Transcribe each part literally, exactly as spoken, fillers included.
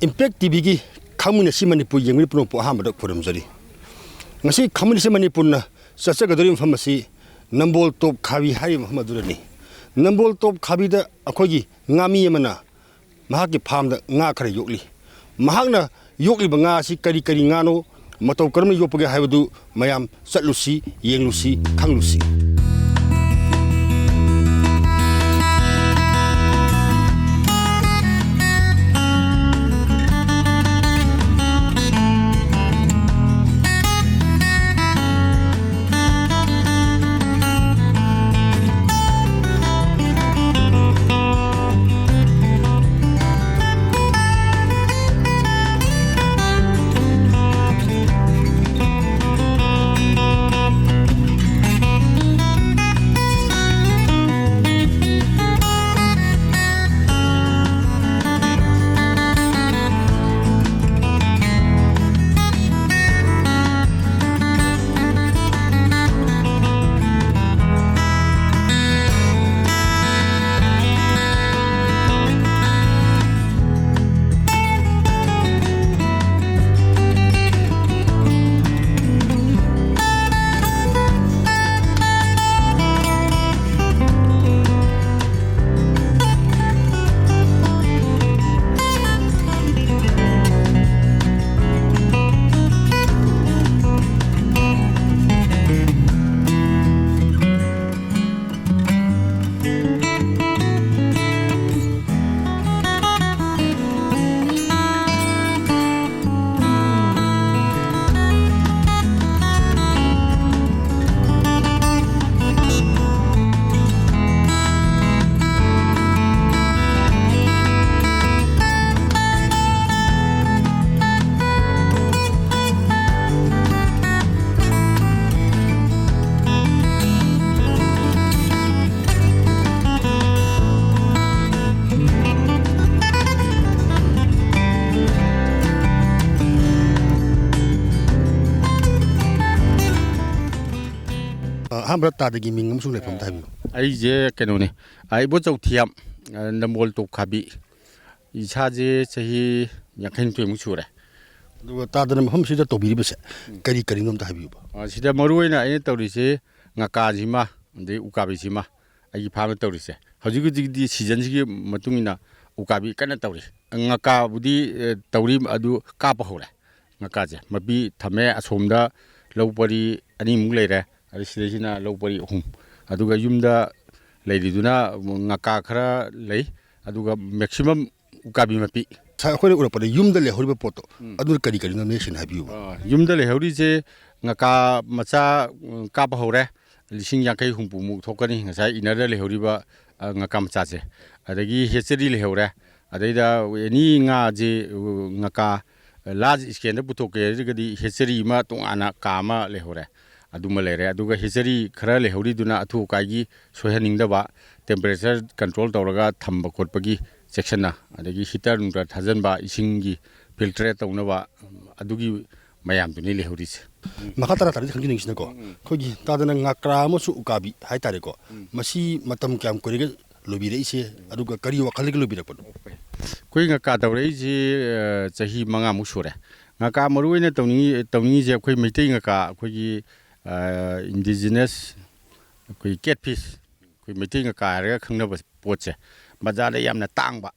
Impact T ꯚꯤꯒꯤ ꯈꯪꯃꯤꯟꯅꯁꯤ ꯃꯅꯤꯄꯨꯔ ꯌꯦꯡꯕꯤꯔꯤꯕ ꯄꯨꯝꯅꯃꯛꯄꯨ ꯑꯍꯥꯟꯕꯗ ꯈꯨꯔꯨꯝꯖꯔꯤ꯫ ꯉꯁꯤ ꯈꯪꯃꯤꯟꯅꯁꯤ ꯃꯅꯤꯄꯨꯔꯅ ꯆꯠꯆꯒꯗꯧꯔꯤꯕ ꯃꯐꯝ ꯑꯁꯤ ꯅꯝꯕꯣꯜ ꯇꯣꯞ ꯈꯥꯕꯤ ꯍꯥꯏꯔꯤꯕ ꯃꯐꯝ ꯑꯗꯨꯗꯅꯤ꯫ ꯅꯝꯕꯣꯜ ꯇꯣꯞ ꯈꯥꯕꯤꯗ ꯑꯩꯈꯣꯏꯒꯤ ꯉꯥꯃꯤ ꯑꯃꯅ ꯃꯍꯥꯛꯀꯤ ꯐꯥꯔꯝꯗ ꯉꯥ ꯈꯔ ꯌꯣꯛꯂꯤ꯫ ꯃꯍꯥꯛꯅ ꯌꯣꯛꯂꯤꯕ ꯉꯥ ꯑꯁꯤ ꯀꯔꯤ ꯀꯔꯤ ꯉꯥꯅꯣ, ꯃꯇꯧ ꯀꯔꯝꯅ ꯌꯣꯛꯄꯒꯦ ꯍꯥꯏꯕꯗꯨ ꯃꯌꯥꯝ ꯆꯠꯂꯨꯁꯤ, ꯌꯦꯡꯂꯨꯁꯤ, ꯈꯪꯂꯨꯁꯤ꯫ ꯑꯍꯥꯟꯕꯗ ꯇꯥꯗꯒꯤ ꯃꯤꯡ ꯑꯃꯁꯨꯡ ꯂꯩꯐꯝ ꯑꯝꯇ ꯍꯥꯏꯕꯤꯌꯨ꯫ ꯑꯩꯁꯦ ꯀꯩꯅꯣꯅꯦ, ꯑ, ꯏꯕꯣꯆꯧ ꯊꯤꯌꯥꯝ, ꯑ, ꯅꯝꯕꯣꯜ ꯇꯣꯞ ꯈꯥꯕꯤ꯫ ꯏꯁꯥꯁꯦ ꯆꯍꯤ ꯌꯥꯡꯈꯩ ꯍꯨꯝꯗꯣꯏꯃꯨꯛ ꯁꯨꯔꯦ꯫ ꯑꯗꯨꯒ ꯇꯥꯗꯅ ꯃꯐꯝꯁꯤꯗ ꯇꯧꯕꯤꯔꯤꯕꯁꯦ ꯀꯔꯤ ꯀꯔꯤꯅꯣ ꯑꯝꯇ ꯍꯥꯏꯕꯤꯌꯨꯕ꯫ ꯑ, ꯁꯤꯗ ꯃꯔꯨ ꯑꯣꯏꯅ ꯑꯩꯅ ꯇꯧꯔꯤꯁꯦ ꯉꯀꯥꯁꯤꯃ, ꯑꯗꯩ ꯎꯀꯥꯕꯤꯁꯤꯃ, ꯑꯩꯒꯤ ꯐꯥꯔꯝꯗ ꯇꯧꯔꯤꯁꯦ꯫ ꯍꯧꯖꯤꯛ ꯍꯧꯖꯤꯛꯇꯤ ꯁꯤꯖꯟꯁꯤꯒꯤ ꯃꯇꯨꯡ ꯏꯟꯅ ꯎꯀꯥꯕꯤ ꯀꯟꯅ ꯇꯧꯔꯤ꯫ ꯉꯀꯥꯕꯨꯗꯤ, ꯑ, ꯇꯧꯔꯤ, ꯑꯗꯨ ꯀꯥꯞꯄ ꯍꯧꯔꯦ꯫ ꯉꯀꯥꯁꯦ ꯃꯄꯤ ꯊꯝꯃꯦ꯫ ꯑꯁꯣꯝꯗ ꯂꯧ ꯄꯔꯤ ꯑꯅꯤꯃꯨꯛ ꯂꯩꯔꯦ, ꯑꯗꯩ ꯁꯤꯗꯩꯁꯤꯅ ꯂꯧ ꯄꯔꯤ ꯑꯍꯨꯝ, ꯑꯗꯨꯒ ꯌꯨꯝꯗ ꯂꯩꯔꯤꯗꯨꯅ ꯉꯀꯥ ꯈꯔ ꯂꯩ, ꯑꯗꯨꯒ ꯃꯦꯛꯁꯤꯃꯝ ꯎꯀꯥꯕꯤ ꯃꯄꯤ꯫ ꯁꯥꯔ, ꯑꯩꯈꯣꯏꯅ ꯎꯔꯛꯄꯗ ꯌꯨꯝꯗ ꯂꯩꯍꯧꯔꯤꯕ ꯄꯣꯠꯇꯣ, ꯎꯝ꯫ ꯑꯗꯨꯅ ꯀꯔꯤ ꯀꯔꯤꯅꯣ ꯃꯌꯦꯛ ꯁꯦꯡꯅ ꯍꯥꯏꯕꯤꯌꯨꯕ꯫ ꯑ, ꯌꯨꯝꯗ ꯂꯩꯍꯧꯔꯤꯁꯦ ꯉꯀꯥ ꯃꯆꯥ, ꯎꯝ, ꯀꯥꯞꯄ ꯍꯧꯔꯦ, ꯂꯤꯁꯤꯡ ꯌꯥꯡꯈꯩ ꯍꯨꯝꯐꯨꯃꯨꯛ ꯊꯣꯛꯀꯅꯤ꯫ ꯉꯁꯥꯏ ꯏꯅꯔꯗ ꯂꯩꯍꯧꯔꯤꯕ, ꯑ, ꯉꯀꯥ ꯃꯆꯥꯁꯦ, ꯑꯗꯒꯤ ꯍꯦꯆꯔꯤ ꯂꯩꯍꯧꯔꯦ, ꯑꯗꯩꯗ ꯑꯦꯅꯤ ꯉꯥꯁꯦ, ꯎ, ꯉꯀꯥ ꯂꯥꯔꯖ ꯁ꯭ꯀꯦꯜꯗ ꯄꯨꯊꯣꯛꯀꯦ ꯍꯥꯏꯔꯒꯗꯤ ꯍꯦꯆꯔꯤ ꯑꯃ ꯇꯣꯉꯥꯟꯅ ꯀꯥ ꯑꯃ ꯂꯩꯍꯧꯔꯦ, ꯑꯗꯨꯃ ꯂꯩꯔꯦ꯫ ꯑꯗꯨꯒ ꯍꯦꯆꯔꯤ ꯈꯔ ꯂꯩꯍꯧꯔꯤꯗꯨꯅ ꯑꯊꯨ ꯑꯀꯥꯏꯒꯤ ꯁꯣꯏꯍꯟꯅꯤꯡꯗꯕ, ꯇꯦꯝꯄꯔꯦꯆꯔ ꯀꯟꯇ꯭ꯔꯣꯜ ꯇꯧꯔꯒ ꯊꯝꯕ ꯈꯣꯠꯄꯒꯤ ꯆꯦꯛꯁꯤꯟꯅ, ꯑꯗꯒꯤ ꯍꯤꯇꯔ ꯅꯨꯡꯇꯔ ꯊꯥꯖꯤꯟꯕ, ꯏꯁꯤꯡꯒꯤ ꯐꯤꯜꯇꯔꯦꯠ ꯇꯧꯅꯕ, ꯑꯗꯨꯒꯤ ꯃꯌꯥꯝꯗꯨꯅꯤ ꯂꯩꯍꯧꯔꯤꯁꯦ꯫ ꯃꯈꯥ ꯇꯔꯥ ꯇꯔꯥꯗꯤ ꯈꯪꯖꯅꯤꯡꯁꯤꯅꯀꯣ, ꯎꯝ, ꯎꯝ꯫ ꯑꯩꯈꯣꯏꯒꯤ ꯇꯥꯗꯅ ꯉꯀ꯭ꯔꯥ ꯑꯃꯁꯨꯡ ꯎꯀꯥꯕꯤ ꯍꯥꯏꯇꯥꯔꯦꯀꯣ, ꯎꯝ꯫ ꯃꯁꯤ ꯃꯇꯝ ꯀꯌꯥꯝ ꯀꯨꯏꯔꯒꯦ ꯂꯣꯏꯕꯤꯔꯛꯏꯁꯦ, ꯑꯗꯨꯒ ꯀꯔꯤ ꯋꯥꯈꯜꯗꯒꯤ ꯂꯣꯏꯕꯤꯔꯛꯄꯅꯣ? ꯑꯩꯈꯣꯏ ꯉꯀꯥ ꯇꯧꯔꯛꯏꯁꯤ, ꯑ, ꯆꯍꯤ ꯃꯉꯥꯃꯨꯛ ꯁꯨꯔꯦ꯫ ꯉꯀꯥ ꯃꯔꯨ ꯑꯣꯏꯅ ꯇꯧꯅꯤꯡꯉꯤ, ꯇꯧꯅꯤꯡꯉꯤꯁꯦ ꯑꯩꯈꯣꯏ ꯃꯩꯇꯩ ꯉꯀꯥ, ꯑꯩꯈꯣꯏꯒꯤ, ꯑ, ꯏꯟꯗꯤꯖꯤꯅꯁ, ꯑꯩꯈꯣꯏ ꯀꯦꯠꯐꯤꯁ, ꯑꯩꯈꯣꯏ ꯃꯩꯇꯩ ꯉꯀꯥ ꯍꯥꯏꯔꯒ ꯈꯪꯅꯕ ꯄꯣꯠꯁꯦ ꯕꯖꯥꯔꯗ ꯌꯥꯝꯅ ꯇꯥꯡꯕ,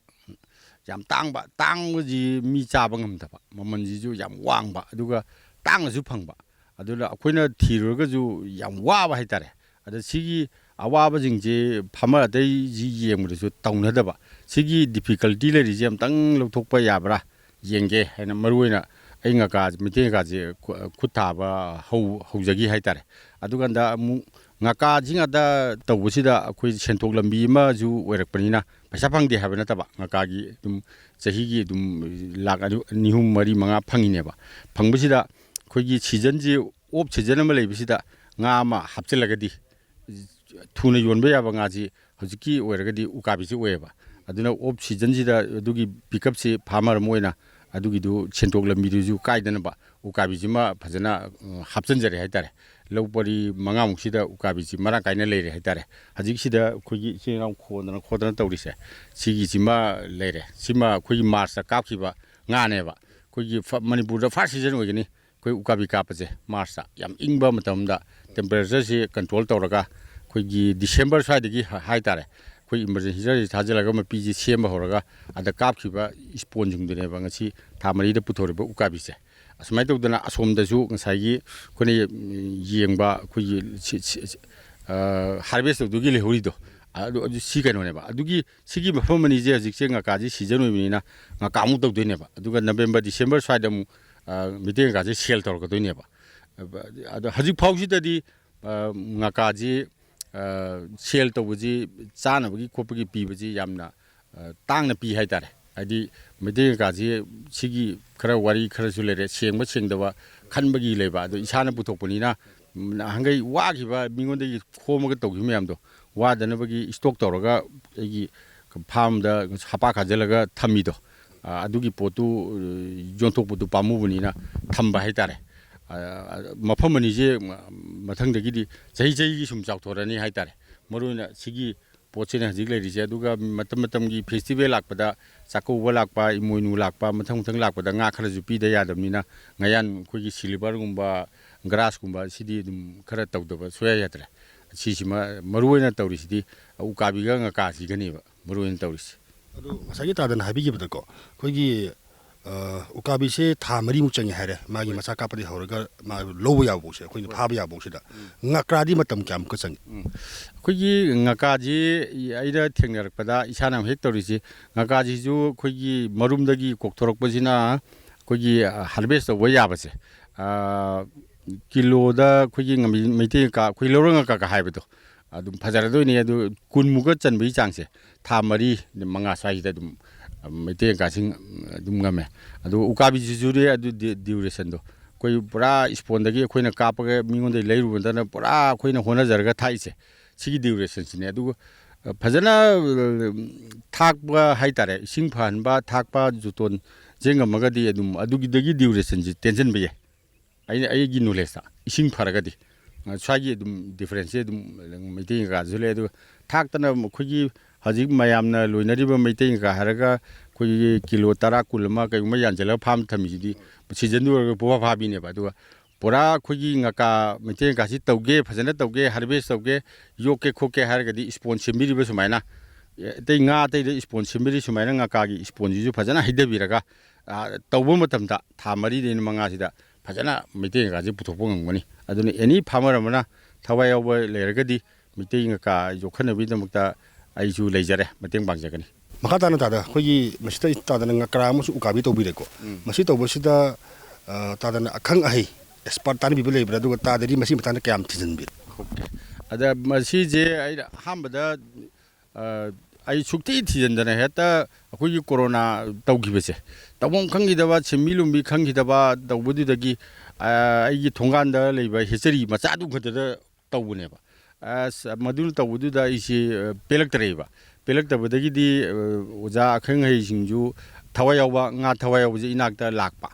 ꯌꯥꯝ ꯇꯥꯡꯕ, ꯇꯥꯡꯕꯁꯤ ꯃꯤ ꯆꯥꯕ ꯉꯝꯗꯕ, ꯃꯃꯜꯁꯤꯁꯨ ꯌꯥꯝ ꯋꯥꯡꯕ, ꯑꯗꯨꯒ ꯇꯥꯡꯅꯁꯨ ꯐꯪꯕ꯫ ꯑꯗꯨꯅ ꯑꯩꯈꯣꯏꯅ ꯊꯤꯔꯨꯔꯒꯁꯨ ꯌꯥꯝ ꯋꯥꯕ ꯍꯥꯏꯇꯥꯔꯦ꯫ ꯑꯗ ꯁꯤꯒꯤ ꯑꯋꯥꯕꯁꯤꯡꯁꯦ ꯐꯥꯔꯃꯔ ꯑꯇꯩꯁꯤ ꯌꯦꯡꯕꯗꯁꯨ ꯇꯧꯅꯗꯕ, ꯁꯤꯒꯤ ꯗꯤꯐꯤꯀꯜꯇꯤ ꯂꯩꯔꯤꯁꯦ ꯑꯝꯇꯪ ꯂꯧꯊꯣꯛꯄ ꯌꯥꯕ꯭ꯔꯥ ꯌꯦꯡꯒꯦ ꯍꯥꯏꯅ, ꯃꯔꯨ ꯑꯣꯏꯅ ꯑꯩ ꯉꯀꯥ, ꯃꯩꯇꯩ ꯉꯀꯥꯁꯦ ꯈꯨ-, ꯈꯨꯠ ꯊꯥꯕ ꯍꯧ-, ꯍꯧꯖꯈꯤ ꯍꯥꯏꯇꯥꯔꯦ꯫ ꯑꯗꯨꯀꯥꯟꯗ ꯑꯃꯨꯛ ꯉꯀꯥꯁꯤ ꯉꯥꯛꯇ ꯇꯧꯕꯁꯤꯗ ꯑꯩꯈꯣꯏ ꯁꯦꯟꯊꯣꯛ ꯂꯝꯕꯤ ꯑꯃꯁꯨ ꯑꯣꯏꯔꯛꯄꯅꯤꯅ, ꯄꯩꯁꯥ ꯐꯪꯗꯦ ꯍꯥꯏꯕ ꯅꯠꯇꯕ, ꯉꯀꯥꯒꯤ ꯑꯗꯨꯝ ꯆꯍꯤꯒꯤ ꯑꯗꯨꯝ ꯂꯥꯛ ꯑꯅꯤ, ꯑꯍꯨꯝ, ꯃꯔꯤ, ꯃꯉꯥ ꯐꯪꯉꯤꯅꯦꯕ꯫ ꯐꯪꯕꯁꯤꯗ ꯑꯩꯈꯣꯏꯒꯤ ꯁꯤꯖꯟꯁꯤ, ꯑꯣꯐ ꯁꯤꯖꯟ ꯑꯃ ꯂꯩꯕꯁꯤꯗ ꯉꯥ ꯑꯃ ꯍꯥꯞꯆꯤꯜꯂꯒꯗꯤ ꯊꯨꯅ ꯌꯣꯟꯕ ꯌꯥꯕ ꯉꯥꯁꯤ ꯍꯧꯖꯤꯛꯀꯤ ꯑꯣꯏꯔꯒꯗꯤ ꯎꯀꯥꯕꯤꯁꯤ ꯑꯣꯏꯌꯦꯕ꯫ ꯑꯗꯨꯅ ꯑꯣꯐ ꯁꯤꯖꯟꯁꯤꯗ ꯑꯗꯨꯒꯤ ꯄꯤꯛꯀꯞꯁꯤ ꯐꯥꯔꯃꯔ ꯑꯃ ꯑꯣꯏꯅ ꯑꯗꯨꯒꯤꯗꯨ ꯁꯦꯟꯊꯣꯛ ꯂꯝꯕꯤꯗꯨꯁꯨ ꯀꯥꯏꯗꯅꯕ ꯎꯀꯥꯕꯤꯁꯤꯃ ꯐꯖꯅ, ꯑ, ꯍꯥꯞꯆꯤꯟꯖꯔꯦ ꯍꯥꯏꯇꯥꯔꯦ꯫ ꯂꯧ ꯄꯔꯤ ꯃꯉꯥꯃꯨꯛꯁꯤꯗ ꯎꯀꯥꯕꯤꯁꯤ ꯃꯔꯥꯡ ꯀꯥꯏꯅ ꯂꯩꯔꯦ ꯍꯥꯏꯇꯥꯔꯦ꯫ ꯍꯧꯖꯤꯛꯁꯤꯗ ꯑꯩꯈꯣꯏꯒꯤ ꯏꯆꯤꯜ ꯏꯅꯥꯎ ꯈꯣꯟꯗꯅ ꯈꯣꯠꯇꯅ ꯇꯧꯔꯤꯁꯦ, ꯁꯤꯒꯤꯁꯤꯃ ꯂꯩꯔꯦ꯫ ꯁꯤꯃ ꯑꯩꯈꯣꯏꯒꯤ ꯃꯥꯔꯁꯇ ꯀꯥꯞꯈꯤꯕ ꯉꯥꯅꯦꯕ꯫ ꯑꯩꯈꯣꯏꯒꯤ ꯐ-, ꯃꯅꯤꯄꯨꯔꯗ ꯐꯥꯔꯁ ꯁꯤꯖꯟ ꯑꯣꯏꯒꯅꯤ ꯑꯩꯈꯣꯏ ꯎꯀꯥꯕꯤ ꯀꯥꯞꯄꯁꯦ, ꯃꯥꯔꯁꯇ꯫ ꯌꯥꯝ ꯏꯪꯕ ꯃꯇꯝꯗ ꯇꯦꯝꯄꯔꯦꯆꯔꯁꯤ ꯀꯟꯇ꯭ꯔꯣꯜ ꯇꯧꯔꯒ ꯑꯩꯈꯣꯏꯒꯤ ꯗꯤꯁꯦꯝꯕꯔ ꯁ꯭ꯋꯥꯏꯗꯒꯤ ꯍ-, ꯍꯥꯏꯇꯥꯔꯦ, ꯑꯩꯈꯣꯏ ꯏꯃꯔꯖꯦꯟꯁꯤꯁꯤ ꯊꯥꯖꯤꯜꯂꯒ ꯃꯄꯤꯁꯤ ꯁꯦꯝꯕ ꯍꯧꯔꯒ ꯑꯗ ꯀꯥꯞꯈꯤꯕ ꯏꯁꯄꯣꯟꯁꯤꯡꯗꯨꯅꯦꯕ ꯉꯁꯤ ꯊꯥ ꯃꯔꯤꯗ ꯄꯨꯊꯣꯔꯛꯏꯕ ꯎꯀꯥꯕꯤꯁꯦ꯫ ꯑꯁꯨꯃꯥꯏꯅ ꯇꯧꯗꯅ ꯑꯁꯣꯝꯗꯁꯨ ꯉꯁꯥꯏꯒꯤ ꯑꯩꯈꯣꯏꯅ ꯌꯦꯡꯕ ꯑꯩꯈꯣꯏꯒꯤ ꯁꯤ-, ꯁꯤ-, ꯁꯤ-, ꯑ, ꯍꯥꯔꯚꯦꯁ ꯇꯧꯗꯨꯒꯤ ꯂꯩꯍꯧꯔꯤꯗꯣ, ꯑꯗꯨ, ꯑꯗꯨ ꯁꯤ ꯀꯩꯅꯣꯅꯦꯕ꯫ ꯑꯗꯨꯒꯤ, ꯁꯤꯒꯤ ꯃꯐꯝ ꯑꯅꯤꯁꯦ ꯍꯧꯖꯤꯛꯁꯦ ꯉꯀꯥꯁꯤ ꯁꯤꯖꯟ ꯑꯣꯏꯕꯅꯤꯅ ꯉꯀꯥꯃꯨꯛ ꯇꯧꯗꯣꯏꯅꯦꯕ꯫ ꯑꯗꯨꯒ ꯅꯕꯦꯝꯕꯔ, ꯗꯤꯁꯦꯝꯕꯔ ꯁ꯭ꯋꯥꯏꯗ ꯑꯃꯨꯛ, ꯑ, ꯃꯩꯇꯩ ꯉꯀꯥꯁꯦ ꯁꯦꯜ ꯇꯧꯔꯛꯀꯗꯣꯏꯅꯦꯕ꯫ ꯑꯗꯣ ꯍꯧꯖꯤꯛ ꯐꯥꯎꯁꯤꯗꯗꯤ, ꯑ, ꯉꯀꯥꯁꯤ, ꯑ, ꯁꯦꯜ ꯇꯧꯕꯁꯤ ꯆꯥꯅꯕꯒꯤ ꯈꯣꯠꯄꯒꯤ ꯄꯤꯕꯁꯤ ꯌꯥꯝꯅ, ꯑ, ꯇꯥꯡꯅ ꯄꯤ ꯍꯥꯏꯇꯥꯔꯦ꯫ ꯍꯥꯏꯗꯤ ꯃꯩꯇꯩ ꯉꯀꯥꯁꯤ ꯁꯤꯒꯤ ꯈꯔ ꯋꯥꯔꯤ ꯈꯔꯁꯨ ꯂꯩꯔꯦ, ꯁꯦꯡꯕ ꯁꯦꯡꯗꯕ ꯈꯟꯕꯒꯤ ꯂꯩꯕ꯫ ꯑꯗꯣ ꯏꯁꯥꯅ ꯄꯨꯊꯣꯛꯄꯅꯤꯅ ꯅꯍꯥꯟꯈꯩ ꯋꯥꯈꯤꯕ, ꯃꯤꯉꯣꯟꯗꯒꯤ ꯈꯣꯝꯃꯒ ꯇꯧꯈꯤꯕ ꯃꯌꯥꯝꯗꯣ ꯋꯥꯗꯅꯕꯒꯤ ꯏꯁꯇꯣꯛ ꯇꯧꯔꯒ ꯑꯩꯒꯤ ꯐꯥꯔꯝꯗ ꯍꯥꯄꯥ ꯈꯥꯖꯤꯜꯂꯒ ꯊꯝꯃꯤꯗꯣ, ꯑ, ꯑꯗꯨꯒꯤ ꯄꯣꯠꯇꯨ, ꯑ, ꯌꯣꯟꯊꯣꯛꯄꯗꯨ ꯄꯥꯝꯃꯨꯕꯅꯤꯅ ꯊꯝꯕ ꯍꯥꯏꯇꯥꯔꯦ꯫ ꯑ, ꯃꯐꯝ ꯑꯅꯤꯁꯦ ꯃ-, ꯃꯊꯪꯗꯒꯤꯗꯤ ꯆꯍꯤ ꯆꯍꯤꯒꯤ ꯁꯨꯝ ꯆꯥꯎꯊꯣꯔꯛꯑꯅꯤ ꯍꯥꯏꯇꯥꯔꯦ꯫ ꯃꯔꯨꯑꯣꯏꯅ ꯁꯤꯒꯤ ꯄꯣꯠꯁꯤꯅ ꯍꯧꯖꯤꯛ ꯂꯩꯔꯤꯁꯦ꯫ ꯑꯗꯨꯒ ꯃꯇꯝ ꯃꯇꯝꯒꯤ ꯐꯦꯁꯇꯤꯚꯦꯜ ꯂꯥꯛꯄꯗ, ꯆꯥꯛꯀꯧꯕ ꯂꯥꯛꯄ, ꯏꯃꯣꯏꯅꯨ ꯂꯥꯛꯄ, ꯃꯊꯪ ꯃꯊꯪ ꯂꯥꯛꯄꯗ ꯉꯥ ꯈꯔꯁꯨ ꯄꯤꯗ ꯌꯥꯗꯕꯅꯤꯅ ꯉꯥꯌꯥꯟ ꯑꯩꯈꯣꯏꯒꯤ ꯁꯤꯜꯚꯔꯒꯨꯝꯕ, ꯒ꯭ꯔꯥꯁꯀꯨꯝꯕ ꯁꯤꯗꯤ ꯑꯗꯨꯝ ꯈꯔ ꯇꯧꯗꯕ ꯁꯨꯡꯌꯥ ꯌꯥꯗ꯭ꯔꯦ꯫ ꯁꯤꯁꯤꯃ ꯃꯔꯨꯑꯣꯏꯅ ꯇꯧꯔꯤꯁꯤꯗꯤ ꯎꯀꯥꯕꯤꯒ ꯉꯀꯥꯁꯤꯒꯅꯦꯕ ꯃꯔꯨꯑꯣꯏꯅ ꯇꯧꯔꯤꯁꯦ꯫ ꯑꯗꯨ ꯉꯁꯥꯏꯒꯤ ꯇꯥꯗꯅ ꯍꯥꯏꯕꯤꯈꯤꯕꯗꯀꯣ, ꯑꯩꯈꯣꯏꯒꯤ, ꯑ, ꯎꯀꯥꯕꯤꯁꯦ ꯊꯥ ꯃꯔꯤꯃꯨꯛ ꯆꯪꯉꯦ ꯍꯥꯏꯔꯦ, ꯃꯥꯒꯤ ꯃꯆꯥ ꯀꯥꯞꯄꯗꯒꯤ ꯍꯧꯔꯒ ꯃꯥ ꯂꯧꯕ ꯌꯥꯕꯐꯥꯎꯁꯦ, ꯑꯩꯈꯣꯏꯅ ꯐꯥꯕ ꯌꯥꯕꯐꯥꯎꯁꯤꯗ꯫ ꯉꯀ꯭ꯔꯥꯗꯤ ꯃꯇꯝ ꯀꯌꯥꯃꯨꯛꯀ ꯆꯪꯉꯤ? ꯎꯝ꯫ ꯑꯩꯈꯣꯏꯒꯤ ꯉꯀꯥꯁꯤ ꯑꯩꯅ ꯊꯦꯡꯅꯔꯛꯄꯗ ꯏꯁꯥꯅ ꯍꯦꯛ ꯇꯧꯔꯤꯁꯤ, ꯉꯀꯥꯁꯤꯁꯨ ꯑꯩꯈꯣꯏꯒꯤ ꯃꯔꯨꯝꯗꯒꯤ ꯀꯣꯛꯊꯣꯔꯛꯄꯁꯤꯅ ꯑꯩꯈꯣꯏꯒꯤ ꯍꯥꯔꯚꯦꯁ ꯇꯧꯕ ꯌꯥꯕꯁꯦ, ꯑ, ꯀꯤꯂꯣꯗ ꯑꯩꯈꯣꯏꯒꯤ ꯉꯝꯃꯤ-, ꯃꯩꯇꯩ ꯉꯀꯥ, ꯑꯩꯈꯣꯏ ꯂꯧꯔ ꯉꯀꯥ ꯍꯥꯏꯕꯗꯣ ꯑꯗꯨꯝ ꯐꯖꯔꯗꯣꯏꯅꯤ꯫ ꯑꯗꯨ ꯀꯨꯟꯃꯨꯛꯀ ꯆꯟꯕꯒꯤ ꯆꯥꯡꯁꯦ ꯊꯥ ꯃꯔꯤ, ꯃꯉꯥ ꯁ꯭ꯋꯥꯏꯁꯤꯗ ꯑꯗꯨꯝ, ꯑ, ꯃꯩꯇꯩ ꯉꯀꯥꯁꯤꯡ ꯑꯗꯨꯝ ꯉꯝꯃꯦ꯫ ꯑꯗꯨꯒ ꯎꯀꯥꯕꯤꯁꯤꯁꯨꯅꯦ, ꯑꯗꯨ ꯗꯤ-, ꯗ꯭ꯌꯨꯔꯦꯁꯟꯗꯣ ꯑꯩꯈꯣꯏ ꯄꯨꯔꯥ ꯏꯁꯄꯣꯟꯗꯒꯤ ꯑꯩꯈꯣꯏꯅ ꯀꯥꯞꯄꯒ ꯃꯤꯉꯣꯟꯗꯒꯤ ꯂꯩꯔꯨꯕꯗꯅ ꯄꯨꯔꯥ ꯑꯩꯈꯣꯏꯅ ꯍꯣꯠꯅꯖꯔꯒ ꯊꯥꯛꯏꯁꯦ, ꯁꯤꯒꯤ ꯗ꯭ꯌꯨꯔꯦꯁꯟꯁꯤꯅꯦ꯫ ꯑꯗꯨꯒ, ꯑ, ꯐꯖꯅ, ꯑ, ꯊꯥꯛꯄ ꯍꯥꯏꯇꯥꯔꯦ, ꯏꯁꯤꯡ ꯐꯍꯟꯕ, ꯊꯥꯛꯄ, ꯖꯣꯇꯣꯟꯁꯦ ꯉꯝꯃꯒꯗꯤ ꯑꯗꯨꯝ ꯑꯗꯨꯒꯤꯗꯒꯤ ꯗ꯭ꯌꯨꯔꯦꯁꯟꯁꯦ ꯇꯦꯟꯁꯤꯟꯕ ꯌꯥꯏ꯫ ꯑꯩꯅ, ꯑꯩꯒꯤ ꯅꯣꯂꯦꯖꯇ, ꯏꯁꯤꯡ ꯐꯔꯒꯗꯤ, ꯑ, ꯁ꯭ꯋꯥꯏꯒꯤ ꯑꯗꯨꯝ ꯗꯤꯐ꯭ꯔꯦꯟꯁꯁꯦ ꯑꯗꯨꯝ ꯃꯩꯇꯩ ꯉꯀꯥꯗꯁꯨ ꯂꯩ꯫ ꯑꯗꯨꯒ ꯊꯥꯛꯇꯅ ꯑꯩꯈꯣꯏꯒꯤ ꯍꯧꯖꯤꯛ ꯃꯌꯥꯝꯅ ꯂꯣꯏꯅꯔꯤꯕ ꯃꯩꯇꯩ ꯉꯀꯥ ꯍꯥꯏꯔꯒ ꯑꯩꯈꯣꯏꯒꯤ ꯀꯤꯂꯣ ꯇꯔꯥ, ꯀꯨꯟ ꯑꯃ ꯀꯩꯒꯨꯝꯕ ꯌꯥꯟꯁꯤꯜꯂꯒ ꯐꯥꯔꯝ ꯊꯝꯃꯤꯁꯤꯗꯤ ꯁꯤꯖꯟꯗꯨ ꯑꯣꯏꯔꯒ ꯄꯨꯡꯐꯥ ꯐꯥꯕꯤꯅꯦꯕ꯫ ꯑꯗꯨꯒ ꯄꯨꯔꯥ ꯑꯩꯈꯣꯏꯒꯤ ꯉꯀꯥ, ꯃꯩꯇꯩ ꯉꯀꯥꯁꯤ ꯇꯧꯒꯦ, ꯐꯖꯅ ꯇꯧꯒꯦ, ꯍꯥꯔꯚꯦꯁ ꯇꯧꯒꯦ, ꯌꯣꯛꯀꯦ ꯈꯣꯠꯀꯦ ꯍꯥꯏꯔꯒꯗꯤ ꯏꯁꯄꯣꯟ ꯁꯦꯝꯕꯤꯔꯤꯕ ꯁꯨꯃꯥꯏꯅ, ꯑꯦ, ꯑꯇꯩ ꯉꯥ ꯑꯇꯩꯗ ꯏꯁꯄꯣꯟ ꯁꯦꯝꯕꯤꯔꯤ ꯁꯨꯃꯥꯏꯅ ꯉꯀꯥꯒꯤ ꯏꯁꯄꯣꯟꯁꯤꯁꯨ ꯐꯖꯅ ꯍꯩꯊꯕꯤꯔꯒ, ꯑ, ꯇꯧꯕ ꯃꯇꯝꯗ ꯊꯥ ꯃꯔꯤꯗꯩꯅ ꯃꯉꯥꯁꯤꯗ ꯐꯖꯅ ꯃꯩꯇꯩ ꯉꯀꯥꯁꯦ ꯄꯨꯊꯣꯛꯄ ꯉꯝꯒꯅꯤ꯫ ꯑꯗꯨꯅ ꯑꯦꯅꯤ ꯐꯥꯔꯃꯔ ꯑꯃꯅ ꯊꯋꯥꯏ ꯌꯥꯎꯕ ꯂꯩꯔꯒꯗꯤ ꯃꯩꯇꯩ ꯉꯀꯥ ꯌꯣꯛꯈꯠꯅꯕꯒꯤꯗꯃꯛꯇ ꯑꯩꯁꯨ ꯂꯩꯖꯔꯦ, ꯃꯇꯦꯡ ꯄꯥꯡꯖꯒꯅꯤ꯫ ꯃꯈꯥ ꯇꯥꯅ ꯇꯥꯗ, ꯑꯩꯈꯣꯏꯒꯤ ꯃꯁꯤꯗ ꯇꯥꯗꯅ ꯉꯀ꯭ꯔꯥ ꯑꯃꯁꯨ ꯎꯀꯥꯕꯤ ꯇꯧꯕꯤꯔꯦꯀꯣ꯫ ꯎꯝ꯫ ꯃꯁꯤ ꯇꯧꯕꯁꯤꯗ, ꯑ, ꯇꯥꯗꯅ ꯑꯈꯪ ꯑꯍꯩ ꯑꯦꯛꯁꯄꯥꯔꯠ ꯇꯥꯟꯅꯕꯤꯕ ꯂꯩꯕ꯭ꯔꯥ? ꯑꯗꯨꯒ ꯇꯥꯗꯗꯤ ꯃꯁꯤ ꯃꯇꯥꯡꯗ ꯀꯌꯥꯝ ꯊꯤꯖꯤꯟꯕꯤꯔꯦ? ꯑꯣꯀꯦ꯫ ꯑꯗ ꯃꯁꯤꯁꯦ ꯑꯩꯅ ꯑꯍꯥꯟꯕꯗ, ꯑ, ꯑꯩ ꯁꯨꯛꯊꯤ ꯊꯤꯖꯤꯟꯗꯅ ꯍꯦꯛꯇ ꯑꯩꯈꯣꯏꯒꯤ ꯀꯣꯔꯣꯅꯥ ꯇꯧꯈꯤꯕꯁꯦ, ꯇꯧꯐꯝ ꯈꯪꯈꯤꯗꯕ, ꯁꯦꯟꯃꯤ ꯂꯣꯟꯕꯤ ꯈꯪꯈꯤꯗꯕ ꯇꯧꯕꯗꯨꯗꯒꯤ, ꯑ, ꯑꯩꯒꯤ ꯊꯣꯡꯒꯥꯟꯗ ꯂꯩꯕ ꯍꯦꯆꯔꯤ ꯃꯆꯥꯗꯨ ꯈꯛꯇꯗ ꯇꯧꯕꯅꯦꯕ꯫ ꯑꯁ, ꯃꯗꯨꯅ ꯇꯧꯕꯗꯨꯗ ꯑꯩꯁꯤ, ꯑ, ꯄꯦꯜꯂꯛꯇ꯭ꯔꯦꯕ꯫ ꯄꯦꯜꯂꯛꯇꯕꯗꯒꯤꯗꯤ, ꯑ, ꯑꯣꯖꯥ ꯑꯈꯪ ꯑꯍꯩꯁꯤꯡꯁꯨ ꯊꯋꯥꯏ ꯌꯥꯎꯕ, ꯉꯥ ꯊꯋꯥꯏ ꯌꯥꯎꯕꯁꯦ ꯏꯅꯥꯛꯇ ꯂꯥꯛꯄ꯫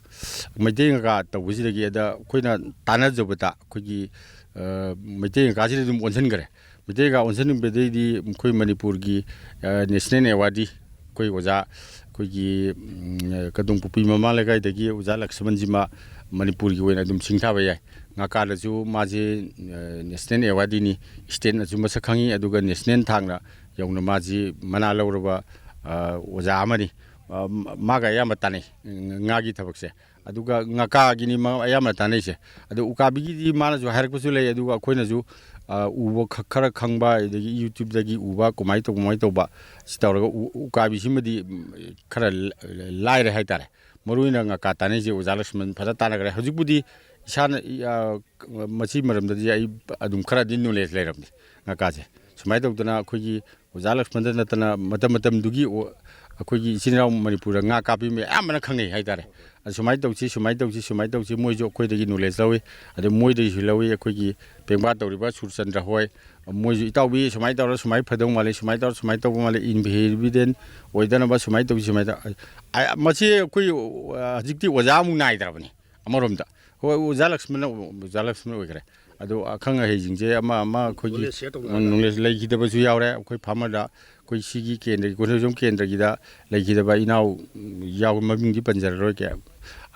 ꯃꯩꯇꯩ ꯉꯀꯥ ꯇꯧꯕꯁꯤꯗꯒꯤ ꯑꯗ ꯑꯩꯈꯣꯏꯅ ꯇꯥꯟꯅꯖꯕꯗ ꯑꯩꯈꯣꯏꯒꯤ, ꯑ, ꯃꯩꯇꯩ ꯉꯀꯥꯁꯤꯗ ꯑꯗꯨꯝ ꯑꯣꯟꯁꯤꯟꯈꯔꯦ꯫ ꯃꯩꯇꯩ ꯉꯀꯥ ꯑꯣꯟꯁꯤꯟꯕꯗꯒꯤꯗꯤ ꯑꯩꯈꯣꯏ ꯃꯅꯤꯄꯨꯔꯒꯤ, ꯑ, ꯅꯦꯁꯅꯦꯜ ꯑꯦꯋꯥꯔꯗꯤ ꯑꯩꯈꯣꯏ ꯑꯣꯖꯥ, ꯑꯩꯈꯣꯏꯒꯤ, ꯎꯝ, ꯀꯗꯣꯝꯄꯣꯛꯄꯤ ꯃꯃꯥ ꯂꯩꯀꯥꯏꯗꯒꯤ ꯑꯣꯖꯥ ꯂꯛꯁꯃꯟꯁꯤꯃ ꯃꯅꯤꯄꯨꯔꯒꯤ ꯑꯣꯏꯅ ꯑꯗꯨꯝ ꯁꯤꯡꯊꯥꯕ ꯌꯥꯏ꯫ ꯉꯀꯥꯗꯁꯨ ꯃꯥꯁꯤ, ꯑ, ꯅꯦꯁꯅꯦꯜ ꯑꯦꯋꯥꯔꯗꯤꯅꯤ, ꯏꯁꯇꯦꯠꯅꯁꯨ ꯃꯁꯛ ꯈꯪꯉꯤ, ꯑꯗꯨꯒ ꯅꯦꯁꯅꯦꯜ ꯊꯥꯛꯅ ꯌꯧꯅ ꯃꯥꯁꯤ ꯃꯅꯥ ꯂꯧꯔꯕ, ꯑ, ꯑꯣꯖꯥ ꯑꯃꯅꯤ꯫ ꯑ, ꯃꯥꯒ ꯑꯌꯥꯝꯕ ꯇꯥꯟꯅꯩ, ꯉꯥꯒꯤ ꯊꯕꯛꯁꯦ꯫ ꯑꯗꯨꯒ ꯉꯀꯥꯒꯤꯅꯤ ꯃꯥ ꯑꯌꯥꯝꯕ ꯇꯥꯟꯅꯩꯁꯦ꯫ ꯑꯗꯣ ꯎꯀꯥꯕꯤꯒꯤꯗꯤ ꯃꯥꯅꯁꯨ ꯍꯥꯏꯔꯛꯄꯁꯨ ꯂꯩ, ꯑꯗꯨꯒ ꯑꯩꯈꯣꯏꯅꯁꯨ, ꯑ, ꯎꯕ ꯈ-, ꯈꯔ ꯈꯪꯕ, ꯑꯗꯒꯤ YouTube-ꯇꯒꯤ ꯎꯕ, ꯀꯃꯥꯏꯅ ꯇꯧꯕ, ꯀꯃꯥꯏꯅ ꯇꯧꯕ, ꯁꯤ ꯇꯧꯔꯒ ꯎ-, ꯎꯀꯥꯕꯤꯁꯤꯃꯗꯤ, ꯎꯝ, ꯈꯔ ꯂ-, ꯂꯥꯏꯔꯦ ꯍꯥꯏꯇꯥꯔꯦ꯫ ꯃꯔꯨ ꯑꯣꯏꯅ ꯉꯀꯥ ꯇꯥꯟꯅꯩꯁꯦ ꯑꯣꯖꯥ ꯂꯛꯁꯃꯟ ꯐꯖꯅ ꯇꯥꯟꯅꯈ꯭ꯔꯦ꯫ ꯍꯧꯖꯤꯛꯄꯨꯗꯤ ꯏꯁꯥꯅ, ꯏ-, ꯑ, ꯃꯁꯤ ꯃꯔꯝꯗꯗꯤ ꯑꯩ ꯑꯗꯨꯝ ꯈꯔꯗꯤ ꯅꯣꯂꯦꯖ ꯂꯩꯔꯕꯅꯤ ꯉꯀꯥꯁꯦ꯫ ꯁꯨꯃꯥꯏꯅ ꯇꯧꯗꯅ ꯑꯩꯈꯣꯏꯒꯤ ꯑꯣꯖꯥ ꯂꯛꯁꯃꯟꯗ ꯅꯠꯇꯅ ꯃꯇꯝ ꯃꯇꯝꯗꯨꯒꯤ ꯑꯣ-, ꯑꯩꯈꯣꯏꯒꯤ ꯏꯆꯤꯟ ꯏꯅꯥꯎ ꯃꯅꯤꯄꯨꯔꯗ ꯉꯥ ꯀꯥꯞꯄꯤ ꯃꯌꯥꯝ ꯑꯃꯅ ꯈꯪꯅꯩ ꯍꯥꯏꯇꯥꯔꯦ꯫ ꯑꯗ ꯁꯨꯃꯥꯏꯅ ꯇꯧꯁꯤ, ꯁꯨꯃꯥꯏꯅ ꯇꯧꯁꯤ, ꯁꯨꯃꯥꯏꯅ ꯇꯧꯁꯤ, ꯃꯣꯏꯁꯨ ꯑꯩꯈꯣꯏꯗꯒꯤ ꯅꯣꯂꯦꯖ ꯂꯧꯏ꯫ ꯑꯗꯩ ꯃꯣꯏꯗꯒꯤꯁꯨ ꯂꯧꯏ, ꯑꯩꯈꯣꯏꯒꯤ ꯄꯦꯡꯕꯥ ꯇꯧꯔꯤꯕ ꯁꯨꯔꯆꯟꯗ꯭ꯔ ꯍꯣꯏ, ꯃꯣꯏꯁꯨ, "ꯏꯇꯥꯎꯕꯤ, ꯁꯨꯃꯥꯏꯅ ꯇꯧꯔ ꯁꯨꯃꯥꯏꯅ ꯐꯗꯧ ꯃꯥꯜꯂꯤ, ꯁꯨꯃꯥꯏꯅ ꯇꯧꯔ ꯁꯨꯃꯥꯏꯅ ꯇꯧꯕ ꯃꯥꯜꯂꯤ, ꯏꯟꯚꯦꯔꯤꯕꯤꯗꯦꯟ ꯑꯣꯏꯗꯅꯕ ꯁꯨꯃꯥꯏꯅ ꯇꯧꯁꯤ, ꯁꯨꯃꯥꯏꯅ ꯇꯧ-," ꯑ, ꯃꯁꯤ ꯑꯩꯈꯣꯏ, ꯑ, ꯍꯧꯖꯤꯛꯇꯤ ꯑꯣꯖꯥ ꯑꯃꯨꯛ ꯅꯥꯏꯗ꯭ꯔꯕꯅꯤ꯫ ꯑꯃꯔꯣꯝꯗ ꯍꯣꯏ, ꯑꯣꯖꯥ ꯂꯛꯁꯃꯟꯅ, ꯑꯣꯖꯥ ꯂꯛꯁꯃꯟ ꯑꯣꯏꯈ꯭ꯔꯦ꯫ ꯑꯗꯣ ꯑꯈꯪ ꯑꯍꯩꯁꯤꯡꯁꯦ ꯑꯃ ꯑꯃ ꯑꯩꯈꯣꯏꯒꯤ Knowledge share ꯇꯧꯅꯔꯒ꯫ ꯅꯣꯂꯦꯖ ꯂꯩꯈꯤꯗꯕꯁꯨ ꯌꯥꯎꯔꯦ꯫ ꯑꯩꯈꯣꯏ ꯐꯥꯔꯃꯔꯗ, ꯑꯩꯈꯣꯏ ꯁꯤꯒꯤ ꯀꯦꯟꯗ꯭ꯔꯒꯤ, ꯀꯣꯟꯁꯔꯕꯦꯁꯟ ꯀꯦꯟꯗ꯭ꯔꯒꯤꯗ ꯂꯩꯈꯤꯗꯕ ꯏꯅꯥꯎ ꯌꯥꯎ, ꯃꯃꯤꯡꯗꯤ ꯄꯟꯖꯔꯔꯣꯏꯒꯦ꯫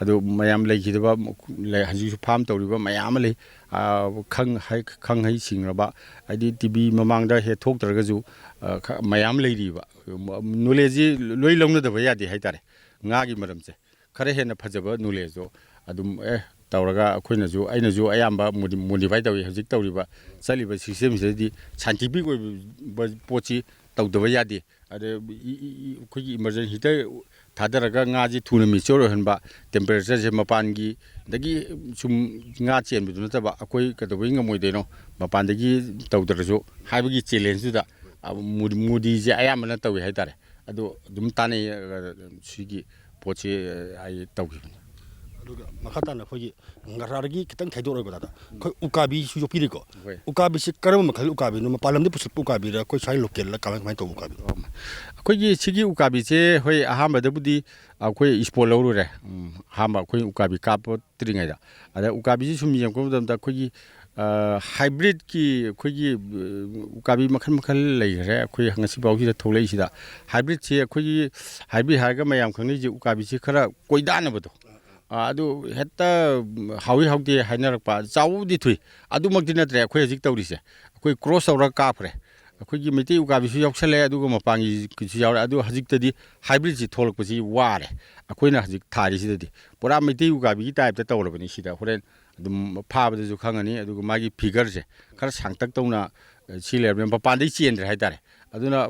ꯑꯗꯨ ꯃꯌꯥꯝ ꯂꯩꯈꯤꯗꯕ ꯂꯩ, ꯍꯧꯖꯤꯛꯁꯨ ꯐꯥꯔꯝ ꯇꯧꯔꯤꯕ ꯃꯌꯥꯝ ꯑꯃ ꯂꯩ꯫ ꯑꯥ, ꯈꯪ ꯍꯩ, ꯈꯪ ꯍꯩ ꯁꯤꯡꯉꯕ, ꯍꯥꯏꯗꯤ ꯇꯤ ꯚꯤ ꯃꯃꯥꯡꯗ ꯍꯦꯛ ꯊꯣꯛꯇ꯭ꯔꯒꯁꯨ, ꯑꯥ, ꯈ-, ꯃꯌꯥꯝ ꯂꯩꯔꯤꯕ꯫ ꯅꯣꯂꯦꯖꯁꯤ ꯂꯣꯏ ꯂꯧꯅꯗꯕ ꯌꯥꯗꯦ ꯍꯥꯏꯇꯥꯔꯦ꯫ ꯉꯥꯒꯤ ꯃꯔꯝꯁꯦ ꯈꯔ ꯍꯦꯟꯅ ꯐꯖꯕ ꯅꯣꯂꯦꯖꯇꯣ ꯑꯗꯨꯝ, ꯑꯦ, ꯇꯧꯔꯒ ꯑꯩꯈꯣꯏꯅꯁꯨ, ꯑꯩꯅꯁꯨ ꯑꯌꯥꯝꯕ ꯃꯣꯗꯤ-, ꯃꯣꯗꯤꯐꯥꯏ ꯇꯧꯏ꯫ ꯍꯧꯖꯤꯛ ꯇꯧꯔꯤꯕ, ꯆꯠꯂꯤꯕ ꯁꯤꯁꯇꯦꯝꯁꯤꯗꯗꯤ ꯁꯥꯏꯟꯇꯤꯐꯤꯛ ꯑꯣꯏꯕ ꯄꯣꯠꯁꯤ ꯇꯧꯗꯕ ꯌꯥꯗꯦ꯫ ꯑꯗ ꯏ-, ꯏ-, ꯏ-, ꯑꯩꯈꯣꯏꯒꯤ ꯏꯃꯔꯖꯦꯟꯁꯤ ꯍꯤꯇꯔ ꯊꯥꯗꯔꯒ ꯉꯥꯁꯤ ꯊꯨꯅ ꯃꯦꯆꯤꯌꯣꯔ ꯑꯣꯏꯍꯟꯕ, ꯇꯦꯝꯄꯔꯦꯆꯔꯁꯦ ꯃꯄꯥꯟꯒꯤ ꯗꯒꯤ ꯁꯨꯝ ꯉꯥ ꯆꯦꯟꯕꯗꯨ ꯅꯠꯇꯕ ꯑꯩꯈꯣꯏ ꯀꯩꯗꯧꯕꯩ ꯉꯝꯃꯣꯏꯗꯣꯏꯅꯣ ꯃꯄꯥꯟꯗꯒꯤ ꯇꯧꯗ꯭ꯔꯁꯨ ꯍꯥꯏꯕꯒꯤ ꯆꯦꯂꯦꯟꯖꯇꯨꯗ, ꯑ, ꯃꯣꯗꯤ-, ꯃꯣꯗꯤꯁꯦ ꯑꯌꯥꯝꯕꯅ ꯇꯧꯏ ꯍꯥꯏꯇꯥꯔꯦ꯫ ꯑꯗꯣ ꯑꯗꯨꯝ ꯇꯥꯟꯅꯩ, ꯑ, ꯁꯤꯒꯤ ꯄꯣꯠꯁꯤ, ꯑ, ꯑꯩ ꯇꯧꯈꯤꯕꯅꯤ꯫ ꯑꯗꯨꯒ ꯃꯈꯥ ꯇꯥꯅ ꯑꯩꯈꯣꯏꯒꯤ ꯉꯥꯔꯥꯗꯒꯤ ꯈꯤꯇꯪ ꯈꯥꯏꯗꯣꯛꯑꯒ ꯇꯥꯗ, ꯑꯩꯈꯣꯏ ꯎꯀꯥꯕꯤꯁꯨ ꯌꯣꯛꯄꯤꯔꯤꯀꯣ꯫ ꯍꯣꯏ꯫ ꯎꯀꯥꯕꯤꯁꯤ ꯀꯔꯝꯕ ꯃꯈꯜꯒꯤ ꯎꯀꯥꯕꯤꯅꯣ? ꯃꯄꯥꯟ ꯂꯝꯗꯒꯤ ꯄꯨꯁꯤꯜꯂꯛꯄ ꯎꯀꯥꯕꯤꯔ, ꯑꯩꯈꯣꯏ ꯁ꯭ꯋꯥꯏ ꯂꯣꯀꯦꯜꯗ ꯀꯃꯥꯏ ꯀꯃꯥꯏꯅ ꯇꯧꯕ ꯎꯀꯥꯕꯤꯅꯣ? ꯑꯩꯈꯣꯏꯒꯤ ꯁꯤꯒꯤ ꯎꯀꯥꯕꯤꯁꯦ, ꯍꯣꯏ, ꯑꯍꯥꯟꯕꯗꯕꯨꯗꯤ ꯑꯩꯈꯣꯏ ꯏꯁꯄꯣꯟ ꯂꯧꯔꯨꯔꯦ꯫ ꯎꯝ, ꯑꯍꯥꯟꯕ ꯑꯩꯈꯣꯏ ꯎꯀꯥꯕꯤ ꯀꯥꯞꯄ ꯇ꯭ꯔꯤꯉꯩꯗ꯫ ꯑꯗ ꯎꯀꯥꯕꯤꯁꯤ ꯁꯨꯝ ꯌꯦꯡꯉꯛꯄ ꯃꯇꯝꯗ ꯑꯩꯈꯣꯏꯒꯤ, ꯑ, ꯍꯥꯏꯕ꯭ꯔꯤꯠꯀꯤ ꯑꯩꯈꯣꯏꯒꯤ, ꯑ, ꯎꯀꯥꯕꯤ ꯃꯈꯜ ꯃꯈꯜ ꯂꯩꯈ꯭ꯔꯦ꯫ ꯑꯩꯈꯣꯏ ꯉꯁꯤꯐꯥꯎꯁꯤꯗ ꯊꯣꯛꯂꯛꯏꯁꯤꯗ꯫ ꯍꯥꯏꯕ꯭ꯔꯤꯠꯁꯤ ꯑꯩꯈꯣꯏꯒꯤ, ꯍꯥꯏꯕ꯭ꯔꯤꯠ ꯍꯥꯏꯔꯒ ꯃꯌꯥꯝ ꯈꯪꯅꯩꯁꯦ ꯎꯀꯥꯕꯤꯁꯤ ꯈꯔ ꯀꯣꯏꯗꯥꯅꯕꯗꯣ꯫ ꯑ, ꯑꯗꯨ ꯍꯦꯛꯇ ꯍꯥꯎꯏ ꯍꯥꯎꯇꯦ ꯍꯥꯏꯅꯔꯛꯄ꯫ ꯆꯥꯎꯕꯨꯗꯤ ꯊꯨꯏ, ꯑꯗꯨꯃꯛꯇꯤ ꯅꯠꯇ꯭ꯔꯦ ꯑꯩꯈꯣꯏ ꯍꯧꯖꯤꯛ ꯇꯧꯔꯤꯁꯦ꯫ ꯑꯩꯈꯣꯏ ꯀ꯭ꯔꯣꯁ ꯇꯧꯔꯒ ꯀꯥꯞꯈ꯭ꯔꯦ꯫ ꯑꯩꯈꯣꯏꯒꯤ ꯃꯩꯇꯩ ꯎꯀꯥꯕꯤꯁꯨ ꯌꯥꯎꯁꯜꯂꯦ, ꯑꯗꯨꯒ ꯃꯄꯥꯟꯒꯤꯁꯨ ꯌꯥꯎꯔꯦ꯫ ꯑꯗꯨ ꯍꯧꯖꯤꯛꯇꯗꯤ ꯍꯥꯏꯕ꯭ꯔꯤꯠꯁꯤ ꯊꯣꯛꯂꯛꯄꯁꯤ ꯋꯥꯔꯦ꯫ ꯑꯩꯈꯣꯏꯅ ꯍꯧꯖꯤꯛ ꯊꯥꯔꯤꯁꯤꯗꯗꯤ ꯄꯨꯔꯥ ꯃꯩꯇꯩ ꯎꯀꯥꯕꯤꯒꯤ ꯇꯥꯏꯞꯇ ꯇꯧꯔꯕꯅꯤ꯫ ꯁꯤꯗ ꯍꯣꯔꯦꯟ ꯑꯗꯨꯝ ꯐꯥꯕꯗꯁꯨ ꯈꯪꯉꯅꯤ꯫ ꯑꯗꯨꯒ ꯃꯥꯒꯤ ꯐꯤꯒꯔꯁꯦ ꯈꯔ ꯁꯥꯡꯇꯛ ꯇꯧꯅ, ꯑ, ꯁꯤ ꯂꯩꯔꯕꯅꯤꯅ ꯃꯄꯥꯟꯗꯩ ꯆꯦꯟꯗ꯭ꯔꯦ ꯍꯥꯏꯇꯥꯔꯦ꯫ ꯑꯗꯨꯅ, ꯑ,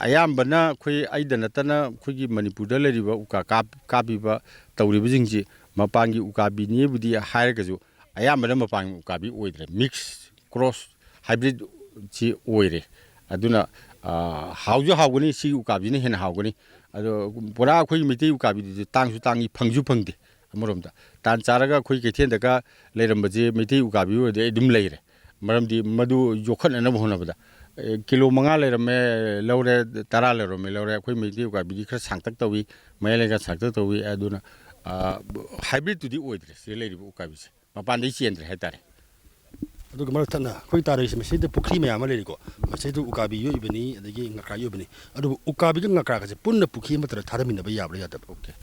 ꯑꯌꯥꯝꯕꯅ ꯑꯩꯈꯣꯏ, ꯑꯩꯗ ꯅꯠꯇꯅ ꯑꯩꯈꯣꯏꯒꯤ ꯃꯅꯤꯄꯨꯔꯗ ꯂꯩꯔꯤꯕ ꯎꯀꯥ ꯀꯥꯞ-, ꯀꯥꯞꯄꯤꯕ ꯇꯧꯔꯤꯕꯁꯤꯡꯁꯤ ꯃꯄꯥꯟꯒꯤ ꯎꯀꯥꯕꯤꯅꯦꯕꯨꯗꯤ ꯍꯥꯏꯔꯒꯁꯨ ꯑꯌꯥꯝꯕꯅ ꯃꯄꯥꯟꯒꯤ ꯎꯀꯥꯕꯤ ꯑꯣꯏꯗ꯭ꯔꯦ, ꯃꯤꯛꯁ ꯀ꯭ꯔꯣꯁ ꯍꯥꯏꯕ꯭ꯔꯤꯠꯁꯤ ꯑꯣꯏꯔꯦ꯫ ꯑꯗꯨꯅ, ꯑ, ꯍꯥꯎꯁꯨ ꯍꯥꯎꯒꯅꯤ, ꯁꯤꯒꯤ ꯎꯀꯥꯕꯤꯅ ꯍꯦꯟꯅ ꯍꯥꯎꯒꯅꯤ꯫ ꯑꯗꯣ ꯄꯨꯔꯥ ꯑꯩꯈꯣꯏꯒꯤ ꯃꯩꯇꯩ ꯎꯀꯥꯕꯤꯗꯨꯗꯤ ꯇꯥꯡꯁꯨ ꯇꯥꯡꯉꯤ, ꯐꯪꯁꯨ ꯐꯪꯗꯦ꯫ ꯑꯃꯔꯣꯝꯗ ꯇꯥꯟ ꯆꯥꯔꯒ ꯑꯩꯈꯣꯏ ꯀꯩꯊꯦꯜꯗꯒ ꯂꯩꯔꯝꯕꯁꯦ ꯃꯩꯇꯩ ꯎꯀꯥꯕꯤ ꯑꯣꯏꯔꯗꯤ ꯑꯩ ꯑꯗꯨꯝ ꯂꯩꯔꯦ꯫ ꯃꯔꯝꯗꯤ ꯃꯗꯨ ꯌꯣꯛꯈꯠꯅꯅꯕ ꯍꯣꯠꯅꯕꯗ, ꯑꯦ, ꯀꯤꯂꯣ ꯃꯉꯥ ꯂꯩꯔꯝꯃꯦ, ꯂꯧꯔꯦ, ꯇꯔꯥ ꯂꯩꯔꯝꯃꯦ, ꯂꯧꯔꯦ꯫ ꯑꯩꯈꯣꯏ ꯃꯩꯇꯩ ꯎꯀꯥꯕꯤꯗꯤ ꯈꯔ ꯁꯥꯡꯇꯛ ꯇꯧꯏ, ꯃꯌꯥꯏ ꯂꯩꯒ ꯁꯥꯡꯇꯛ ꯇꯧꯏ꯫ ꯑꯗꯨꯅ, ꯑ, ꯍꯥꯏꯕ꯭ꯔꯤꯠꯇꯨꯗꯤ ꯑꯣꯏꯗ꯭ꯔꯦ ꯁꯤꯗ ꯂꯩꯔꯤꯕ ꯎꯀꯥꯕꯤꯁꯦ꯫ ꯃꯄꯥꯟꯗꯩ ꯆꯦꯟꯗ꯭ꯔꯦ ꯍꯥꯏꯇꯥꯔꯦ꯫ ꯑꯗꯨꯒ ꯃꯔꯛ ꯊꯠꯅ ꯑꯩꯈꯣꯏ ꯇꯥꯔꯛꯏꯁꯦ, ꯃꯁꯤꯗ ꯄꯨꯈ꯭ꯔꯤ ꯃꯌꯥꯝ ꯑꯃ ꯂꯩꯔꯤꯀꯣ, ꯃꯁꯤꯗ ꯎꯀꯥꯕꯤ ꯌꯣꯛꯏꯕꯅꯤ, ꯑꯗꯒꯤ ꯉꯀ꯭ꯔꯥ ꯌꯣꯛꯏꯕꯅꯤ꯫ ꯑꯗꯨꯕꯨ ꯎꯀꯥꯕꯤꯒ ꯉꯀ꯭ꯔꯥꯒꯁꯦ ꯄꯨꯟꯅ ꯄꯨꯈ꯭ꯔꯤ ꯑꯃꯠꯇꯗ ꯊꯥꯗꯃꯤꯟꯅꯕ ꯌꯥꯕ꯭ꯔꯥ, ꯌꯥꯗꯕ꯭ꯔꯥ? ꯑꯣꯀꯦ꯫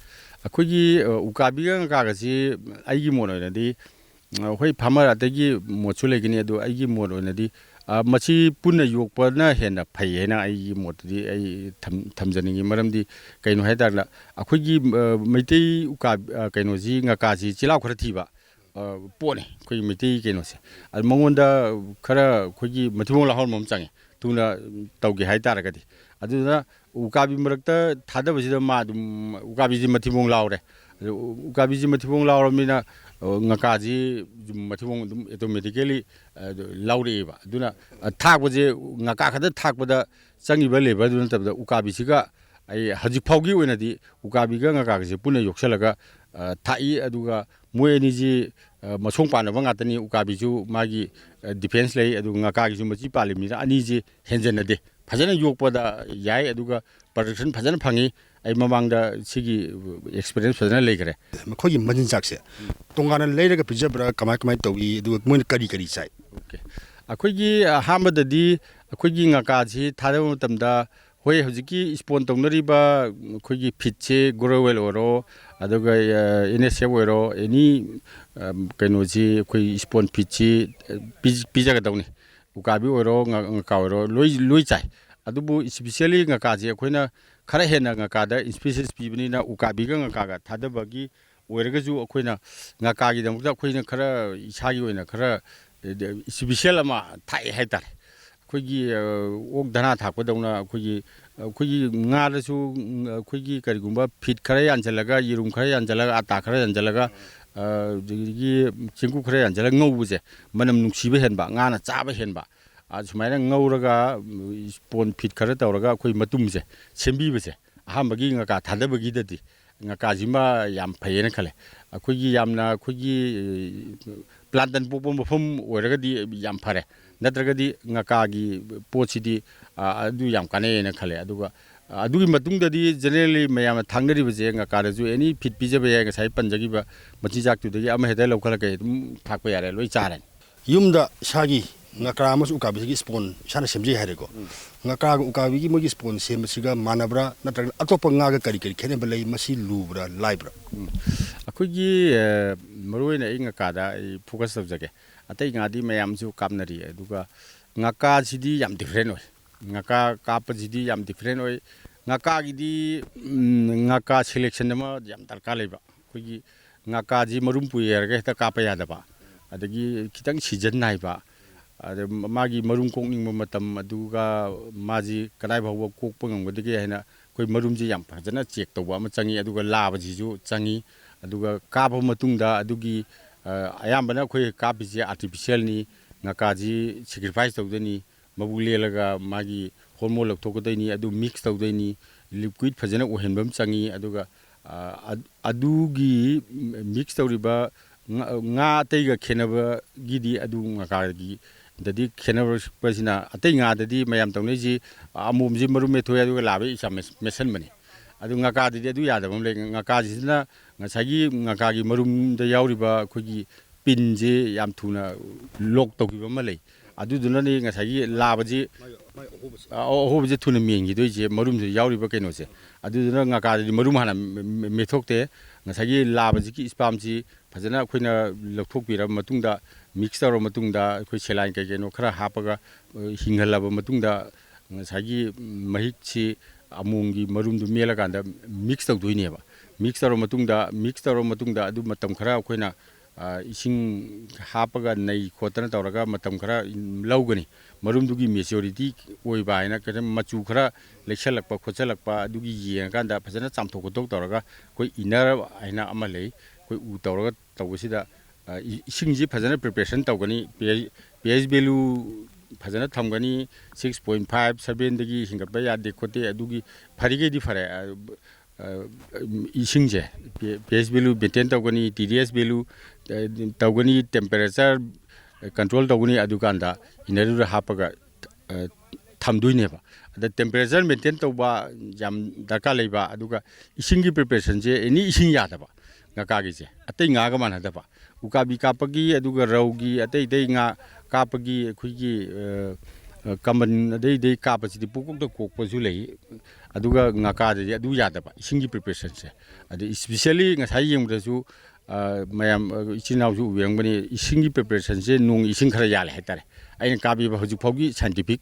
ꯑꯩꯈꯣꯏꯒꯤ, ꯑ, ꯎꯀꯥꯕꯤꯒ ꯉꯀ꯭ꯔꯥꯒꯁꯤ ꯑꯩꯒꯤ ꯃꯣꯠ ꯑꯣꯏꯅꯗꯤ, ꯑ, ꯍꯣꯏ, ꯐꯥꯔꯃꯔ ꯑꯇꯩꯒꯤ ꯃꯣꯠꯁꯨ ꯂꯩꯒꯅꯤ, ꯑꯗꯣ ꯑꯩꯒꯤ ꯃꯣꯠ ꯑꯣꯏꯅꯗꯤ, ꯑ, ꯃꯁꯤ ꯄꯨꯟꯅ ꯌꯣꯛꯄꯅ ꯍꯦꯟꯅ ꯐꯩ ꯍꯥꯏꯅ ꯑꯩꯒꯤ ꯃꯣꯠꯇꯗꯤ ꯑꯩ ꯊꯝ-, ꯊꯝꯖꯅꯤꯡꯉꯤ꯫ ꯃꯔꯝꯗꯤ ꯀꯩꯅꯣ ꯍꯥꯏ ꯇꯥꯔꯗ, ꯑꯩꯈꯣꯏꯒꯤ, ꯑ, ꯃꯩꯇꯩ ꯎꯀꯥ-, ꯑ, ꯀꯩꯅꯣꯁꯤ, ꯉꯀꯥꯁꯤ ꯆꯤꯜꯍꯥꯎ ꯈꯔ ꯊꯤꯕ, ꯑ, ꯄꯣꯠꯅꯤ ꯑꯩꯈꯣꯏꯒꯤ ꯃꯩꯇꯩ ꯀꯩꯅꯣꯁꯦ꯫ ꯑꯗꯨ ꯃꯉꯣꯟꯗ ꯈꯔ ꯑꯩꯈꯣꯏꯒꯤ ꯃꯊꯤꯕꯣꯡ ꯂꯥꯎꯍꯟꯕ ꯑꯃ ꯆꯪꯉꯦ, ꯊꯨꯅ ꯇꯧꯒꯦ ꯍꯥꯏ ꯇꯥꯔꯒꯗꯤ꯫ ꯑꯗꯨꯗꯨꯅ ꯎꯀꯥꯕꯤ ꯃꯔꯛꯇ ꯊꯥꯗꯕꯁꯤꯗ ꯃꯥ ꯑꯗꯨꯝ, ꯎꯀꯥꯕꯤꯁꯤ ꯃꯊꯤꯕꯣꯡ ꯂꯥꯎꯔꯦ꯫ ꯑꯗꯨ ꯎꯀꯥꯕꯤꯁꯤ ꯃꯊꯤꯕꯣꯡ ꯂꯥꯎꯔꯕꯅꯤꯅ, ꯑ, ꯉꯀꯥꯁꯤ ꯃꯊꯤꯕꯣꯡ ꯑꯗꯨꯝ ꯑꯣꯇꯣꯃꯦꯇꯤꯀꯦꯂꯤ, ꯑ, ꯂꯥꯎꯔꯛꯑꯦꯕ꯫ ꯑꯗꯨꯅ, ꯑ, ꯊꯥꯛꯄꯁꯦ, ꯉꯀꯥ ꯈꯛꯇ ꯊꯥꯛꯄꯗ ꯆꯪꯉꯤꯕ ꯂꯦꯕꯔꯗꯨ ꯅꯠꯇꯕꯗ, ꯎꯀꯥꯕꯤꯁꯤꯒ ꯑꯩ ꯍꯧꯖꯤꯛ ꯐꯥꯎꯒꯤ ꯑꯣꯏꯅꯗꯤ ꯎꯀꯥꯕꯤꯒ ꯉꯀꯥꯒꯁꯦ ꯄꯨꯟꯅ ꯌꯣꯛꯁꯜꯂꯒ, ꯑ, ꯊꯥꯛꯏ꯫ ꯑꯗꯨꯒ ꯃꯣꯏ ꯑꯅꯤꯁꯤ, ꯑ, ꯃꯁꯣꯡ ꯄꯥꯟꯅꯕ ꯉꯥꯛꯇꯅꯤ꯫ ꯎꯀꯥꯕꯤꯁꯨ ꯃꯥꯒꯤ, ꯑ, ꯗꯤꯐꯦꯟꯁ ꯂꯩ, ꯑꯗꯨꯒ ꯉꯀꯥꯒꯤꯁꯨ ꯃꯆꯤ ꯄꯥꯜꯂꯤꯕꯅꯤꯅ ꯑꯅꯤꯁꯤ ꯍꯦꯟꯖꯟꯅꯗꯦ, ꯐꯖꯅ ꯌꯣꯛꯄꯗ ꯌꯥꯏ, ꯑꯗꯨꯒ ꯄ꯭ꯔꯗꯛꯁꯟ ꯐꯖꯅ ꯐꯪꯉꯤ꯫ ꯑꯩ ꯃꯃꯥꯡꯗ ꯁꯤꯒꯤ ꯑꯦꯛꯁꯄꯤꯔꯤꯌꯦꯟꯁ ꯐꯖꯅ ꯂꯩꯈ꯭ꯔꯦ꯫ ꯃꯈꯣꯏꯒꯤ ꯃꯆꯤꯟꯖꯥꯛꯁꯦ ꯇꯣꯉꯥꯟꯅ ꯂꯩꯔꯒ ꯄꯤꯖꯕ꯭ꯔꯥ, ꯀꯃꯥꯏ ꯀꯃꯥꯏꯅ ꯇꯧꯏ, ꯑꯗꯨꯒ ꯃꯣꯏꯅ ꯀꯔꯤ ꯀꯔꯤ ꯆꯥꯏ? ꯑꯣꯀꯦ꯫ ꯑꯩꯈꯣꯏꯒꯤ ꯑꯍꯥꯟꯕꯗꯗꯤ ꯑꯩꯈꯣꯏꯒꯤ ꯉꯀꯥꯁꯤ ꯊꯥꯗꯕ ꯃꯇꯝꯗ, ꯍꯣꯏ, ꯍꯧꯖꯤꯛꯀꯤ ꯏꯁꯄꯣꯟ ꯇꯧꯅꯔꯤꯕ ꯑꯩꯈꯣꯏꯒꯤ ꯐꯤꯠꯁꯦ, ꯒ꯭ꯔꯣꯋꯦꯜ ꯑꯣꯏꯔꯣ, ꯑꯗꯨꯒ, ꯑ, ꯑꯦꯟ ꯑꯦꯁ ꯑꯦꯐ ꯑꯣꯏꯔꯣ, ꯑꯦꯅꯤ, ꯑ, ꯀꯩꯅꯣꯁꯤ, ꯑꯩꯈꯣꯏ ꯏꯁꯄꯣꯟ ꯐꯤꯠꯁꯤ, ꯑ, ꯄꯤ-, ꯄꯤꯖꯒꯗꯧꯅꯤ꯫ ꯎꯀꯥꯕꯤ ꯑꯣꯏꯔꯣ, ꯉ-, ꯉꯀꯥ ꯑꯣꯏꯔꯣ, ꯂꯣꯏ, ꯂꯣꯏ ꯆꯥꯏ꯫ ꯑꯗꯨꯕꯨ ꯏꯁꯄꯤꯁꯦꯜꯂꯤ ꯉꯀꯥꯁꯤ ꯑꯩꯈꯣꯏꯅ ꯈꯔ ꯍꯦꯟꯅ ꯉꯀꯥꯗ ꯏꯝꯐꯦꯁꯤꯁ ꯄꯤꯕꯅꯤꯅ, ꯎꯀꯥꯕꯤꯒ ꯉꯀꯥꯒ ꯊꯥꯗꯕꯒꯤ ꯑꯣꯏꯔꯒꯁꯨ, ꯑꯩꯈꯣꯏꯅ ꯉꯀꯥꯒꯤꯗꯃꯛꯇ ꯑꯩꯈꯣꯏꯅ ꯈꯔ, ꯏꯁꯥꯒꯤ ꯑꯣꯏꯅ ꯈꯔ ꯏꯁꯄꯤꯁꯦꯜ ꯑꯃ ꯊꯥꯛꯑꯦ ꯍꯥꯏꯇꯥꯔꯦ꯫ ꯑꯩꯈꯣꯏꯒꯤ, ꯑ, ꯑꯣꯛ ꯙꯅꯥ ꯊꯥꯛꯄꯗꯧꯅ ꯑꯩꯈꯣꯏꯒꯤ, ꯑꯩꯈꯣꯏꯒꯤ ꯉꯥꯗꯁꯨ, ꯎꯝ, ꯑꯩꯈꯣꯏꯒꯤ ꯀꯔꯤꯒꯨꯝꯕ ꯐꯤꯠ ꯈꯔ ꯌꯥꯟꯁꯤꯜꯂꯒ, ꯌꯦꯔꯨꯝ ꯈꯔ ꯌꯥꯟꯁꯤꯜꯂꯒ, ꯑꯇꯥ ꯈꯔ ꯌꯥꯟꯁꯤꯜꯂꯒ, ꯑ, ꯑꯗꯒꯤ ꯆꯦꯡꯀꯨꯞ ꯈꯔ ꯌꯥꯟꯁꯤꯜꯂꯒ ꯉꯧꯕꯁꯦ ꯃꯅꯝ ꯅꯨꯡꯁꯤꯕ ꯍꯦꯟꯕ, ꯉꯥꯅ ꯆꯥꯕ ꯍꯦꯟꯕ, ꯑ, ꯁꯨꯃꯥꯏꯅ ꯉꯧꯔꯒ, ꯎꯝ, ꯏꯁꯄꯣꯟ ꯐꯤꯠ ꯈꯔ ꯇꯧꯔꯒ ꯑꯩꯈꯣꯏ ꯃꯇꯨꯝꯁꯦ ꯁꯦꯝꯕꯤꯕꯁꯦ, ꯑꯍꯥꯟꯕꯒꯤ ꯉꯀꯥ ꯊꯥꯗꯕꯒꯤꯗꯗꯤ ꯉꯀꯥꯁꯤꯃ ꯌꯥꯝ ꯐꯩꯌꯦꯅ ꯈꯜꯂꯦ꯫ ꯑꯩꯈꯣꯏꯒꯤ ꯌꯥꯝꯅ ꯑꯩꯈꯣꯏꯒꯤ, ꯑ, ꯄ꯭ꯂꯥꯟꯇꯟ ꯄꯣꯛꯄ ꯃꯐꯝ ꯑꯣꯏꯔꯒꯗꯤ ꯌꯥꯝ ꯐꯔꯦ, ꯅꯠꯇ꯭ꯔꯒꯗꯤ ꯉꯀꯥꯒꯤ ꯄꯣꯠꯁꯤꯗꯤ, ꯑ, ꯑꯗꯨ ꯌꯥꯝ ꯀꯥꯟꯅꯩꯌꯦꯅ ꯈꯜꯂꯦ꯫ ꯑꯗꯨꯒ, ꯑ, ꯑꯗꯨꯒꯤ ꯃꯇꯨꯡꯗꯗꯤ ꯖꯦꯅꯔꯦꯜꯂꯤ ꯃꯌꯥꯝꯅ ꯊꯥꯛꯅꯔꯤꯕꯁꯦ, ꯉꯀꯥꯗꯁꯨ ꯑꯦꯅꯤ ꯐꯤꯠ ꯄꯤꯖꯕ ꯌꯥꯏ, ꯉꯁꯥꯏ ꯄꯟꯖꯈꯤꯕ ꯃꯆꯤꯟꯖꯥꯛꯇꯨꯗꯒꯤ ꯑꯃ ꯍꯦꯛꯇ ꯂꯧꯈꯠꯂꯒ ꯑꯗꯨꯝ ꯊꯥꯛꯄ ꯌꯥꯔꯦ, ꯂꯣꯏ ꯆꯥꯔꯅꯤ꯫ ꯌꯨꯝꯗ ꯏꯁꯥꯒꯤ ꯉꯀ꯭ꯔꯥ ꯑꯃꯁꯨꯡ ꯎꯀꯥꯕꯤꯁꯤꯒꯤ ꯁ꯭ꯄꯣꯟ ꯏꯁꯥꯅ ꯁꯦꯝꯖꯩ ꯍꯥꯏꯔꯦꯀꯣ꯫ ꯉꯀ꯭ꯔꯥꯒ ꯎꯀꯥꯕꯤꯒꯤ ꯃꯣꯏꯒꯤ ꯁ꯭ꯄꯣꯟ ꯁꯦꯝꯕꯁꯤꯒ ꯃꯥꯟꯅꯕ꯭ꯔꯥ, ꯅꯠꯇ꯭ꯔꯒꯅ ꯑꯇꯣꯞꯄ ꯉꯥꯒ ꯀꯔꯤ ꯀꯔꯤ ꯈꯦꯠꯅꯕ ꯂꯩ? ꯃꯁꯤ ꯂꯨꯕ꯭ꯔꯥ, ꯂꯥꯏꯕ꯭ꯔꯥ? ꯑꯩꯈꯣꯏꯒꯤ, ꯑ, ꯃꯔꯨꯑꯣꯏꯅ ꯑꯩ ꯉꯀꯥꯗ ꯑꯩ ꯐꯣꯀꯁ ꯇꯧꯖꯒꯦ꯫ ꯑꯇꯩ ꯉꯥꯗꯤ ꯃꯌꯥꯝꯁꯨ ꯀꯥꯞꯅꯔꯤ, ꯑꯗꯨꯒ ꯉꯀꯥꯁꯤꯗꯤ ꯌꯥꯝ ꯗꯤꯐ꯭ꯔꯦꯟ ꯑꯣꯏ꯫ ꯉꯀꯥ ꯀꯥꯞꯄꯁꯤꯗꯤ ꯌꯥꯝ ꯗꯤꯐ꯭ꯔꯦꯟ ꯑꯣꯏ꯫ ꯉꯀꯥꯒꯤꯗꯤ, ꯎꯝ, ꯉꯀꯥ ꯁꯦꯂꯦꯛꯁꯟ ꯑꯃ ꯌꯥꯝ ꯗꯔꯀꯥꯔ ꯂꯩꯕ꯫ ꯑꯩꯈꯣꯏꯒꯤ ꯉꯀꯥꯁꯤ ꯃꯔꯨꯝ ꯄꯨꯏ ꯍꯥꯏꯔꯒ ꯍꯦꯛꯇ ꯀꯥꯞꯄ ꯌꯥꯗꯕ, ꯑꯗꯒꯤ ꯈꯤꯇꯪ ꯁꯤꯖꯟ ꯅꯥꯏꯕ, ꯑꯗ ꯃꯥꯒꯤ ꯃꯔꯨꯝ ꯀꯣꯛꯅꯤꯡꯕ ꯃꯇꯝ, ꯑꯗꯨꯒ ꯃꯥꯁꯤ ꯀꯗꯥꯏ ꯐꯥꯎꯕ ꯀꯣꯛꯄ ꯉꯝꯒꯗꯒꯦ ꯍꯥꯏꯅ ꯑꯩꯈꯣꯏ ꯃꯔꯨꯝꯁꯤ ꯌꯥꯝ ꯐꯖꯅ ꯆꯦꯛ ꯇꯧꯕ ꯑꯃ ꯆꯪꯉꯤ꯫ ꯑꯗꯨꯒ ꯂꯥꯕꯁꯤꯁꯨ ꯆꯪꯉꯤ꯫ ꯑꯗꯨꯒ ꯀꯥꯞꯄ ꯃꯇꯨꯡꯗ ꯑꯗꯨꯒꯤ, ꯑ, ꯑꯌꯥꯝꯕꯅ ꯑꯩꯈꯣꯏ ꯀꯥꯞꯄꯤꯁꯦ ꯑꯥꯔꯇꯤꯐꯤꯁꯦꯜꯅꯤ꯫ ꯉꯀꯥꯁꯤ ꯁꯦꯀ꯭ꯔꯤꯐꯥꯏꯁ ꯇꯧꯗꯣꯏꯅꯤ, ꯃꯕꯨꯛ ꯂꯦꯜꯂꯒ ꯃꯥꯒꯤ ꯍꯣꯔꯃꯣꯟ ꯂꯧꯊꯣꯛꯀꯗꯣꯏꯅꯤ, ꯑꯗꯨ ꯃꯤꯛꯁ ꯇꯧꯗꯣꯏꯅꯤ, ꯂꯤꯀ꯭ꯋꯤꯠ ꯐꯖꯅ ꯑꯣꯏꯍꯟꯕ ꯑꯃ ꯆꯪꯉꯤ꯫ ꯑꯗꯨꯒ, ꯑ, ꯑꯗ-, ꯑꯗꯨꯒꯤ ꯃꯤꯛꯁ ꯇꯧꯔꯤꯕ ꯉꯥ, ꯉꯥ ꯑꯇꯩꯒ ꯈꯦꯠꯅꯕꯒꯤꯗꯤ ꯑꯗꯨ ꯉꯀꯥꯒꯤꯗꯗꯤ ꯈꯦꯠꯅꯔꯛꯄꯁꯤꯅ, ꯑꯇꯩ ꯉꯥꯗꯗꯤ ꯃꯌꯥꯝ ꯇꯧꯅꯔꯤꯁꯤ ꯑꯃꯣꯝꯁꯤ ꯃꯔꯨꯝ ꯃꯦꯠꯊꯣꯛꯑꯦ ꯑꯗꯨꯒ ꯂꯥꯕ ꯏꯆꯥ ꯃꯦꯠ-, ꯃꯦꯠꯁꯟꯕꯅꯤ꯫ ꯑꯗꯨ ꯉꯀꯥꯗꯗꯤ ꯑꯗꯨ ꯌꯥꯗꯕ ꯑꯃ ꯂꯩ꯫ ꯉꯀꯥꯁꯤꯗꯅ ꯉꯁꯥꯏꯒꯤ ꯉꯀꯥꯒꯤ ꯃꯔꯨꯝꯗ ꯌꯥꯎꯔꯤꯕ ꯑꯩꯈꯣꯏꯒꯤ ꯄꯤꯟꯁꯦ ꯌꯥꯝ ꯊꯨꯅ ꯂꯣꯛ ꯇꯧꯈꯤꯕ ꯑꯃ ꯂꯩ꯫ ꯑꯗꯨꯗꯨꯅꯅꯤ ꯉꯁꯥꯏꯒꯤ ꯂꯥꯕꯁꯤ, ꯑ, ꯑꯍꯣꯕꯁꯦ ꯊꯨꯅ ꯃꯦꯟꯈꯤꯗꯣꯏꯁꯦ, ꯃꯔꯨꯝꯁꯤꯗ ꯌꯥꯎꯔꯤꯕ ꯀꯩꯅꯣꯁꯦ꯫ ꯑꯗꯨꯗꯨꯅ ꯉꯀꯥꯗꯗꯤ ꯃꯔꯨꯝ ꯍꯥꯟꯅ ꯃꯦ-, ꯃꯦ-, ꯃꯦꯠꯊꯣꯛꯇꯦ꯫ ꯉꯁꯥꯏꯒꯤ ꯂꯥꯕꯁꯤꯒꯤ ꯏꯁꯄꯥꯝꯁꯤ ꯐꯖꯅ ꯑꯩꯈꯣꯏꯅ ꯂꯧꯊꯣꯛꯄꯤꯔꯕ ꯃꯇꯨꯡꯗ, ꯃꯤꯛꯁ ꯇꯧꯔꯕ ꯃꯇꯨꯡꯗ, ꯑꯩꯈꯣꯏ ꯁꯦꯂꯥꯏꯟ ꯀꯩ ꯀꯩꯅꯣ ꯈꯔ ꯍꯥꯞꯄꯒ, ꯑ, ꯍꯤꯡꯍꯜꯂꯕ ꯃꯇꯨꯡꯗ, ꯉꯁꯥꯏꯒꯤ ꯃꯍꯤꯛꯁꯤ ꯑꯃꯣꯝꯒꯤ ꯃꯔꯨꯝꯗꯨ ꯃꯦꯜꯂꯀꯥꯟꯗ ꯃꯤꯛꯁ ꯇꯧꯗꯣꯏꯅꯦꯕ꯫ ꯃꯤꯛꯁ ꯇꯧꯔꯕ ꯃꯇꯨꯡꯗ, ꯃꯤꯛꯁ ꯇꯧꯔꯕ ꯃꯇꯨꯡꯗ ꯑꯗꯨ ꯃꯇꯝ ꯈꯔ ꯑꯩꯈꯣꯏꯅ, ꯑ, ꯏꯁꯤꯡ ꯍꯥꯞꯄꯒ ꯅꯩ ꯈꯣꯠꯇꯅ ꯇꯧꯔꯒ ꯃꯇꯝ ꯈꯔ ꯂꯧꯒꯅꯤ꯫ ꯃꯔꯨꯝꯗꯨꯒꯤ ꯃꯦꯆꯨꯔꯤꯇꯤ ꯑꯣꯏꯕ ꯍꯥꯏꯅ ꯈꯤꯇꯪ ꯃꯆꯨ ꯈꯔ ꯂꯩꯁꯜꯂꯛꯄ ꯈꯣꯠꯆꯜꯂꯛꯄ ꯑꯗꯨꯒꯤ ꯌꯦꯡꯉꯀꯥꯟꯗ ꯐꯖꯅ ꯆꯥꯝꯊꯣꯛ ꯈꯣꯠꯇꯣꯛ ꯇꯧꯔꯒ ꯑꯩꯈꯣꯏ ꯏꯅꯔ ꯍꯥꯏꯅ ꯑꯃ ꯂꯩ꯫ ꯑꯩꯈꯣꯏ ꯎ ꯇꯧꯔꯒ ꯇꯧꯕꯁꯤꯗ, ꯑ, ꯏ-, ꯏꯁꯤꯡꯁꯤ ꯐꯖꯅ ꯄ꯭ꯔꯤꯄꯦꯔꯦꯁꯟ ꯇꯧꯒꯅꯤ꯫ P H, P H value ꯐꯖꯅ ꯊꯝꯒꯅꯤ꯫ ꯁꯤꯛꯁ ꯄꯣꯏꯟ ꯐꯥꯏꯚ, ꯁꯚꯦꯟꯗꯒꯤ ꯍꯦꯟꯒꯠꯄ ꯌꯥꯗꯦ ꯈꯣꯠꯇꯦ꯫ ꯑꯗꯨꯒꯤ ꯐꯔꯤꯈꯩꯗꯤ ꯐꯔꯦ꯫ ꯑ, ꯑ, ꯏꯁꯤꯡꯁꯦ ꯄꯤ ꯑꯩꯆ ꯚꯦꯂꯨ ꯃꯦꯟꯇꯦꯟ ꯇꯧꯒꯅꯤ, ꯇꯤ ꯗꯤ ꯑꯦꯁ ꯚꯦꯂꯨ, ꯑ, ꯇꯧꯒꯅꯤ, ꯇꯦꯝꯄꯔꯦꯆꯔ ꯀꯟꯇ꯭ꯔꯣꯜ ꯇꯧꯒꯅꯤ꯫ ꯑꯗꯨꯀꯥꯟꯗ ꯏꯅꯔꯗꯨꯗ ꯍꯥꯞꯄꯒ, ꯑ, ꯊꯝꯗꯣꯏꯅꯦꯕ꯫ ꯑꯗ ꯇꯦꯝꯄꯔꯦꯆꯔ ꯃꯦꯟꯇꯦꯟ ꯇꯧꯕ ꯌꯥꯝ ꯗꯔꯀꯥꯔ ꯂꯩꯕ꯫ ꯑꯗꯨꯒ ꯏꯁꯤꯡꯒꯤ ꯄ꯭ꯔꯤꯄꯦꯔꯦꯁꯟꯁꯦ ꯑꯦꯅꯤ ꯏꯁꯤꯡ ꯌꯥꯗꯕ, ꯉꯀꯥꯒꯤꯁꯦ ꯑꯇꯩ ꯉꯥꯒ ꯃꯥꯟꯅꯗꯕ꯫ ꯎꯀꯥꯕꯤ ꯀꯥꯞꯄꯒꯤ, ꯑꯗꯨꯒ ꯔꯧꯒꯤ, ꯑꯇꯩ ꯑꯇꯩ ꯉꯥ ꯀꯥꯞꯄꯒꯤ ꯑꯩꯈꯣꯏꯒꯤ, ꯑ, ꯑ, ꯀꯃꯟ ꯑꯗꯩ ꯑꯗꯩ ꯀꯥꯞꯄꯁꯤꯗꯤ ꯄꯨꯡꯀꯣꯛꯇ ꯀꯣꯛꯄꯁꯨ ꯂꯩ꯫ ꯑꯗꯨꯒ ꯉꯀꯥꯗꯗꯤ ꯑꯗꯨ ꯌꯥꯗꯕ, ꯏꯁꯤꯡꯒꯤ ꯄ꯭ꯔꯤꯄꯦꯔꯦꯁꯟꯁꯦ꯫ ꯑꯗꯩ ꯏꯁꯄꯤꯁꯦꯜꯂꯤ ꯉꯁꯥꯏ ꯌꯦꯡꯕꯗꯁꯨ, ꯑ, ꯃꯌꯥꯝ, ꯑ, ꯏꯆꯤꯟ ꯏꯅꯥꯎꯁꯨ ꯎꯕꯤꯔꯝꯒꯅꯤ, ꯏꯁꯤꯡꯒꯤ ꯄ꯭ꯔꯤꯄꯦꯔꯦꯁꯟꯁꯦ ꯅꯣꯡ ꯏꯁꯤꯡ ꯈꯔ ꯌꯥꯜꯂꯦ ꯍꯥꯏꯇꯥꯔꯦ꯫ ꯑꯩꯅ ꯀꯥꯞꯄꯤꯕ ꯍꯧꯖꯤꯛ ꯐꯥꯎꯒꯤ ꯁꯥꯏꯟꯇꯤꯐꯤꯛ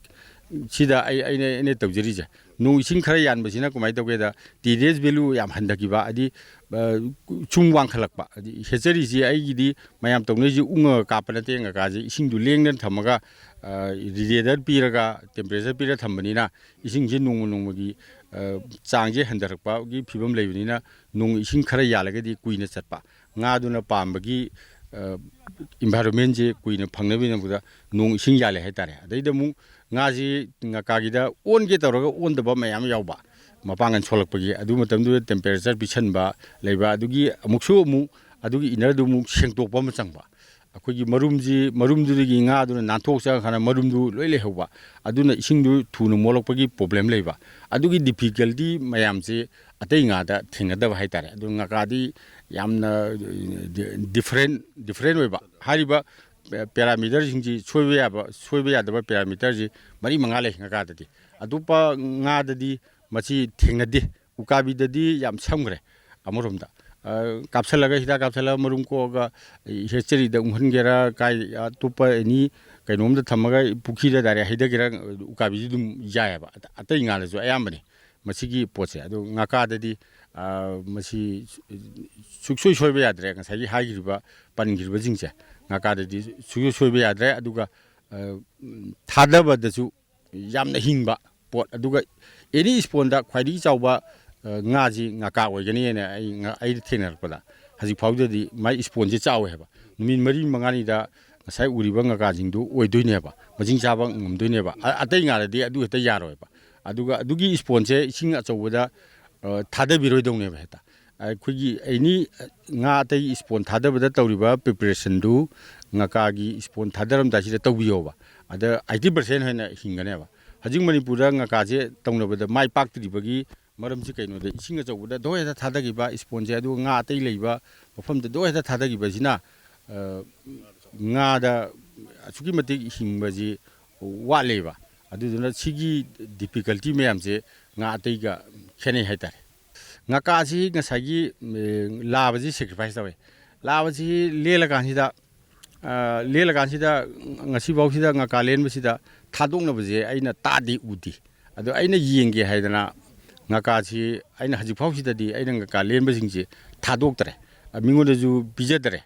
ꯁꯤꯗ ꯑꯩ, ꯑꯩꯅ, ꯑꯩꯅ ꯇꯧꯖꯔꯤꯁꯦ꯫ ꯅꯣꯡ ꯏꯁꯤꯡ ꯈꯔ ꯌꯥꯟꯕꯁꯤꯅ ꯀꯃꯥꯏꯅ ꯇꯧꯒꯦꯗ, ꯇꯤ ꯗꯤ ꯑꯦꯁ ꯚꯦꯂꯨ ꯌꯥꯝ ꯍꯟꯊꯈꯤꯕ, ꯍꯥꯏꯗꯤ, ꯑ, ꯁꯨꯝ ꯋꯥꯡꯈꯠꯂꯛꯄ꯫ ꯍꯥꯏꯗꯤ ꯍꯦꯆꯔꯤꯁꯤ ꯑꯩꯒꯤꯗꯤ ꯃꯌꯥꯝ ꯇꯧꯅꯔꯤꯁꯤ ꯎꯪꯉꯒ ꯀꯥꯞꯄ ꯅꯠꯇꯦ, ꯉꯀꯥꯁꯦ ꯏꯁꯤꯡꯗꯨ ꯂꯦꯡꯗꯅ ꯊꯝꯃꯒ, ꯑ, ꯔꯦꯗꯤꯌꯦꯇꯔ ꯄꯤꯔꯒ, ꯇꯦꯝꯄꯔꯦꯆꯔ ꯄꯤꯔꯒ ꯊꯝꯕꯅꯤꯅ ꯏꯁꯤꯡꯁꯦ ꯅꯣꯡꯃ ꯅꯣꯡꯃꯒꯤ, ꯑ, ꯆꯥꯡꯁꯦ ꯍꯟꯊꯔꯛꯄꯒꯤ ꯐꯤꯕꯝ ꯂꯩꯕꯅꯤꯅ ꯅꯣꯡ ꯏꯁꯤꯡ ꯈꯔ ꯌꯥꯜꯂꯒꯗꯤ ꯀꯨꯏꯅ ꯆꯠꯄ꯫ ꯉꯥꯗꯨꯅ ꯄꯥꯝꯕꯒꯤ, ꯑ, ꯏꯟꯚꯥꯏꯔꯣꯟꯃꯦꯟꯁꯦ ꯀꯨꯏꯅ ꯐꯪꯅꯕꯒꯤꯗꯃꯛꯇ ꯅꯣꯡ ꯏꯁꯤꯡ ꯌꯥꯜꯂꯦ ꯍꯥꯏꯇꯥꯔꯦ꯫ ꯑꯗꯩꯗ ꯑꯃꯨꯛ ꯉꯥꯁꯤ ꯉꯀꯥꯒꯤꯗ ꯑꯣꯟꯒꯦ ꯇꯧꯔꯒ ꯑꯣꯟꯗꯕ ꯃꯌꯥꯝ ꯌꯥꯎꯕ, ꯃꯄꯥꯡꯒꯜ ꯁꯣꯜꯂꯛꯄꯒꯤ꯫ ꯑꯗꯨ ꯃꯇꯝꯗꯨꯗ ꯇꯦꯝꯄꯔꯦꯆꯔ ꯄꯤꯁꯟꯕ ꯂꯩꯕ, ꯑꯗꯨꯒꯤ ꯑꯃꯨꯛꯁꯨ ꯑꯃꯨꯛ ꯑꯗꯨꯒꯤ ꯏꯅꯔꯗꯨ ꯑꯃꯨꯛ ꯁꯦꯡꯗꯣꯛꯄ ꯑꯃ ꯆꯪꯕ꯫ ꯑꯩꯈꯣꯏꯒꯤ ꯃꯔꯨꯝꯁꯤ, ꯃꯔꯨꯝꯗꯨꯗꯒꯤ ꯉꯥꯗꯨꯅ ꯅꯥꯟꯊꯣꯛꯆꯔꯀꯥꯟꯗ ꯃꯔꯨꯝꯗꯨ ꯂꯣꯏ ꯂꯩꯍꯧꯕ, ꯑꯗꯨꯅ ꯏꯁꯤꯡꯗꯨ ꯊꯨꯅ ꯃꯣꯠꯂꯛꯄꯒꯤ ꯄ꯭ꯔꯣꯕ꯭ꯂꯦꯝ ꯂꯩꯕ꯫ ꯑꯗꯨꯒꯤ ꯗꯤꯐꯤꯀꯜꯇꯤ ꯃꯌꯥꯝꯁꯦ ꯑꯇꯩ ꯉꯥꯗ ꯊꯦꯡꯅꯗꯕ ꯍꯥꯏꯇꯥꯔꯦ꯫ ꯑꯗꯨ ꯉꯀꯥꯗꯤ ꯌꯥꯝꯅ, ꯑ, ꯗꯤ-, ꯗꯤꯐꯔꯦꯟ, ꯗꯤꯐꯔꯦꯟ ꯑꯣꯏꯕ꯫ ꯍꯥꯏꯔꯤꯕ ꯄꯦ-, ꯄꯦꯔꯥꯃꯤꯇꯔꯁꯤꯡꯁꯤ ꯁꯣꯏꯕ ꯌꯥꯕ, ꯁꯣꯏꯕ ꯌꯥꯗꯕ ꯄꯦꯔꯥꯃꯤꯇꯔꯁꯤ ꯃꯔꯤ ꯃꯉꯥ ꯂꯩ ꯉꯀꯥꯗꯗꯤ꯫ ꯑꯇꯣꯞꯄ ꯉꯥꯗꯗꯤ ꯃꯁꯤ ꯊꯦꯡꯅꯗꯦ꯫ ꯎꯀꯥꯕꯤꯗꯗꯤ ꯌꯥꯝ ꯁꯝꯈ꯭ꯔꯦ ꯑꯃꯔꯣꯝꯗ꯫ ꯑ, ꯀꯥꯞꯁꯜꯂꯒ, ꯍꯤꯗꯥꯛ ꯀꯥꯞꯁꯜꯂꯒ ꯃꯔꯨꯝ ꯀꯣꯛꯑꯒ ꯍꯦꯆꯔꯤꯗ ꯎꯪꯍꯟꯒꯦꯔꯥ, ꯀꯥꯏ, ꯑꯇꯣꯞꯄ ꯑꯦꯅꯤ ꯀꯩꯅꯣꯝꯗ ꯊꯝꯃꯒ ꯄꯨꯈ꯭ꯔꯤꯗ ꯗꯥꯏꯔꯦꯛ ꯍꯩꯊꯒꯦꯔꯥ, ꯎꯀꯥꯕꯤꯗꯤ ꯑꯗꯨꯝ ꯌꯥꯏꯑꯕ꯫ ꯑꯇꯩ ꯉꯥꯗꯁꯨ ꯑꯌꯥꯝꯕꯅꯤ ꯃꯁꯤꯒꯤ ꯄꯣꯠꯁꯦ꯫ ꯑꯗꯣ ꯉꯀꯥꯗꯗꯤ, ꯑ, ꯃꯁꯤ ꯁꯨ-, ꯁꯨꯡꯁꯣꯏ ꯁꯣꯏꯕ ꯌꯥꯗ꯭ꯔꯦ꯫ ꯉꯁꯥꯏꯒꯤ ꯍꯥꯏꯈ꯭ꯔꯤꯕ, ꯄꯟꯈ꯭ꯔꯤꯕꯁꯤꯡꯁꯦ ꯉꯀꯥꯗꯗꯤ ꯁꯨꯡꯁꯣꯏ ꯁꯣꯏꯕ ꯌꯥꯗ꯭ꯔꯦ꯫ ꯑꯗꯨꯒ, ꯑ, ꯊꯥꯗꯕꯗꯁꯨ ꯌꯥꯝꯅ ꯍꯤꯡꯕ ꯄꯣꯠ, ꯑꯗꯨꯒ ꯑꯦꯅꯤ ꯏꯁꯄꯣꯟꯗ ꯈ꯭ꯋꯥꯏꯗꯒꯤ ꯆꯥꯎꯕ, ꯑ, ꯉꯥꯁꯤ ꯉꯀꯥ ꯑꯣꯏꯒꯅꯤꯅ ꯑꯩ ꯉ-, ꯑꯩꯅ ꯊꯦꯡꯅꯔꯛꯄꯗ꯫ ꯍꯧꯖꯤꯛ ꯐꯥꯎꯗꯗꯤ ꯃꯥꯏ ꯏꯁꯄꯣꯟꯁꯦ ꯆꯥꯎꯋꯦ ꯍꯥꯏꯕ꯫ ꯅꯨꯃꯤꯠ ꯃꯔꯤ ꯃꯉꯥꯅꯤꯗ ꯉꯁꯥꯏ ꯎꯔꯤꯕ ꯉꯀꯥꯁꯤꯡꯗꯨ ꯑꯣꯏꯗꯣꯏꯅꯦꯕ, ꯃꯆꯤꯟ ꯆꯥꯕ ꯉꯝꯗꯣꯏꯅꯦꯕ꯫ ꯑ-, ꯑꯇꯩ ꯉꯥꯗꯗꯤ ꯑꯗꯨ ꯍꯦꯛꯇ ꯌꯥꯔꯣꯏꯕ꯫ ꯑꯗꯨꯒ ꯑꯗꯨꯒꯤ ꯏꯁꯄꯣꯟꯁꯦ ꯏꯁꯤꯡ ꯑꯆꯧꯕꯗ, ꯑ, ꯊꯥꯗꯕꯤꯔꯣꯏꯗꯧꯅꯦꯕ ꯍꯦꯛꯇ꯫ ꯑꯩꯈꯣꯏꯒꯤ ꯑꯦꯅꯤ ꯉꯥ ꯑꯇꯩ ꯏꯁꯄꯣꯟ ꯊꯥꯗꯕꯗ ꯇꯧꯔꯤꯕ ꯄ꯭ꯔꯤꯄꯦꯔꯦꯁꯟꯗꯨ ꯉꯀꯥꯒꯤ ꯏꯁꯄꯣꯟ ꯊꯥꯗꯔꯝꯗꯥꯏꯁꯤꯗ ꯇꯧꯕꯤꯌꯣꯕ꯫ ꯑꯗ ꯑꯩꯠꯇꯤ ꯄꯥꯔꯁꯦꯟ ꯍꯦꯟꯅ ꯍꯤꯡꯒꯅꯦꯕ꯫ ꯍꯧꯖꯤꯛ ꯃꯅꯤꯄꯨꯔꯗ ꯉꯀꯥꯁꯦ ꯇꯧꯅꯕꯗ ꯃꯥꯏ ꯄꯥꯛꯇ꯭ꯔꯤꯕꯒꯤ ꯃꯔꯝꯁꯤ ꯀꯩꯅꯣꯗ, ꯏꯁꯤꯡ ꯑꯆꯧꯕꯗ ꯗꯣ ꯍꯦꯛꯇ ꯊꯥꯗꯈꯤꯕ, ꯏꯁꯄꯣꯟꯁꯦ, ꯑꯗꯨꯒ ꯉꯥ ꯑꯇꯩ ꯂꯩꯕ ꯃꯐꯝꯗ ꯗꯣ ꯍꯦꯛꯇ ꯊꯥꯗꯈꯤꯕꯁꯤꯅ, ꯑ, ꯉꯥꯗ ꯑꯁꯨꯛꯀꯤ ꯃꯇꯤꯛ ꯍꯤꯡꯕꯁꯤ ꯋꯥꯠꯂꯦꯕ꯫ ꯑꯗꯨꯗꯨꯅ ꯁꯤꯒꯤ ꯗꯤꯐꯤꯀꯜꯇꯤ ꯃꯌꯥꯝꯁꯦ ꯉꯥ ꯑꯇꯩꯒ ꯈꯦꯠꯅꯩ ꯍꯥꯏꯇꯥꯔꯦ꯫ ꯉꯀꯥꯁꯤ ꯉꯁꯥꯏꯒꯤ, ꯑꯦ, ꯂꯥꯕꯁꯤ ꯁꯦꯀ꯭ꯔꯤꯐꯥꯏꯁ ꯇꯧꯋꯦ꯫ ꯂꯥꯕꯁꯤ ꯂꯦꯜꯂꯀꯥꯟꯁꯤꯗ, ꯑ, ꯂꯦꯜꯂꯀꯥꯟꯁꯤꯗ ꯉꯁꯤꯐꯥꯎꯁꯤꯗ ꯉꯀꯥ ꯂꯦꯟꯕꯁꯤꯗ ꯊꯥꯗꯣꯛꯅꯕꯁꯦ ꯑꯩꯅ ꯇꯥꯗꯤ ꯎꯗꯦ꯫ ꯑꯗꯣ ꯑꯩꯅ ꯌꯦꯡꯒꯦ ꯍꯥꯏꯗꯅ ꯉꯀꯥꯁꯤ ꯑꯩꯅ ꯍꯧꯖꯤꯛꯐꯥꯎꯁꯤꯗꯗꯤ ꯑꯩꯅ ꯉꯀꯥ ꯂꯦꯟꯕꯁꯤꯡꯁꯦ ꯊꯥꯗꯣꯛꯇ꯭ꯔꯦ꯫ ꯑ, ꯃꯤꯉꯣꯟꯗꯁꯨ ꯄꯤꯖꯗ꯭ꯔꯦ꯫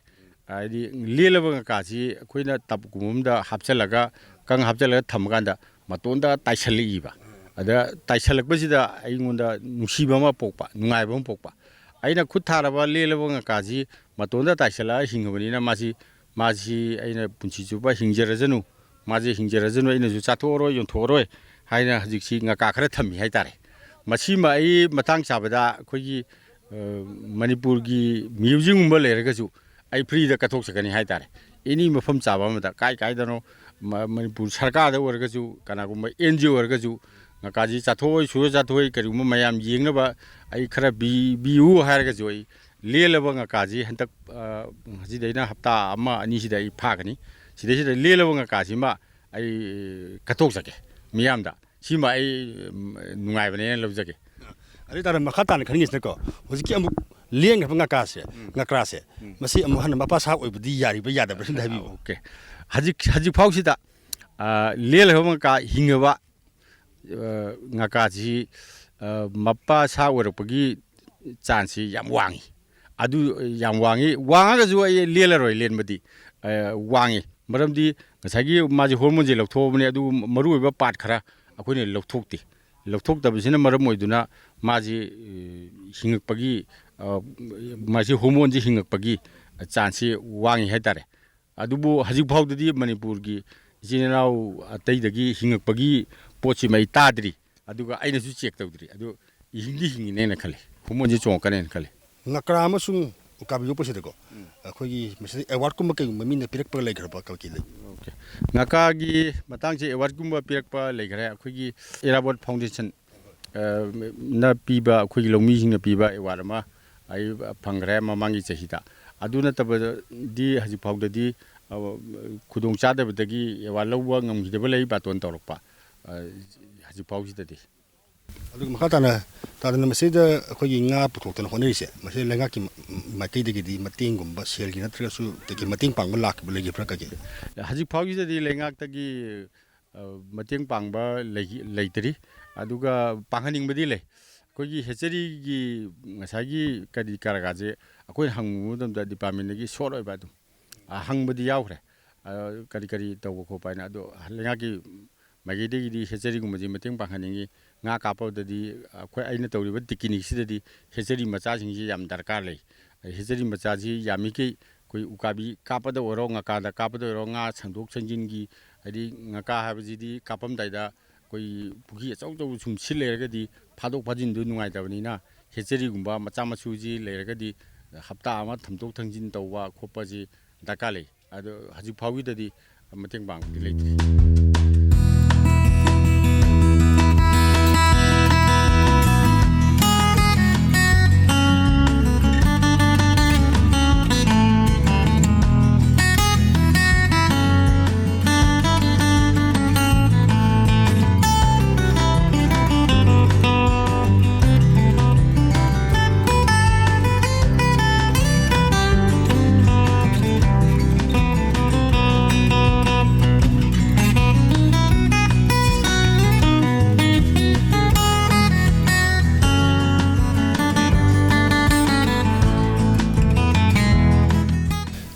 ꯍꯥꯏꯗꯤ ꯂꯦꯜꯂꯕ ꯉꯀꯥꯁꯤ ꯑꯩꯈꯣꯏꯅ ꯇꯕꯀꯨꯝꯕ ꯑꯃꯗ ꯍꯥꯞꯆꯤꯜꯂꯒ, ꯀꯪ ꯍꯥꯞꯆꯤꯜꯂꯒ ꯊꯝꯃꯀꯥꯟꯗ ꯃꯇꯣꯟꯗ ꯇꯥꯏꯁꯜꯂꯛꯏꯕ꯫ ꯑꯗ ꯇꯥꯏꯁꯜꯂꯛꯄꯁꯤꯗ ꯑꯩꯉꯣꯟꯗ ꯅꯨꯡꯁꯤꯕ ꯑꯃ ꯄꯣꯛꯄ, ꯅꯨꯡꯉꯥꯏꯕ ꯑꯃ ꯄꯣꯛꯄ꯫ ꯑꯩꯅ ꯈꯨꯠ ꯊꯥꯔꯕ ꯂꯦꯜꯂꯕ ꯉꯀꯥꯁꯤ ꯃꯇꯣꯟꯗ ꯇꯥꯏꯁꯜꯂꯛꯑ ꯍꯤꯡꯉꯕꯅꯤꯅ ꯃꯥꯁꯤ, ꯃꯥꯁꯤ ꯑꯩꯅ ꯄꯨꯟꯁꯤ ꯆꯨꯞꯄ ꯍꯤꯡꯖꯔꯖꯅꯨ, ꯃꯥꯁꯦ ꯍꯤꯡꯖꯔꯖꯅꯨ, ꯑꯩꯅꯁꯨ ꯆꯥꯊꯣꯛꯑꯔꯣꯏ, ꯌꯣꯟꯊꯣꯛꯑꯔꯣꯏ ꯍꯥꯏꯅ ꯍꯧꯖꯤꯛꯁꯤ ꯉꯀꯥ ꯈꯔ ꯊꯝꯃꯤ ꯍꯥꯏꯇꯥꯔꯦ꯫ ꯃꯁꯤꯃ ꯑꯩ ꯃꯇꯥꯡ ꯆꯥꯕꯗ ꯑꯩꯈꯣꯏꯒꯤ, ꯑ, ꯃꯅꯤꯄꯨꯔꯒꯤ ꯃ꯭ꯌꯨꯖꯤꯌꯝꯒꯨꯝꯕ ꯂꯩꯔꯒꯁꯨ ꯑꯩ ꯐ꯭ꯔꯤꯗ ꯀꯠꯊꯣꯛꯆꯒꯅꯤ ꯍꯥꯏꯇꯥꯔꯦ꯫ ꯑꯦꯅꯤ ꯃꯐꯝ ꯆꯥꯕ ꯑꯃꯗ, ꯀꯥꯏ ꯀꯥꯏꯗꯅꯣ, ꯃ-, ꯃꯅꯤꯄꯨꯔ ꯁꯔꯀꯥꯔꯗ ꯑꯣꯏꯔꯒꯁꯨ, ꯀꯅꯥꯒꯨꯝꯕ ꯑꯦꯟ ꯖꯤ ꯑꯣ ꯑꯣꯏꯔꯒꯁꯨ, ꯉꯀꯥꯁꯤ ꯆꯥꯊꯣꯛꯑꯣꯏ, ꯁꯨꯔ ꯆꯥꯊꯣꯛꯑꯣꯏ, ꯀꯔꯤꯒꯨꯝꯕ ꯃꯌꯥꯝ ꯌꯦꯡꯅꯕ ꯑꯩ ꯈꯔ ꯄꯤ-, ꯄꯤꯌꯨ ꯍꯥꯏꯔꯒꯁꯨ, ꯑꯩ ꯂꯦꯜꯂꯕ ꯉꯀꯥꯁꯤ ꯍꯟꯗꯛ, ꯑ, ꯉꯁꯤꯗꯩꯅ ꯍꯞꯇꯥ ꯑꯃ ꯑꯅꯤꯁꯤꯗ ꯑꯩ ꯐꯥꯒꯅꯤ꯫ ꯁꯤꯗꯩꯁꯤꯗ ꯂꯦꯜꯂꯕ ꯉꯀꯥꯁꯤꯃ ꯑꯩ ꯀꯠꯊꯣꯛꯆꯒꯦ ꯃꯤꯌꯥꯝꯗ꯫ ꯁꯤꯃ ꯑꯩ, ꯎꯝ, ꯅꯨꯡꯉꯥꯏꯕꯅꯦꯅ ꯂꯧꯖꯒꯦ꯫ ꯑꯗꯨ ꯑꯣꯏꯇꯥꯔꯗꯤ ꯃꯈꯥ ꯇꯥꯅ ꯈꯟꯅꯤꯡꯉꯤꯁꯤꯅꯀꯣ, ꯍꯧꯖꯤꯛꯀꯤ ꯑꯃꯨꯛ ꯂꯦꯡꯈ꯭ꯔꯕ ꯉꯀꯥꯁꯦ, ꯎꯝ꯫ ꯉꯀ꯭ꯔꯥꯁꯦ, ꯎꯝ꯫ ꯃꯁꯤ ꯑꯃꯨꯛ ꯍꯟꯅ ꯃꯄꯥ ꯁꯥ ꯑꯣꯏꯕꯗꯤ ꯌꯥꯔꯤꯕ꯭ꯔꯥ ꯌꯥꯗꯕ꯭ꯔꯥ ꯁꯤꯝꯇ ꯍꯥꯏꯕꯤꯌꯨ꯫ ꯑꯣꯀꯦ꯫ ꯍꯧꯖꯤꯛ, ꯍꯧꯖꯤꯛ ꯐꯥꯎꯁꯤꯗ, ꯑ, ꯂꯦꯜꯂꯕ ꯉꯀꯥ ꯍꯤꯡꯉꯕ, ꯑ, ꯉꯀꯥꯁꯤ, ꯑ, ꯃꯄꯥ ꯁꯥ ꯑꯣꯏꯔꯛꯄꯒꯤ ꯆꯥꯟꯁꯁꯤ ꯌꯥꯝ ꯋꯥꯡꯉꯤ꯫ ꯑꯗꯨ ꯌꯥꯝ ꯋꯥꯡꯉꯤ꯫ ꯋꯥꯡꯉꯒꯁꯨ ꯑꯩ ꯂꯦꯜꯂꯔꯣꯏ, ꯂꯦꯟꯕꯗꯤ, ꯑ, ꯋꯥꯡꯉꯤ꯫ ꯃꯔꯝꯗꯤ ꯉꯁꯥꯏꯒꯤ ꯃꯥꯁꯦ ꯍꯣꯔꯃꯣꯟꯁꯦ ꯂꯧꯊꯣꯛꯑꯕꯅꯦ, ꯑꯗꯨ ꯃꯔꯨꯑꯣꯏꯕ ꯄꯥꯔꯠ ꯈꯔ ꯑꯩꯈꯣꯏꯅ ꯂꯧꯊꯣꯛꯇꯦ꯫ ꯂꯧꯊꯣꯛꯇꯕꯁꯤꯅ ꯃꯔꯝ ꯑꯣꯏꯗꯨꯅ ꯃꯥꯁꯤ, ꯑ, ꯍꯤꯡꯉꯛꯄꯒꯤ, ꯑ, ꯃꯥꯁꯤ ꯍꯣꯔꯃꯣꯟꯁꯤ ꯍꯤꯡꯉꯛꯄꯒꯤ ꯆꯥꯟꯁꯁꯤ ꯋꯥꯡꯉꯤ ꯍꯥꯏꯇꯥꯔꯦ꯫ ꯑꯗꯨꯕꯨ ꯍꯧꯖꯤꯛ ꯐꯥꯎꯗꯗꯤ ꯃꯅꯤꯄꯨꯔꯒꯤ ꯏꯆꯤꯟ ꯏꯅꯥꯎ ꯑꯇꯩꯗꯒꯤ ꯍꯤꯡꯉꯛꯄꯒꯤ ꯄꯣꯠꯁꯤꯃ ꯑꯩ ꯇꯥꯗ꯭ꯔꯤ, ꯑꯗꯨꯒ ꯑꯩꯅꯁꯨ ꯆꯦꯛ ꯇꯧꯗ꯭ꯔꯤ꯫ ꯑꯗꯨ ꯍꯤꯡꯗꯤ ꯍꯤꯡꯉꯤꯅꯦꯅ ꯈꯜꯂꯤ, ꯍꯣꯔꯃꯣꯟꯁꯦ ꯆꯣꯡꯉꯛꯀꯅꯦꯅ ꯈꯜꯂꯤ꯫ ꯉꯀ꯭ꯔꯥ ꯑꯃꯁꯨꯡ ꯎꯀꯥꯕꯤ ꯌꯣꯛꯄꯁꯤꯗꯀꯣ, ꯎꯝ꯫ ꯑꯩꯈꯣꯏꯒꯤ ꯃꯁꯤꯗ ꯑꯦꯋꯥꯔꯗꯀꯨꯝꯕ ꯀꯩꯒꯨꯝꯕ ꯃꯤꯅ ꯄꯤꯔꯛꯄꯒ ꯂꯩꯈ꯭ꯔꯕ ꯀꯔꯤ ꯂꯩ? ꯑꯣꯀꯦ꯫ ꯉꯀ꯭ꯔꯥꯒꯤ ꯃꯇꯥꯡꯁꯦ ꯑꯦꯋꯥꯔꯗꯀꯨꯝꯕ ꯄꯤꯔꯛꯄ ꯂꯩꯈ꯭ꯔꯦ꯫ ꯑꯩꯈꯣꯏꯒꯤ ꯏꯔꯥꯕꯣꯠ ꯐꯥꯎꯟꯗꯦꯁꯟ, ꯑ, ꯅ ꯄꯤꯕ, ꯑꯩꯈꯣꯏꯒꯤ ꯂꯧꯃꯤꯁꯤꯡꯅ ꯄꯤꯕ ꯑꯦꯋꯥꯔꯗ ꯑꯃ ꯑꯩ ꯐꯪꯈ꯭ꯔꯦ ꯃꯃꯥꯡꯒꯤ ꯆꯍꯤꯗ꯫ ꯑꯗꯨ ꯅꯠꯇꯕꯗꯤ ꯍꯧꯖꯤꯛ ꯐꯥꯎꯗꯗꯤ, ꯑ, ꯈꯨꯗꯣꯡ ꯆꯥꯗꯕꯗꯒꯤ ꯑꯦꯋꯥꯔꯗ ꯂꯧꯕ ꯉꯝꯈꯤꯗꯕ ꯂꯩ, ꯕꯥꯇꯣꯟ ꯇꯧꯔꯛꯄ, ꯑ, ꯍꯧꯖꯤꯛ ꯐꯥꯎꯁꯤꯗꯗꯤ꯫ ꯑꯗꯨꯒ ꯃꯈꯥ ꯇꯥꯅ, ꯇꯥꯗꯅ ꯃꯁꯤꯗ ꯑꯩꯈꯣꯏꯒꯤ ꯉꯥ ꯄꯨꯊꯣꯛꯇꯅ ꯍꯣꯠꯅꯔꯤꯁꯦ, ꯃꯁꯤ ꯂꯩꯉꯥꯛꯀꯤ ꯃ-, ꯃꯥꯏꯀꯩꯗꯒꯤꯗꯤ ꯃꯇꯦꯡꯒꯨꯝꯕ, ꯁꯦꯜꯒꯤ ꯅꯠꯇ꯭ꯔꯒꯁꯨ ꯀꯩꯀꯩ ꯃꯇꯦꯡ ꯄꯥꯡꯕ ꯂꯥꯛꯈꯤꯕ ꯂꯩꯈꯤꯕ꯭ꯔꯥ, ꯀꯩꯀꯩ? ꯍꯧꯖꯤꯛ ꯐꯥꯎꯒꯤꯗꯗꯤ ꯂꯩꯉꯥꯛꯇꯒꯤ, ꯑ, ꯃꯇꯦꯡ ꯄꯥꯡꯕ ꯂꯩꯈꯤ-, ꯂꯩꯇ꯭ꯔꯤ, ꯑꯗꯨꯒ ꯄꯥꯡꯍꯟꯅꯤꯡꯕꯗꯤ ꯂꯩ꯫ ꯑꯩꯈꯣꯏꯒꯤ ꯍꯦꯆꯔꯤꯒꯤ ꯉꯁꯥꯏꯒꯤ ꯀꯔꯤ ꯀꯔꯥꯒꯥꯁꯦ ꯑꯩꯈꯣꯏꯅ ꯍꯪꯕ ꯃꯇꯝꯗ ꯗꯤꯄꯥꯔꯠꯃꯦꯟꯗꯒꯤ ꯁꯣꯔꯠ ꯑꯣꯏꯕ ꯑꯗꯨꯝ, ꯑ, ꯍꯪꯕꯗꯤ ꯌꯥꯎꯈ꯭ꯔꯦ꯫ ꯑ, ꯀꯔꯤ ꯀꯔꯤ ꯇꯧꯕ ꯈꯣꯠꯄ ꯍꯥꯏꯅ, ꯑꯗꯣ ꯂꯩꯉꯥꯛꯀꯤ ꯃꯥꯏꯀꯩꯗꯒꯤꯗꯤ ꯍꯦꯆꯔꯤꯒꯨꯝꯕꯁꯤ ꯃꯇꯦꯡ ꯄꯥꯡꯍꯟꯅꯤꯡꯉꯤ꯫ ꯉꯥ ꯀꯥꯞꯄꯗꯗꯤ ꯑꯩꯈꯣꯏ, ꯑꯩꯅ ꯇꯧꯔꯤꯕ ꯇꯦꯛꯅꯤꯛꯁꯤꯗꯗꯤ ꯍꯦꯆꯔꯤ ꯃꯆꯥꯁꯤꯡꯁꯤ ꯌꯥꯝ ꯗꯔꯀꯥꯔ ꯂꯩ꯫ ꯍꯦꯆꯔꯤ ꯃꯆꯥꯁꯤ ꯌꯥꯝꯃꯤꯈꯩ ꯑꯩꯈꯣꯏ ꯎꯀꯥꯕꯤ ꯀꯥꯞꯄꯗ ꯑꯣꯏꯔꯣ, ꯉꯀꯥꯗ ꯀꯥꯞꯄꯗ ꯑꯣꯏꯔꯣ, ꯉꯥ ꯁꯟꯗꯣꯛ ꯁꯟꯖꯤꯟꯒꯤ, ꯍꯥꯏꯗꯤ ꯉꯀꯥ ꯍꯥꯏꯕꯁꯤꯗꯤ ꯀꯥꯞꯄꯝꯗꯥꯏꯗ ꯑꯩꯈꯣꯏ ꯄꯨꯈ꯭ꯔꯤ ꯑꯆꯧ ꯑꯆꯧꯕ ꯁꯨꯝ ꯁꯤꯜ ꯂꯩꯔꯒꯗꯤ ꯐꯥꯗꯣꯛ ꯐꯥꯖꯤꯟꯗꯨ ꯅꯨꯡꯉꯥꯏꯇꯕꯅꯤꯅ, ꯍꯦꯆꯔꯤꯒꯨꯝꯕ ꯃꯆꯥ ꯃꯁꯨꯁꯤ ꯂꯩꯔꯒꯗꯤ ꯍꯞꯇꯥ ꯑꯃ ꯊꯝꯗꯣꯛ ꯊꯝꯖꯤꯟ ꯇꯧꯕ ꯈꯣꯠꯄꯁꯤ ꯗꯔꯀꯥꯔ ꯂꯩ꯫ ꯑꯗꯣ ꯍꯧꯖꯤꯛ ꯐꯥꯎꯒꯤꯗꯗꯤ ꯃꯇꯦꯡ ꯄꯥꯡꯕꯗꯤ ꯂꯩꯇ꯭ꯔꯤ꯫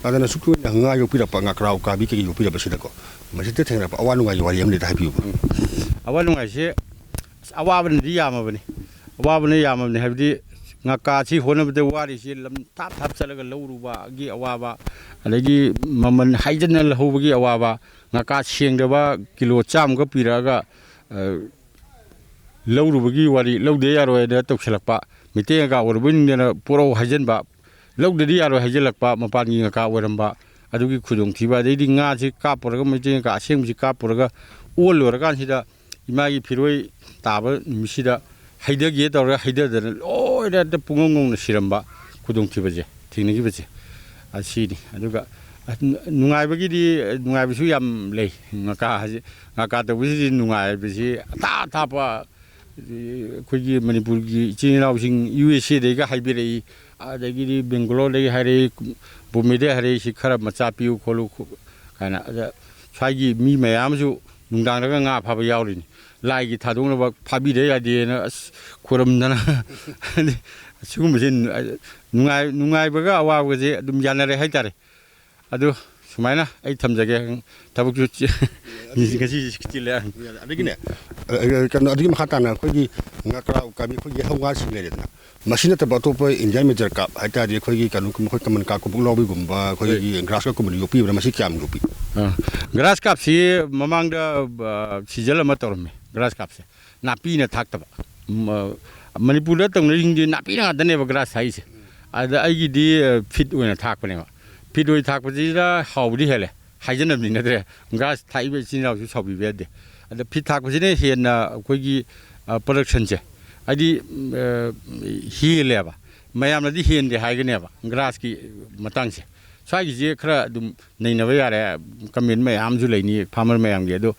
ꯑꯗꯨꯅ ꯁꯨꯛꯀꯤ ꯑꯣꯏꯅ ꯉꯥ ꯌꯣꯛꯄꯤꯔꯛꯄ, ꯉꯥꯀ꯭ꯔꯥ ꯎꯀꯥꯕꯤ ꯀꯩꯀꯩ ꯌꯣꯛꯄꯤꯔꯛꯄꯁꯤꯗꯀꯣ, ꯃꯁꯤꯗ ꯊꯦꯡꯅꯔꯛꯄ ꯑꯋꯥ ꯅꯨꯡꯉꯥꯏꯒꯤ ꯋꯥꯔꯤ ꯑꯃ ꯂꯩꯇ ꯍꯥꯏꯕꯤꯌꯨꯕ꯫ ꯎꯝ꯫ ꯑꯋꯥ ꯅꯨꯡꯉꯥꯏꯁꯦ, ꯑꯁ, ꯑꯋꯥꯕꯅꯗꯤ ꯌꯥꯝꯃꯕꯅꯤ꯫ ꯑꯋꯥꯕꯅ ꯌꯥꯝꯃꯕꯅꯤ ꯍꯥꯏꯕꯗꯤ, ꯉꯥꯀꯥꯁꯤ ꯍꯣꯠꯅꯕꯗ ꯋꯥꯔꯤꯁꯤ, ꯂꯝ ꯊꯥꯞ ꯊꯥꯞ ꯆꯠꯂꯒ ꯂꯧꯔꯨꯕꯒꯤ ꯑꯋꯥꯕ, ꯑꯗꯒꯤ ꯃꯃꯜ ꯍꯥꯏꯖꯟꯅ ꯂꯧꯍꯧꯕꯒꯤ ꯑꯋꯥꯕ, ꯉꯥꯀꯥ ꯁꯦꯡꯗꯕ ꯀꯤꯂꯣ ꯆꯥꯝꯃꯒ ꯄꯤꯔꯛꯑꯒ, ꯑ, ꯂꯧꯔꯨꯕꯒꯤ ꯋꯥꯔꯤ, ꯂꯧꯗ ꯌꯥꯔꯣꯏꯅ ꯇꯧꯁꯤꯜꯂꯛꯄ, ꯃꯩꯇꯩ ꯉꯥꯀꯥ ꯑꯣꯏꯔꯕꯣꯏ ꯅꯤꯡꯗꯅ ꯄꯣꯔꯛꯑꯣ ꯍꯥꯏꯖꯟꯕ, ꯂꯧꯗꯗꯤ ꯌꯥꯔꯣꯏ ꯍꯥꯏꯖꯤꯜꯂꯛꯄ, ꯃꯄꯥꯟꯒꯤ ꯉꯥꯀꯥ ꯑꯣꯏꯔꯝꯕ, ꯑꯗꯨꯒꯤ ꯈꯨꯗꯣꯡꯊꯤꯕ, ꯑꯗꯩꯗꯤ ꯉꯥꯁꯤ ꯀꯥꯞꯄꯨꯔꯒ, ꯃꯩꯇꯩ ꯉꯥꯀꯥ ꯑꯁꯦꯡꯕꯁꯤ ꯀꯥꯞꯄꯨꯔꯒ ꯑꯣꯜꯂꯨꯔꯀꯥꯟꯁꯤꯗ ꯏꯃꯥꯒꯤ ꯐꯤꯔꯣꯏ ꯇꯥꯕ ꯅꯨꯃꯤꯠꯁꯤꯗ ꯍꯩꯊꯒꯦ ꯇꯧꯔꯒ ꯍꯩꯊꯗꯅ ꯂꯣꯏꯅ ꯍꯦꯛꯇ ꯄꯨꯡꯉꯧ ꯉꯧꯅ ꯁꯤꯔꯝꯕ ꯈꯨꯗꯣꯡꯊꯤꯕꯁꯦ ꯊꯦꯡꯅꯈꯤꯕꯁꯦ ꯑꯁꯤꯅꯤ꯫ ꯑꯗꯨꯒ ꯅꯨꯡꯉꯥꯏꯕꯒꯤꯗꯤ, ꯅꯨꯡꯉꯥꯏꯕꯁꯨ ꯌꯥꯝ ꯂꯩ꯫ ꯉꯀꯥ ꯍꯥꯏꯁꯦ, ꯉꯀꯥ ꯇꯧꯕꯁꯤꯗꯤ ꯅꯨꯡꯉꯥꯏꯕꯁꯤ ꯑꯊꯥꯞ ꯑꯊꯥꯞꯄ ꯑꯩꯈꯣꯏꯒꯤ ꯃꯅꯤꯄꯨꯔꯒꯤ ꯏꯆꯤꯜ ꯏꯅꯥꯎꯁꯤꯡ ꯌꯨ ꯑꯦꯁ ꯑꯦꯗꯩꯒ ꯍꯥꯏꯕꯤꯔꯛꯏ, ꯑꯗꯒꯤꯗꯤ ꯕꯦꯡꯒꯂꯣꯔꯗꯒꯤ ꯍꯥꯏꯔꯛꯏ, ꯕꯣꯝꯕꯦꯗꯒꯤ ꯍꯥꯏꯔꯛꯏ, "ꯁꯤ ꯈꯔ ꯃꯆꯥ ꯄꯤꯌꯨ ꯈꯣꯠꯂꯨ" ꯀꯥꯏꯅ꯫ ꯑꯗ ꯁ꯭ꯋꯥꯏꯒꯤ ꯃꯤ ꯃꯌꯥꯝ ꯑꯃꯁꯨ ꯅꯨꯡꯗꯥꯡꯗꯒ ꯉꯥ ꯐꯥꯕ ꯌꯥꯎꯔꯤꯅꯤ꯫ ꯂꯥꯏꯒꯤ ꯊꯥꯗꯣꯛꯅꯕ ꯐꯥꯕꯤꯗ ꯌꯥꯗꯦꯅ ꯑꯁ ꯈꯣꯏꯔꯝꯗꯅ꯫ ꯁꯤꯒꯨꯝꯕꯁꯦ ꯅꯨꯡꯉꯥꯏ-, ꯅꯨꯡꯉꯥꯏꯕꯒ ꯑꯋꯥꯕꯒꯁꯦ ꯑꯗꯨꯝ ꯌꯥꯅꯔꯦ ꯍꯥꯏꯇꯥꯔꯦ꯫ ꯑꯗꯨ ꯁꯨꯃꯥꯏꯅ ꯑꯩ ꯊꯝꯖꯒꯦ꯫ ꯊꯕꯛꯁꯨ ꯆꯤ-, ꯉꯁꯤꯁꯦ ꯆꯤꯜꯂꯦ꯫ ꯑꯗꯒꯤꯅꯦ, ꯑ, ꯑ, ꯀꯩꯅꯣ, ꯑꯗꯨꯒꯤ ꯃꯈꯥ ꯇꯥꯅ ꯑꯩꯈꯣꯏꯒꯤ ꯉꯀ꯭ꯔꯥ ꯎꯀꯥꯕꯤ, ꯑꯩꯈꯣꯏꯒꯤ ꯌꯦꯜꯍꯧ ꯉꯥꯁꯤꯡ ꯂꯩꯔꯦꯗꯅ, ꯃꯁꯤ ꯅꯠꯇꯕ ꯑꯇꯣꯞꯄ ꯏꯟꯗꯤꯌꯥꯟ ꯃꯦꯖꯔ ꯀꯥꯔꯞ ꯍꯥꯏꯇꯥꯔꯗꯤ ꯑꯩꯈꯣꯏꯒꯤ ꯀꯩꯅꯣ, ꯑꯩꯈꯣꯏ ꯀꯃꯟ ꯀꯥꯔꯞ, ꯀꯣꯕꯣꯛ ꯂꯥꯎꯕꯤꯒꯨꯝꯕ, ꯑꯩꯈꯣꯏꯒꯤ ꯒ꯭ꯔꯥꯁ ꯀꯥꯔꯞꯀꯨꯝꯕꯗꯤ ꯌꯣꯛꯄꯤꯕ꯭ꯔꯥ? ꯃꯁꯤ ꯀꯌꯥꯝ ꯌꯣꯛꯄꯤ? ꯑꯥ, ꯒ꯭ꯔꯥꯁ ꯀꯥꯔꯞꯁꯤ ꯃꯃꯥꯡꯗ, ꯑ, ꯁꯤꯖꯟ ꯑꯃ ꯇꯧꯔꯝꯃꯦ꯫ ꯒ꯭ꯔꯥꯁ ꯀꯥꯔꯞꯁꯦ ꯅꯥꯄꯤꯅ ꯊꯥꯛꯇꯕ꯫ ꯃ-, ꯃꯅꯤꯄꯨꯔꯗ ꯇꯧꯅꯔꯤꯁꯤꯡꯗꯤ ꯅꯥꯄꯤꯅ ꯉꯥꯛꯇꯅꯦꯕ ꯒ꯭ꯔꯥꯁ ꯊꯥꯛꯏꯁꯦ꯫ ꯑꯗ ꯑꯩꯒꯤꯗꯤ, ꯑ, ꯐꯤꯠ ꯑꯣꯏꯅ ꯊꯥꯛꯄꯅꯦꯕ꯫ ꯐꯤꯠ ꯑꯣꯏꯅ ꯊꯥꯛꯄꯁꯤꯅ ꯍꯥꯎꯕꯗꯤ ꯍꯦꯜꯂꯦ꯫ ꯍꯥꯏꯖꯅꯕꯗꯤ ꯅꯠꯇ꯭ꯔꯦ꯫ ꯒ꯭ꯔꯥꯁ ꯊꯥꯛꯏꯕ ꯏꯆꯤꯟ ꯏꯅꯥꯎꯁꯨ ꯁꯥꯎꯕꯤꯕ ꯌꯥꯗꯦ꯫ ꯑꯗ ꯐꯤꯠ ꯊꯥꯛꯄꯁꯤꯅ ꯍꯦꯟꯅ ꯑꯩꯈꯣꯏꯒꯤ, ꯑ, ꯄ꯭ꯔꯗꯛꯁꯟꯁꯦ, ꯍꯥꯏꯗꯤ, ꯑ, ꯍꯦꯜꯂꯦꯕ꯫ ꯃꯌꯥꯝꯅꯗꯤ ꯍꯦꯟꯗꯦ ꯍꯥꯏꯒꯅꯦꯕ ꯒ꯭ꯔꯥꯁꯀꯤ ꯃꯇꯥꯡꯁꯦ꯫ ꯁ꯭ꯋꯥꯏꯒꯤꯁꯦ ꯈꯔ ꯑꯗꯨꯝ ꯅꯩꯅꯕ ꯌꯥꯔꯦ꯫ ꯀꯃꯦꯟ ꯃꯌꯥꯝꯁꯨ ꯂꯩꯅꯤ ꯐꯥꯔꯃꯔ ꯃꯌꯥꯝꯒꯤ꯫ ꯑꯗꯣ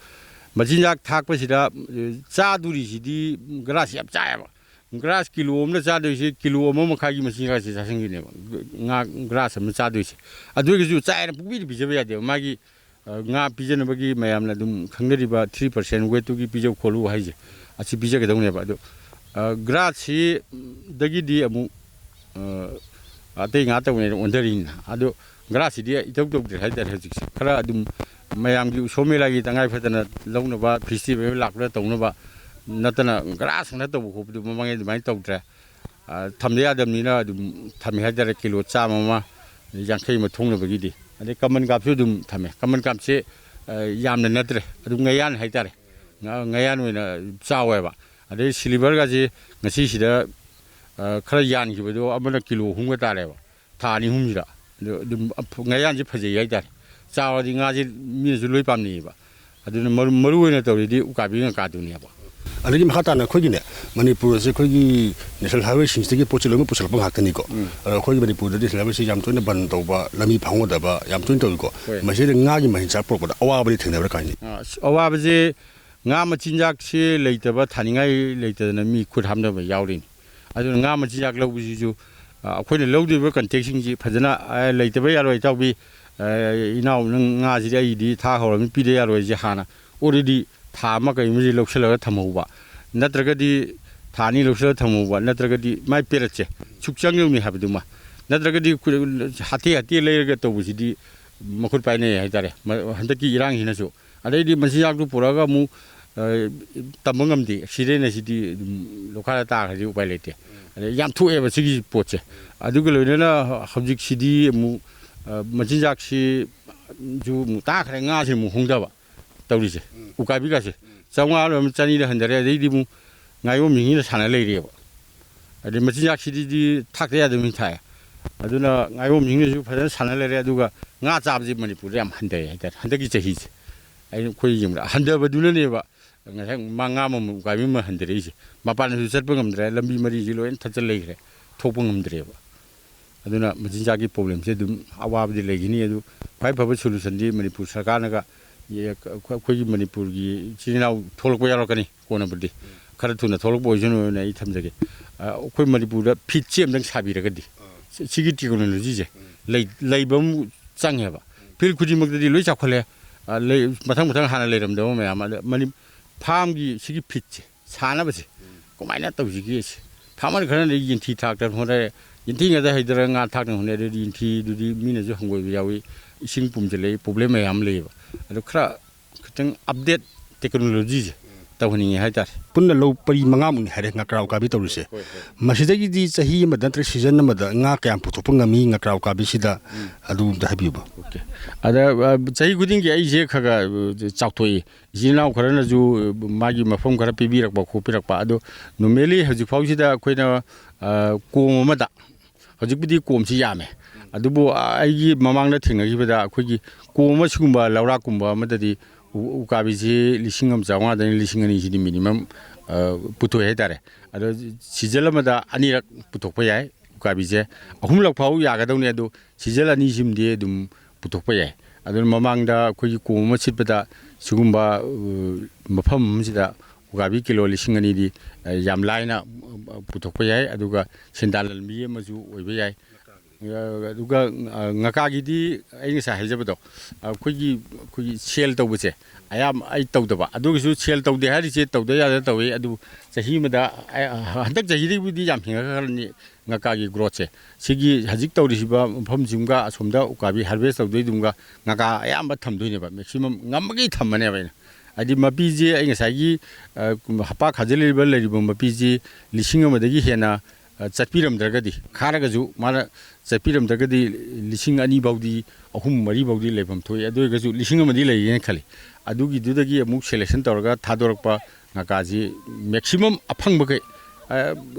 ꯃꯆꯤꯟꯖꯥꯛ ꯊꯥꯛꯄꯁꯤꯗ, ꯑ, ꯆꯥꯗꯣꯔꯤꯁꯤꯗꯤ ꯒ꯭ꯔꯥꯁ ꯌꯥꯝ ꯆꯥꯏꯌꯦꯕ꯫ ꯒ꯭ꯔꯥꯁ ꯀꯤꯂꯣ ꯑꯃꯅ ꯆꯥꯗꯣꯏꯁꯦ, ꯀꯤꯂꯣ ꯑꯃ ꯃꯈꯥꯏꯒꯤ ꯃꯆꯤꯟꯖꯥꯛꯁꯦ ꯆꯥꯁꯤꯟꯈꯤꯅꯦꯕ꯫ ꯉꯥ ꯒ꯭ꯔꯥꯁ ꯑꯃ ꯆꯥꯗꯣꯏꯁꯦ꯫ ꯑꯗꯨ ꯑꯣꯏꯔꯒꯁꯨ ꯆꯥꯏꯅ ꯄꯨꯡꯄꯤꯗ ꯄꯤꯖꯕ ꯌꯥꯗꯦꯕ꯫ ꯃꯥꯒꯤ, ꯑ, ꯉꯥ ꯄꯤꯖꯅꯕꯒꯤ ꯃꯌꯥꯝꯅ ꯑꯗꯨꯝ ꯈꯪꯅꯔꯤꯕ three percent weight ꯇꯨꯒꯤ ꯄꯤꯖꯧ ꯈꯣꯠꯂꯨ ꯍꯥꯏꯁꯦ, ꯑꯁꯤ ꯄꯤꯖꯒꯗꯧꯅꯦꯕ꯫ ꯑꯗꯣ, ꯑ, ꯒ꯭ꯔꯥꯁꯁꯤ, ꯎꯝ, ꯗꯒꯤꯗꯤ ꯑꯃꯨꯛ, ꯑ, ꯑꯇꯩ ꯉꯥ ꯇꯧꯅꯩꯗ ꯑꯣꯟꯊꯔꯤꯅꯤꯅ꯫ ꯑꯗꯣ ꯒ꯭ꯔꯥꯁꯁꯤꯗꯤ ꯏꯇꯧ ꯇꯧꯗ꯭ꯔꯦ ꯍꯥꯏꯇꯥꯔꯦ ꯍꯧꯖꯤꯛꯁꯦ꯫ ꯈꯔ ꯑꯗꯨꯝ ꯃꯌꯥꯝꯒꯤ ꯎꯁꯣꯞ ꯃꯦꯂꯥꯒꯤ ꯇꯉꯥꯏ ꯐꯗꯅ ꯂꯧꯅꯕ, ꯐꯦꯁꯇꯤꯚꯦꯜ ꯂꯥꯛꯄꯗ ꯇꯧꯅꯕ ꯅꯠꯇꯅ ꯒ꯭ꯔꯥꯁ ꯉꯥꯛꯇ ꯇꯧꯕ ꯈꯣꯠꯄꯗꯨ ꯃꯃꯥꯡꯉꯩ ꯑꯗꯨꯃꯥꯏꯅ ꯇꯧꯗ꯭ꯔꯦ꯫ ꯑ, ꯊꯝꯗ ꯌꯥꯗꯕꯅꯤꯅ ꯑꯗꯨꯝ ꯊꯝꯃꯦ ꯍꯥꯏꯇꯥꯔꯦ, ꯀꯤꯂꯣ ꯆꯥꯝꯃ ꯑꯃ, ꯌꯥꯡꯈꯩ ꯑꯃ ꯊꯣꯡꯅꯕꯒꯤꯗꯤ꯫ ꯑꯗꯩ ꯀꯃꯟ ꯀꯥꯞꯁꯨ ꯑꯗꯨꯝ ꯊꯝꯃꯦ꯫ ꯀꯃꯟ ꯀꯥꯞꯁꯦ, ꯑ, ꯌꯥꯝꯅ ꯅꯠꯇ꯭ꯔꯦ, ꯑꯗꯨꯝ ꯉꯌꯥꯟ ꯍꯥꯏꯇꯥꯔꯦ꯫ ꯉ-, ꯉꯌꯥꯟ ꯑꯣꯏꯅ ꯆꯥꯎꯋꯦꯕ꯫ ꯑꯗꯩ ꯁꯤꯂꯤꯚꯔꯒꯁꯦ ꯉꯁꯤꯁꯤꯗ, ꯑ, ꯈꯔ ꯌꯥꯟꯈꯤꯕꯗꯣ ꯑꯃꯅ ꯀꯤꯂꯣ ꯑꯍꯨꯝꯒ ꯇꯥꯔꯦꯕ, ꯊꯥ ꯑꯅꯤ ꯑꯍꯨꯝꯁꯤꯗ꯫ ꯑꯗꯨ ꯑꯗꯨꯝ ꯉꯌꯥꯟꯁꯦ ꯐꯖꯩ ꯍꯥꯏꯇꯥꯔꯦ꯫ ꯆꯥꯎꯔꯗꯤ ꯉꯥꯁꯦ ꯃꯤꯅꯁꯨ ꯂꯣꯏ ꯄꯥꯝꯅꯩꯌꯦꯕ꯫ ꯑꯗꯨꯅ ꯃꯔꯨ ꯃꯔꯨ ꯑꯣꯏꯅ ꯇꯧꯔꯤꯗꯤ ꯎꯀꯥꯕꯤ ꯉꯀꯥꯗꯨꯅꯦꯕ꯫ ꯑꯗꯒꯤ ꯃꯈꯥ ꯇꯥꯅ ꯑꯩꯈꯣꯏꯒꯤꯅꯦ, ꯃꯅꯤꯄꯨꯔꯁꯦ ꯑꯩꯈꯣꯏꯒꯤ ꯅꯦꯁꯅꯦꯜ ꯍꯥꯏꯋꯦꯁꯤꯡꯁꯤꯗꯒꯤ ꯄꯣꯠꯁꯦ ꯂꯣꯏꯅꯃꯛ ꯄꯨꯁꯜꯂꯛꯄ ꯉꯥꯛꯇꯅꯤꯀꯣ꯫ ꯑꯗꯣ ꯑꯩꯈꯣꯏꯒꯤ ꯃꯅꯤꯄꯨꯔꯗꯗꯤ ꯅꯦꯁꯅꯦꯜ ꯍꯥꯏꯋꯦꯁꯤ ꯌꯥꯝ ꯇꯣꯏꯅ ꯕꯟ ꯇꯧꯕ, ꯂꯝꯕꯤ ꯐꯪꯍꯧꯗꯕ ꯌꯥꯝ ꯇꯣꯏꯅ ꯇꯧꯏꯀꯣ꯫ ꯍꯣꯏ꯫ ꯃꯁꯤꯗ ꯉꯥꯒꯤ ꯃꯆꯤꯟꯖꯥꯛ ꯄꯨꯔꯛꯄꯗ ꯑꯋꯥꯕꯗꯤ ꯊꯦꯡꯅꯕ꯭ꯔꯥ ꯀꯃꯥꯏꯅ? ꯑ, ꯑꯁ, ꯑꯋꯥꯕꯁꯦ ꯉꯥ ꯃꯆꯤꯟꯖꯥꯛꯁꯤ ꯂꯩꯇꯕ, ꯊꯥꯅꯤꯡꯉꯥꯏ ꯂꯩꯇꯗꯅ ꯃꯤ ꯈꯨꯠ ꯍꯥꯝꯅꯕ ꯌꯥꯎꯔꯤꯅꯤ꯫ ꯑꯗꯨꯅ ꯉꯥ ꯃꯆꯤꯟꯖꯥꯛ ꯂꯧꯕꯁꯤꯁꯨ, ꯑ, ꯑꯩꯈꯣꯏꯅ ꯂꯧꯗꯣꯔꯤꯕ ꯀꯟꯇꯦꯛꯁꯤꯡꯁꯤ ꯐꯖꯅ, ꯑ, "ꯂꯩꯇꯕ ꯌꯥꯔꯣꯏ, ꯏꯇꯥꯎꯕꯤ, ꯑ, ꯏꯅꯥꯎ, ꯅꯪ ꯉꯥꯁꯤꯗꯤ ꯑꯩꯗꯤ ꯊꯥ ꯍꯧꯔꯕꯅꯤ, ꯄꯤꯗ ꯌꯥꯔꯣꯏ" ꯍꯥꯏꯁꯦ ꯍꯥꯟꯅ already ꯊꯥ ꯑꯃ ꯀꯩ ꯑꯃꯁꯤ ꯂꯧꯁꯤꯜꯂꯒ ꯊꯝꯍꯧꯕ, ꯅꯠꯇ꯭ꯔꯒꯗꯤ ꯊꯥ ꯑꯅꯤ ꯂꯧꯁꯤꯜꯂꯒ ꯊꯝꯍꯧꯕ, ꯅꯠꯇ꯭ꯔꯒꯗꯤ ꯃꯥꯏ ꯄꯦꯔꯠꯁꯦ ꯁꯨꯛꯆꯪ ꯌꯧꯅꯤ ꯍꯥꯏꯕꯗꯨꯃ, ꯅꯠꯇ꯭ꯔꯒꯗꯤ ꯑꯩꯈꯣꯏ ꯍꯥꯇꯦ ꯍꯥꯇꯦ ꯂꯩꯔꯒ ꯇꯧꯕꯁꯤꯗꯤ ꯃꯈꯨꯠ ꯄꯥꯏꯅꯩ ꯍꯥꯏꯇꯥꯔꯦ꯫ ꯃ-, ꯍꯟꯗꯛꯀꯤ ꯏꯔꯥꯡꯁꯤꯅꯁꯨ꯫ ꯑꯗꯩꯗꯤ ꯃꯆꯤꯟꯖꯥꯛꯇꯨ ꯄꯨꯔꯛꯑꯒ ꯑꯃꯨꯛ, ꯑ, ꯇꯝꯕ ꯉꯝꯗꯦ꯫ ꯁꯤꯗꯩꯅ ꯁꯤꯗꯤ ꯑꯗꯨꯝ ꯂꯣꯈꯥꯏꯔ ꯇꯥꯈ꯭ꯔꯗꯤ ꯎꯄꯥꯏ ꯂꯩꯇꯦ꯫ ꯑꯗꯩ ꯌꯥꯝ ꯊꯣꯛꯑꯦꯕ ꯁꯤꯒꯤ ꯄꯣꯠꯁꯦ꯫ ꯑꯗꯨꯒ ꯂꯣꯏꯅꯅ ꯍꯧꯖꯤꯛꯁꯤꯗꯤ ꯑꯃꯨꯛ, ꯑ, ꯃꯆꯤꯟꯖꯥꯛꯁꯤꯁꯨ ꯑꯃꯨꯛ ꯇꯥꯈ꯭ꯔꯦ, ꯉꯥꯁꯤ ꯑꯃꯨꯛ ꯍꯣꯡꯗꯕ ꯇꯧꯔꯤꯁꯦ꯫ ꯎꯀꯥꯕꯤꯒꯥꯁꯦ ꯆꯥꯝꯃꯉꯥ ꯂꯣꯏꯔꯝ ꯆꯅꯤꯗ ꯍꯟꯊꯔꯦ꯫ ꯑꯗꯩꯗꯤ ꯑꯃꯨꯛ ꯉꯥꯌꯣꯝꯁꯤꯡꯁꯤꯅ ꯁꯥꯟꯅ ꯂꯩꯔꯦꯕ꯫ ꯑꯗꯩ ꯃꯆꯤꯟꯖꯥꯛꯁꯤꯗꯤ ꯊꯥꯛꯇ ꯌꯥꯗꯕꯅꯤ ꯊꯥꯛꯑꯦ꯫ ꯑꯗꯨꯅ ꯉꯥꯌꯣꯝꯁꯤꯡꯅꯁꯨ ꯐꯖꯅ ꯁꯥꯟꯅ ꯂꯩꯔꯦ꯫ ꯑꯗꯨꯒ ꯉꯥ ꯆꯥꯕꯁꯤ ꯃꯅꯤꯄꯨꯔꯗ ꯌꯥꯝ ꯍꯟꯊꯔꯦ ꯍꯥꯏꯇꯥꯔꯦ, ꯍꯟꯗꯛꯀꯤ ꯆꯍꯤꯁꯦ꯫ ꯑꯩꯅ ꯑꯩꯈꯣꯏ ꯌꯦꯡꯕꯗ ꯍꯟꯊꯕꯗꯨꯅꯅꯦꯕ ꯉꯁꯥꯏ ꯃꯥ ꯉꯥ ꯃꯃꯜ ꯎꯀꯥꯏ ꯃꯃꯜ ꯍꯟꯊꯔꯛꯏꯁꯦ꯫ ꯃꯄꯥꯟꯗꯁꯨ ꯆꯠꯄ ꯉꯝꯗ꯭ꯔꯦ, ꯂꯝꯕꯤ ꯃꯔꯤꯁꯤ ꯂꯣꯏꯅ ꯊꯠꯆꯜ ꯂꯩꯈ꯭ꯔꯦ, ꯊꯣꯛꯄ ꯉꯝꯗ꯭ꯔꯦꯕ꯫ ꯑꯗꯨꯅ ꯃꯆꯤꯟꯖꯥꯛꯀꯤ ꯄ꯭ꯔꯣꯕ꯭ꯂꯦꯝꯁꯦ ꯑꯗꯨꯝ ꯑꯋꯥꯕꯗꯤ ꯂꯩꯈꯤꯅꯤ꯫ ꯑꯗꯨ ꯈ꯭ꯋꯥꯏ ꯐꯕ ꯁꯣꯂꯨꯁꯟꯗꯤ ꯃꯅꯤꯄꯨꯔ ꯁꯔꯀꯥꯔꯅꯒ, ꯑꯦ, ꯑꯩꯈꯣꯏ-, ꯑꯩꯈꯣꯏꯒꯤ ꯃꯅꯤꯄꯨꯔꯒꯤ ꯏꯆꯤꯜ ꯏꯅꯥꯎ ꯊꯣꯛꯂꯛꯄ ꯌꯥꯎꯔꯛꯀꯅꯤ ꯀꯣꯟꯅꯕꯨꯗꯤ꯫ ꯈꯔ ꯊꯨꯅ ꯊꯣꯛꯂꯛꯄ ꯑꯣꯏꯁꯅꯨꯅ ꯑꯩ ꯊꯝꯖꯒꯦ꯫ ꯑ, ꯑꯩꯈꯣꯏ ꯃꯅꯤꯄꯨꯔꯗ ꯐꯤꯠꯁꯦ ꯑꯝꯇꯪ ꯁꯥꯕꯤꯔꯒꯗꯤ, ꯁꯤ-, ꯁꯤꯒꯤ ꯇꯦꯛꯅꯣꯂꯣꯖꯤꯁꯦ ꯂꯩ-, ꯂꯩꯕ ꯑꯃ ꯆꯪꯉꯦꯕ꯫ ꯐꯤꯜ ꯈꯨꯗꯤꯡꯃꯛꯇꯗꯤ ꯂꯣꯏ ꯆꯥꯎꯈꯠꯂꯦ꯫ ꯑ, ꯂꯩ-, ꯃꯊꯪ ꯃꯊꯪ ꯍꯥꯟꯅ ꯂꯩꯔꯝꯗꯕ ꯃꯌꯥꯝ ꯑꯃ꯫ ꯑꯗ ꯃꯅꯤ-, ꯐꯥꯝꯒꯤ ꯁꯤꯒꯤ ꯐꯤꯠꯁꯦ ꯁꯥꯟꯅꯕꯁꯦ ꯀꯃꯥꯏꯅ ꯇꯧꯁꯤꯒꯦ ꯁꯤ? ꯐꯥꯔꯃꯔ ꯈꯔꯅ ꯌꯦꯟꯊꯤ ꯊꯥꯛꯇꯅ ꯍꯣꯠꯅꯔꯦ, ꯌꯦꯟꯊꯤ ꯉꯥꯛꯇ ꯍꯩꯗꯔꯒ ꯉꯥ ꯊꯥꯛꯇꯅ ꯍꯣꯠꯅꯔꯦ꯫ ꯑꯗꯨꯗꯤ ꯌꯦꯟꯊꯤꯗꯨꯗꯤ ꯃꯤꯅꯁꯨ ꯍꯪꯒꯣꯏꯕ ꯌꯥꯎꯏ, ꯏꯁꯤꯡ ꯄꯨꯝꯁꯤꯜꯂꯛꯏ, ꯄ꯭ꯔꯣꯕ꯭ꯂꯦꯝ ꯃꯌꯥꯝ ꯑꯃ ꯂꯩꯌꯦꯕ꯫ ꯑꯗꯣ ꯈꯔ ꯈꯤꯇꯪ ꯑꯞꯗꯦꯠ ꯇꯦꯛꯅꯣꯂꯣꯖꯤꯁꯦ ꯇꯧꯍꯟꯅꯤꯡꯉꯦ ꯍꯥꯏꯇꯥꯔꯦ꯫ ꯄꯨꯟꯅ ꯂꯧ ꯄꯔꯤ ꯃꯉꯥꯃꯨꯛꯅꯤ ꯍꯥꯏꯔꯦ ꯉꯀ꯭ꯔꯥ ꯎꯀꯥꯕꯤ ꯇꯧꯔꯤꯁꯦ꯫ ꯍꯣꯏ, ꯍꯣꯏ꯫ ꯃꯁꯤꯗꯒꯤꯗꯤ ꯆꯍꯤ ꯑꯃꯗ ꯅꯠꯇ꯭ꯔꯒ ꯁꯤꯖꯟ ꯑꯃꯗ ꯉꯥ ꯀꯌꯥꯝ ꯄꯨꯊꯣꯛꯄ ꯉꯝꯃꯤ ꯉꯀ꯭ꯔꯥ ꯎꯀꯥꯕꯤꯁꯤꯗ? ꯑꯗꯨ ꯑꯝꯇ ꯍꯥꯏꯕꯤꯌꯨꯕ꯫ ꯑꯣꯀꯦ꯫ ꯑꯗ, ꯑ, ꯆꯍꯤ ꯈꯨꯗꯤꯡꯒꯤ ꯑꯩꯁꯦ ꯈꯔ ꯈꯔ, ꯑ, ꯆꯥꯎꯊꯣꯛꯏ꯫ ꯏꯆꯤꯜ ꯏꯅꯥꯎ ꯈꯔꯅꯁꯨ ꯃꯥꯒꯤ ꯃꯐꯝ ꯈꯔ ꯄꯤꯕꯤꯔꯛꯄ ꯈꯣꯠꯄꯤꯔꯛꯄ꯫ ꯑꯗꯣ normally ꯍꯧꯖꯤꯛ ꯐꯥꯎꯁꯤꯗ ꯑꯩꯈꯣꯏꯅ, ꯑ, ꯀꯣꯝ ꯑꯃꯗ, ꯍꯧꯖꯤꯛꯄꯨꯗꯤ ꯀꯣꯝꯁꯤ ꯌꯥꯝꯃꯦ, ꯑꯗꯨꯕꯨ ꯑꯩꯒꯤ ꯃꯃꯥꯡꯗ ꯊꯦꯡꯅꯈꯤꯕꯗ ꯑꯩꯈꯣꯏꯒꯤ ꯀꯣꯝ ꯑꯃ ꯁꯤꯒꯨꯝꯕ ꯂꯧꯔꯥꯛꯀꯨꯝꯕ ꯑꯃꯗꯗꯤ ꯎ-, ꯎꯀꯥꯕꯤꯁꯤ ꯂꯤꯁꯤꯡ ꯑꯃ ꯆꯥꯝꯃꯉꯥꯗꯩꯅ ꯂꯤꯁꯤꯡ ꯑꯅꯤꯁꯤꯗꯤ minimum, ꯑ, ꯄꯨꯊꯣꯛꯑꯦ ꯍꯥꯏꯇꯥꯔꯦ꯫ ꯑꯗꯣ season ꯑꯃꯗ ꯑꯅꯤꯔꯛ ꯄꯨꯊꯣꯛꯄ ꯌꯥꯏ ꯎꯀꯥꯕꯤꯁꯦ꯫ ꯑꯍꯨꯝꯂꯛ ꯐꯥꯎ ꯌꯥꯒꯗꯧꯅꯦ, ꯑꯗꯣ season ꯑꯅꯤꯁꯤꯃꯗꯤ ꯑꯗꯨꯝ ꯄꯨꯊꯣꯛꯄ ꯌꯥꯏ꯫ ꯑꯗꯨꯅ ꯃꯃꯥꯡꯗ ꯑꯩꯈꯣꯏꯒꯤ ꯀꯣꯝ ꯑꯃ ꯁꯤꯠꯄꯗ ꯁꯤꯒꯨꯝꯕ, ꯑ, ꯃꯐꯝ ꯑꯃꯁꯤꯗ ꯎꯀꯥꯕꯤ ꯀꯤꯂꯣ ꯂꯤꯁꯤꯡ ꯑꯅꯤꯗꯤ, ꯑ, ꯌꯥꯝ ꯂꯥꯏꯅ, ꯑ, ꯄꯨꯊꯣꯛꯄ ꯌꯥꯏ꯫ ꯑꯗꯨꯒ ꯁꯦꯟꯗꯥꯟ ꯂꯝꯕꯤ ꯑꯃꯁꯨ ꯑꯣꯏꯕ ꯌꯥꯏ꯫ ꯑ, ꯑꯗꯨꯒ, ꯑ, ꯉꯀꯥꯒꯤꯗꯤ ꯑꯩ ꯉꯁꯥꯏ ꯍꯥꯏꯖꯕꯗꯣ, ꯑꯩꯈꯣꯏꯒꯤ, ꯑꯩꯈꯣꯏꯒꯤ sale ꯇꯧꯕꯁꯦ ꯑꯌꯥꯝꯕ ꯑꯩ ꯇꯧꯗꯕ꯫ ꯑꯗꯨꯒꯤꯁꯨ sale ꯇꯧꯗꯦ ꯍꯥꯏꯔꯤꯁꯦ ꯇꯧꯗ ꯌꯥꯗ ꯇꯧꯏ꯫ ꯑꯗꯨ ꯆꯍꯤ ꯑꯃꯗ, ꯑ, ꯍꯟꯗꯛ ꯆꯍꯤꯗꯒꯤꯕꯨꯗꯤ ꯌꯥꯝ ꯍꯦꯟꯒꯠꯈ꯭ꯔꯅꯤ ꯉꯀꯥꯒꯤ growthꯁꯦ꯫ ꯁꯤꯒꯤ ꯍꯧꯖꯤꯛ ꯇꯧꯔꯤꯁꯤꯕ ꯃꯐꯝꯁꯤꯃꯒ ꯑꯁꯣꯝꯗ ꯎꯀꯥꯕꯤ harvest ꯇꯧꯗꯣꯏꯗꯨꯃꯒ ꯉꯀꯥ ꯑꯌꯥꯝꯕ ꯊꯝꯗꯣꯏꯅꯦꯕ, maximum ꯉꯝꯃꯒꯩ ꯊꯝꯃꯅꯦꯕ ꯑꯩꯅ꯫ ꯍꯥꯏꯗꯤ ꯃꯄꯤꯁꯦ ꯑꯩ ꯉꯁꯥꯏꯒꯤ, ꯑ, ꯍꯄꯥ ꯈꯥꯖꯤꯜꯂꯤꯕ ꯂꯩꯔꯤꯕ ꯃꯄꯤꯁꯤ ꯂꯤꯁꯤꯡ ꯑꯃꯗꯒꯤ ꯍꯦꯟꯅ, ꯑ, ꯆꯠꯄꯤꯔꯝꯗ꯭ꯔꯒꯗꯤ, ꯈꯥꯔꯒꯁꯨ ꯃꯥꯅ ꯆꯠꯄꯤꯔꯝꯗ꯭ꯔꯒꯗꯤ ꯂꯤꯁꯤꯡ ꯑꯅꯤ ꯐꯥꯎꯗꯤ, ꯑꯍꯨꯝ ꯃꯔꯤ ꯐꯥꯎꯗꯤ ꯂꯩꯐꯝ ꯊꯣꯛꯏ꯫ ꯑꯗꯨ ꯑꯣꯏꯔꯒꯁꯨ ꯂꯤꯁꯤꯡ ꯑꯃꯗꯤ ꯂꯩꯒꯦꯅ ꯈꯜꯂꯤ꯫ ꯑꯗꯨꯒꯤꯗꯨꯗꯒꯤ ꯑꯃꯨꯛ selection ꯇꯧꯔꯒ ꯊꯥꯗꯣꯔꯛꯄ ꯉꯀꯥꯁꯤ maximum ꯑꯐꯪꯕꯈꯩ, ꯑ,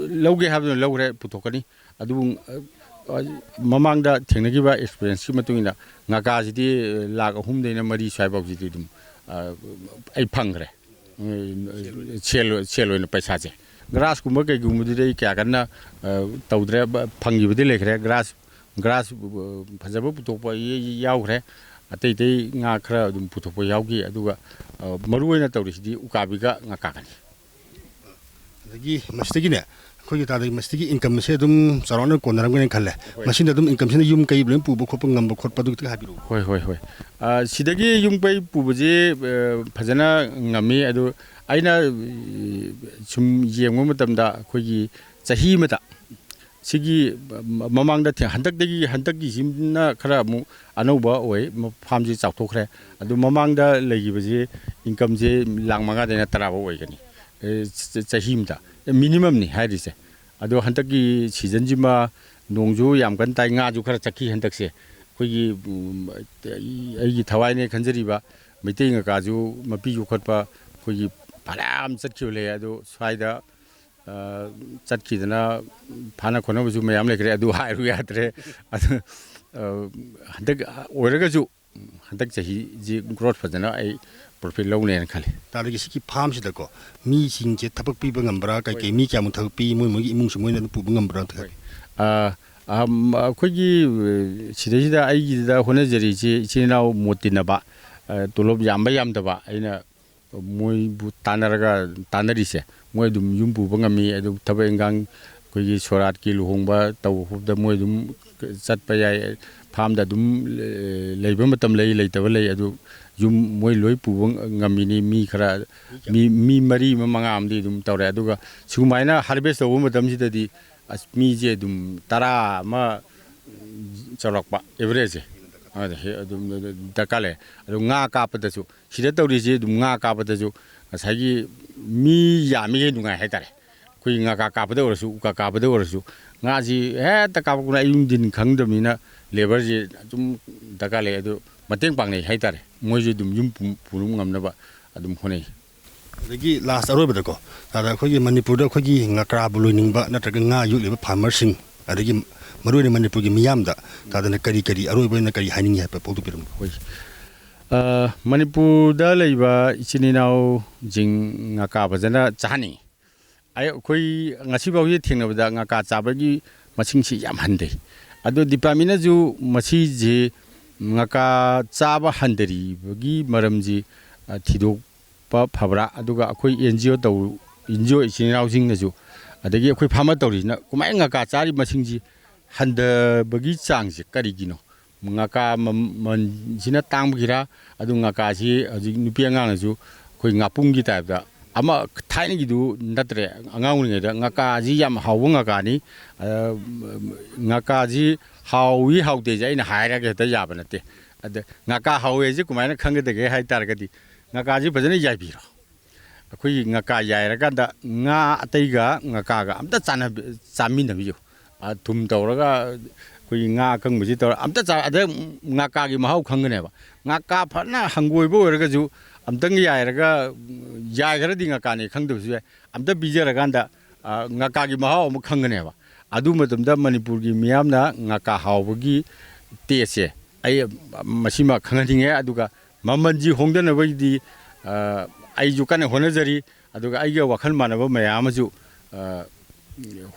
ꯂꯧꯒꯦ ꯍꯥꯏꯕꯗꯨꯅ ꯂꯧꯈ꯭ꯔꯦ, ꯄꯨꯊꯣꯛꯀꯅꯤ꯫ ꯑꯗꯨꯕꯨ, ꯑ, ꯑ, ꯃꯃꯥꯡꯗ ꯊꯦꯡꯅꯈꯤꯕ experienceꯀꯤ ꯃꯇꯨꯡ ꯏꯟꯅ ꯉꯀꯥꯁꯤꯗꯤ ꯂꯥꯈ ꯑꯍꯨꯝꯗꯩꯅ ꯃꯔꯤ ꯁ꯭ꯋꯥꯏꯐꯥꯎꯁꯤꯗꯤ ꯑꯗꯨꯝ, ꯑ, ꯑꯩ ꯐꯪꯈ꯭ꯔꯦ꯫ ꯎꯝ, sale, sale ꯑꯣꯏꯅ ꯄꯩꯁꯥꯁꯦ꯫ Grassꯀꯨꯝꯕ ꯀꯩꯒꯨꯝꯕꯗꯨꯗꯤ ꯑꯩ ꯀꯌꯥ ꯀꯟꯅ, ꯑ, ꯇꯧꯗ꯭ꯔꯦ꯫ ꯕ-, ꯐꯪꯈꯤꯕꯗꯤ ꯂꯩꯈ꯭ꯔꯦ꯫ Grass, grass, ꯑ, ꯐꯖꯕ ꯄꯨꯊꯣꯛꯄ ꯌ-, ꯌ-, ꯌꯥꯎꯈ꯭ꯔꯦ꯫ ꯑꯇꯩ ꯑꯇꯩ ꯉꯥ ꯈꯔ ꯑꯗꯨꯝ ꯄꯨꯊꯣꯛꯄ ꯌꯥꯎꯈꯤ꯫ ꯑꯗꯨꯒ, ꯑ, ꯃꯔꯨꯑꯣꯏꯅ ꯇꯧꯔꯤꯁꯤꯗꯤ ꯎꯀꯥꯕꯤꯒ ꯉꯀꯥꯒꯅꯤ꯫ ꯑꯗꯒꯤ ꯃꯁꯤꯗꯒꯤꯅꯦ, ꯑꯩꯈꯣꯏꯒꯤ ꯇꯥꯗꯒꯤ ꯃꯁꯤꯗꯒꯤ incomeꯁꯦ ꯑꯗꯨꯝ ꯆꯥꯎꯔꯥꯛꯅ ꯀꯣꯟꯅꯔꯝꯒꯅꯤ ꯈꯜꯂꯦ꯫ ꯍꯣꯏ꯫ ꯃꯁꯤꯅ ꯑꯗꯨꯝ incomeꯁꯤꯅ ꯌꯨꯝ ꯀꯩ ꯂꯣꯏ ꯄꯨꯕ ꯈꯣꯠꯄ ꯉꯝꯕ ꯈꯣꯠꯄ ꯑꯗꯨ ꯈꯤꯇꯪ ꯍꯥꯏꯕꯤꯔꯛꯎ꯫ ꯍꯣꯏ, ꯍꯣꯏ, ꯍꯣꯏ꯫ ꯑ, ꯁꯤꯗꯒꯤ ꯌꯨꯝ ꯀꯩ ꯄꯨꯕꯁꯤ, ꯑ, ꯐꯖꯅ ꯉꯝꯃꯤ꯫ ꯑꯗꯨ ꯑꯩꯅ, ꯑ, ꯁꯨꯝ ꯌꯦꯡꯕ ꯃꯇꯝꯗ ꯑꯩꯈꯣꯏꯒꯤ ꯆꯍꯤ ꯑꯃꯗ ꯁꯤꯒꯤ, ꯑ, ꯃꯃꯥꯡꯗ ꯊꯦ-, ꯍꯟꯗꯛꯇꯒꯤ, ꯍꯟꯗꯛꯀꯤꯁꯤꯅ ꯈꯔ ꯑꯃꯨꯛ ꯑꯅꯧꯕ ꯑꯣꯏ, ꯃ-, farmꯁꯤ ꯆꯥꯎꯊꯣꯛꯈ꯭ꯔꯦ꯫ ꯑꯗꯨ ꯃꯃꯥꯡꯗ ꯂꯩꯈꯤꯕꯁꯤ incomeꯁꯦ ꯂꯥꯈ ꯃꯉꯥꯗꯩꯅ ꯇꯔꯥ ꯐꯥꯎ ꯑꯣꯏꯒꯅꯤ꯫ ꯑꯦ, ꯆ-, ꯆꯍꯤ ꯑꯃꯗ꯫ ꯑꯦ, minimumꯅꯤ ꯍꯥꯏꯔꯤꯁꯦ꯫ ꯑꯗꯣ ꯍꯟꯗꯛꯀꯤ seasonꯁꯤꯃ ꯅꯣꯡꯁꯨ ꯌꯥꯝ ꯀꯟꯅ ꯇꯥꯏ, ꯉꯥꯁꯨ ꯈꯔ ꯆꯠꯈꯤ ꯍꯟꯗꯛꯁꯦ꯫ ꯑꯩꯈꯣꯏꯒꯤ, ꯎꯝ, ꯑꯩ-, ꯑꯩꯒꯤ ꯊꯋꯥꯏꯅꯦ ꯈꯟꯖꯔꯤꯕ ꯃꯩꯇꯩ ꯉꯀꯥꯁꯨ ꯃꯄꯤ ꯌꯣꯛꯈꯠꯄ ꯑꯩꯈꯣꯏꯒꯤ ꯐꯅꯌꯥꯝ ꯆꯠꯈꯤꯕ ꯂꯩ꯫ ꯑꯗꯣ ꯁ꯭ꯋꯥꯏꯗ, ꯑ, ꯆꯠꯈꯤꯗꯅ ꯐꯥꯅ ꯈꯣꯠꯅꯕꯁꯨ ꯃꯌꯥꯝ ꯂꯩꯈ꯭ꯔꯦ꯫ ꯑꯗꯨ ꯍꯥꯏꯔꯨ ꯌꯥꯗ꯭ꯔꯦ꯫ ꯑꯗꯨ, ꯑ, ꯍꯟꯗꯛ ꯑꯣꯏꯔꯒꯁꯨ ꯍꯟꯗꯛ ꯆꯍꯤꯁꯤ ꯒ꯭ꯔꯣꯠ ꯐꯖꯅ ꯑꯩ ꯄ꯭ꯔꯣꯐꯤꯠ ꯂꯧꯅꯦꯅ ꯈꯜꯂꯤ꯫ ꯇꯥꯔꯒ ꯁꯤꯒꯤ ꯐꯥꯔꯝꯁꯤꯗꯀꯣ ꯃꯤꯁꯤꯡꯁꯦ ꯊꯕꯛ ꯄꯤꯕ ꯉꯝꯕ꯭ꯔꯥ? ꯀꯩꯀꯩ ꯃꯤ ꯀꯌꯥꯃꯨꯛ ꯊꯕꯛ ꯄꯤ? ꯃꯣꯏ ꯃꯣꯏꯒꯤ ꯏꯃꯨꯡꯁꯨ ꯃꯣꯏꯅ ꯑꯗꯨꯝ ꯄꯨꯕ ꯉꯝꯕ꯭ꯔꯥ? ꯍꯣꯏ꯫ ꯑ, ꯑ, ꯑꯩꯈꯣꯏꯒꯤ ꯁꯤꯗꯩꯁꯤꯗ ꯑꯩꯒꯤꯗ ꯍꯣꯠꯅꯖꯔꯤꯁꯤ ꯏꯆꯤꯟ ꯏꯅꯥꯎ ꯃꯣꯠ ꯇꯤꯟꯅꯕ, ꯑ, ꯇꯣꯂꯣꯞ ꯌꯥꯝꯕ ꯌꯥꯝꯗꯕ, ꯑꯩꯅ ꯃꯣꯏꯕꯨ ꯇꯥꯟꯅꯔꯒ ꯇꯥꯟꯅꯔꯤꯁꯦ꯫ ꯃꯣꯏ ꯑꯗꯨꯝ ꯌꯨꯝ ꯄꯨꯕ ꯉꯝꯃꯤ꯫ ꯑꯗꯨ ꯊꯕꯛ ꯏꯟꯈꯥꯡ ꯑꯩꯈꯣꯏꯒꯤ ꯁꯣꯔꯥꯠꯀꯤ ꯂꯨꯍꯣꯡꯕ ꯇꯧꯕ ꯈꯣꯠꯄꯗ ꯃꯣꯏ ꯑꯗꯨꯝ ꯆꯠꯄ ꯌꯥꯏ꯫ ꯐꯥꯔꯝꯗ ꯑꯗꯨꯝ ꯂꯩꯕ ꯃꯇꯝ ꯂꯩ, ꯂꯩꯇꯕ ꯂꯩ꯫ ꯑꯗꯨ ꯌꯨꯝ ꯃꯣꯏ ꯂꯣꯏ ꯄꯨꯕ ꯉꯝꯃꯤꯅꯤ꯫ ꯃꯤ ꯈꯔ, ꯃꯤ, ꯃꯤ ꯃꯔꯤ ꯑꯃ, ꯃꯉꯥ ꯑꯃꯗꯤ ꯑꯗꯨꯝ ꯇꯧꯔꯦ꯫ ꯑꯗꯨꯒ ꯁꯨꯃꯥꯏꯅ ꯍꯥꯔꯚꯦꯁ ꯇꯧꯕ ꯃꯇꯝꯁꯤꯗꯗꯤ ꯑꯁ, ꯃꯤꯁꯦ ꯑꯗꯨꯝ ꯇꯔꯥ ꯑꯃ ꯆꯥꯎꯔꯥꯛꯄ ꯑꯦꯚꯔꯦꯖꯁꯦ ꯑꯗꯨꯝ ꯗꯔꯀꯥꯔ ꯂꯩ꯫ ꯑꯗꯨ ꯉꯥ ꯀꯥꯞꯄꯗꯁꯨ, ꯁꯤꯗ ꯇꯧꯔꯤꯁꯦ ꯑꯗꯨꯝ ꯉꯥ ꯀꯥꯞꯄꯗꯁꯨ ꯉꯁꯥꯏꯒꯤ ꯃꯤ ꯌꯥꯝꯃꯤꯈꯩ ꯅꯨꯡꯉꯥꯏ ꯍꯥꯏꯇꯥꯔꯦ꯫ ꯑꯩꯈꯣꯏꯒꯤ ꯉꯥ ꯀꯥꯞꯄꯗ ꯑꯣꯏꯔꯁꯨ, ꯎꯀꯥ ꯀꯥꯞꯄꯗ ꯑꯣꯏꯔꯁꯨ, ꯉꯥꯁꯤ ꯍꯦꯛꯇ ꯀꯥꯞꯄꯛꯄꯅ ꯑꯌꯨꯛ ꯅꯨꯡꯊꯤꯟ ꯈꯪꯗꯕꯅꯤꯅ ꯂꯦꯕꯔꯁꯤ ꯑꯗꯨꯝ ꯗꯔꯀꯥꯔ ꯂꯩ꯫ ꯑꯗꯨ ꯃꯇꯦꯡ ꯄꯥꯡꯅꯩ ꯍꯥꯏꯇꯥꯔꯦ꯫ ꯃꯣꯏꯁꯨ ꯑꯗꯨꯝ ꯌꯨꯝ ꯄꯨ-, ꯄꯨꯅꯕ ꯉꯝꯅꯕ ꯑꯗꯨꯝ ꯍꯣꯠꯅꯩ꯫ ꯑꯗꯒꯤ ꯂꯥꯁ ꯑꯔꯣꯏꯕꯗꯀꯣ, ꯇꯥꯗ ꯑꯩꯈꯣꯏꯒꯤ ꯃꯅꯤꯄꯨꯔꯗ ꯑꯩꯈꯣꯏꯒꯤ ꯉꯀ꯭ꯔꯥꯕꯨ ꯂꯣꯏꯅꯤꯡꯕ ꯅꯠꯇ꯭ꯔꯒ ꯉꯥ ꯌꯣꯛꯂꯤꯕ ꯐꯥꯔꯃꯔꯁꯤꯡ, ꯑꯗꯒꯤ ꯃꯔꯨꯑꯣꯏꯅ ꯃꯅꯤꯄꯨꯔꯒꯤ ꯃꯤꯌꯥꯝꯗ ꯇꯥꯗꯅ ꯀꯔꯤ ꯀꯔꯤ ꯑꯔꯣꯏꯕ ꯑꯣꯏꯅ ꯀꯔꯤ ꯍꯥꯏꯅꯤꯡꯉꯤ ꯍꯥꯏꯕ ꯐꯣꯡꯗꯣꯛꯄꯤꯔꯝꯃꯨ꯫ ꯑꯩꯈꯣꯏ, ꯑ, ꯃꯅꯤꯄꯨꯔꯗ ꯂꯩꯕ ꯏꯆꯤꯟ ꯏꯅꯥꯎꯁꯤꯡ ꯉꯀꯥ ꯐꯖꯅ ꯆꯥꯍꯟꯅꯤꯡꯉꯤ꯫ ꯑꯩ, ꯑꯩꯈꯣꯏ ꯉꯁꯤꯐꯥꯎꯁꯤ ꯊꯦꯡꯅꯕꯗ ꯉꯀꯥ ꯆꯥꯕꯒꯤ ꯃꯁꯤꯡꯁꯤ ꯌꯥꯝ ꯍꯟꯊꯩ꯫ ꯑꯗꯣ ꯗꯤꯄꯥꯔꯠꯃꯦꯟꯅꯁꯨ ꯃꯁꯤꯁꯦ ꯉꯀꯥ ꯆꯥꯕ ꯍꯟꯊꯔꯤꯕꯒꯤ ꯃꯔꯝꯁꯤ, ꯑ, ꯊꯤꯗꯣꯛꯄ ꯐꯕ꯭ꯔꯥ? ꯑꯗꯨꯒ ꯑꯩꯈꯣꯏ ꯑꯦꯟ ꯖꯤ ꯑꯣ ꯇꯧ-, ꯑꯦꯟ ꯖꯤ ꯑꯣ ꯏꯆꯤꯟ ꯏꯅꯥꯎꯁꯤꯡꯅꯁꯨ, ꯑꯗꯒꯤ ꯑꯩꯈꯣꯏ ꯐꯥꯔꯃꯔ ꯇꯧꯔꯤꯁꯤꯅ ꯀꯃꯥꯏꯅ ꯉꯀꯥ ꯆꯥꯔꯤ ꯃꯁꯤꯡꯁꯤ ꯍꯟꯊꯕꯒꯤ ꯆꯥꯡꯁꯦ ꯀꯔꯤꯒꯤꯅꯣ? ꯉꯀꯥ ꯃꯃꯜꯁꯤꯅ ꯇꯥꯡꯕꯒꯤꯔ? ꯑꯗꯨ ꯉꯀꯥꯁꯤ ꯍꯧꯖꯤꯛ ꯅꯨꯄꯤ ꯑꯉꯥꯡꯅꯁꯨ ꯑꯩꯈꯣꯏ ꯉꯥꯄꯨꯝꯒꯤ ꯇꯥꯏꯞꯇ ꯑꯃ ꯊꯥꯏꯅꯒꯤꯗꯨ ꯅꯠꯇ꯭ꯔꯦ꯫ ꯑꯉꯥꯡ ꯑꯣꯏꯔꯤꯉꯩꯗ ꯉꯀꯥꯁꯤ ꯌꯥꯝ ꯍꯥꯎꯕ ꯉꯀꯥꯅꯤ꯫ ꯑ, ꯉꯀꯥꯁꯤ ꯍꯥꯎꯏ ꯍꯥꯎꯇꯦꯁꯦ ꯑꯩꯅ ꯍꯥꯏꯔꯒ ꯍꯦꯛꯇ ꯌꯥꯕ ꯅꯠꯇꯦ꯫ ꯑꯗ ꯉꯀꯥ ꯍꯥꯎꯋꯦꯁꯦ ꯀꯃꯥꯏꯅ ꯈꯪꯒꯗꯒꯦ ꯍꯥꯏ ꯇꯥꯔꯒꯗꯤ ꯉꯀꯥꯁꯤ ꯐꯖꯅ ꯌꯥꯏꯕꯤꯔꯣ꯫ ꯑꯩꯈꯣꯏꯒꯤ ꯉꯀꯥ ꯌꯥꯏꯔꯀꯥꯟꯗ ꯉꯥ ꯑꯇꯩꯒ ꯉꯀꯥꯒ ꯑꯝꯇ ꯆꯥꯟꯅꯕꯤ-, ꯆꯥꯃꯤꯟꯅꯕꯤꯌꯨ꯫ ꯑ, ꯊꯨꯝ ꯇꯧꯔꯒ ꯑꯩꯈꯣꯏꯒꯤ ꯉꯥ ꯑꯀꯪꯕꯁꯤ ꯇꯧꯔ ꯑꯝꯇ ꯆꯥ-, ꯑꯗ ꯉꯀꯥꯒꯤ ꯃꯍꯥꯎ ꯈꯪꯒꯅꯦꯕ꯫ ꯉꯀꯥ ꯐꯅ ꯍꯪꯒꯣꯏꯕ ꯑꯣꯏꯔꯒꯁꯨ ꯑꯝꯇꯪ ꯌꯥꯏꯔꯒ, ꯌꯥꯏꯈ꯭ꯔꯗꯤ ꯉꯀꯥꯅꯦ ꯈꯪꯗꯕꯁꯨ ꯌꯥꯏ꯫ ꯑꯝꯇ ꯄꯤꯖꯔꯀꯥꯟꯗ, ꯑ, ꯉꯀꯥꯒꯤ ꯃꯍꯥꯎ ꯑꯃ ꯈꯪꯒꯅꯦꯕ꯫ ꯑꯗꯨ ꯃꯇꯝꯗ ꯃꯅꯤꯄꯨꯔꯒꯤ ꯃꯤꯌꯥꯝꯅ ꯉꯀꯥ ꯍꯥꯎꯕꯒꯤ ꯇꯦꯁꯁꯦ ꯑꯩ ꯃꯁꯤꯃ ꯈꯪꯍꯟꯅꯤꯡꯉꯦ꯫ ꯑꯗꯨꯒ ꯃꯃꯜꯁꯤ ꯍꯣꯡꯗꯅꯕꯒꯤꯗꯤ, ꯑ, ꯑꯩꯁꯨ ꯀꯟꯅ ꯍꯣꯠꯅꯖꯔꯤ꯫ ꯑꯗꯨꯒ ꯑꯩꯒ ꯋꯥꯈꯜ ꯃꯥꯟꯅꯕ ꯃꯌꯥꯝ ꯑꯃꯁꯨ, ꯑ,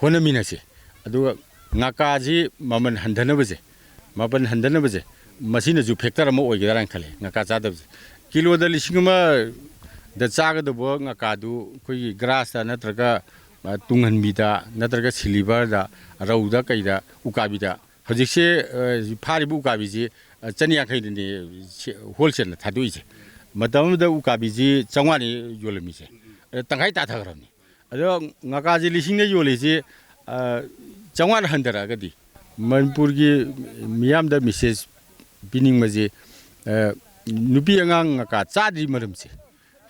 ꯍꯣꯠꯅꯃꯤꯟꯅꯁꯤ꯫ ꯑꯗꯨꯒ ꯉꯀꯥꯁꯤ ꯃꯃꯜ ꯍꯟꯊꯅꯕꯁꯦ, ꯃꯃꯜ ꯍꯟꯊꯅꯕꯁꯦ, ꯃꯁꯤꯅꯁꯨ factor ꯑꯃ ꯑꯣꯏꯒꯗ꯭ꯔꯥꯅ ꯈꯜꯂꯦ, ꯉꯀꯥ ꯆꯥꯗꯕꯁꯦ꯫ ꯀꯤꯂꯣꯗ ꯂꯤꯁꯤꯡ ꯑꯃꯗ ꯆꯥꯒꯗꯧꯕ ꯉꯀꯥꯗꯨ ꯑꯩꯈꯣꯏꯒꯤ grass ꯇ ꯅꯠꯇ꯭ꯔꯒ, ꯑ, ꯇꯨꯡꯍꯟꯕꯤꯗ ꯅꯠꯇ꯭ꯔꯒ silver ꯗ, ꯔꯧꯗ ꯀꯩꯗ, ꯎꯀꯥꯕꯤꯗ, ꯍꯧꯖꯤꯛꯁꯦ, ꯑ, ꯐꯥꯔꯤꯕ ꯎꯀꯥꯕꯤꯁꯤ, ꯑ, ꯆꯅꯤ ꯌꯥꯡꯈꯩꯗꯅꯤ ꯁꯤ-, wholesale ꯗ ꯊꯥꯗꯣꯛꯏꯁꯦ꯫ ꯃꯇꯝ ꯑꯃꯗ ꯎꯀꯥꯕꯤꯁꯤ ꯆꯥꯝꯃꯉꯥꯅꯤ ꯌꯣꯜꯂꯝꯃꯤꯁꯦ꯫ ꯑꯗ ꯇꯪꯈꯥꯏ ꯇꯥꯊꯈ꯭ꯔꯕꯅꯤ꯫ ꯑꯗꯣ ꯉꯀꯥꯁꯦ ꯂꯤꯁꯤꯡꯗ ꯌꯣꯜꯂꯤꯁꯤ, ꯑ, ꯆꯥꯝꯃꯉꯥꯗ ꯍꯟꯊꯔꯛꯑꯒꯗꯤ ꯃꯅꯤꯄꯨꯔꯒꯤ ꯃꯤꯌꯥꯝꯗ message ꯄꯤꯅꯤꯡꯕꯁꯤ, ꯑ, ꯅꯨꯄꯤ ꯑꯉꯥꯡ ꯉꯀꯥ ꯆꯥꯗ꯭ꯔꯤ ꯃꯔꯝꯁꯦ,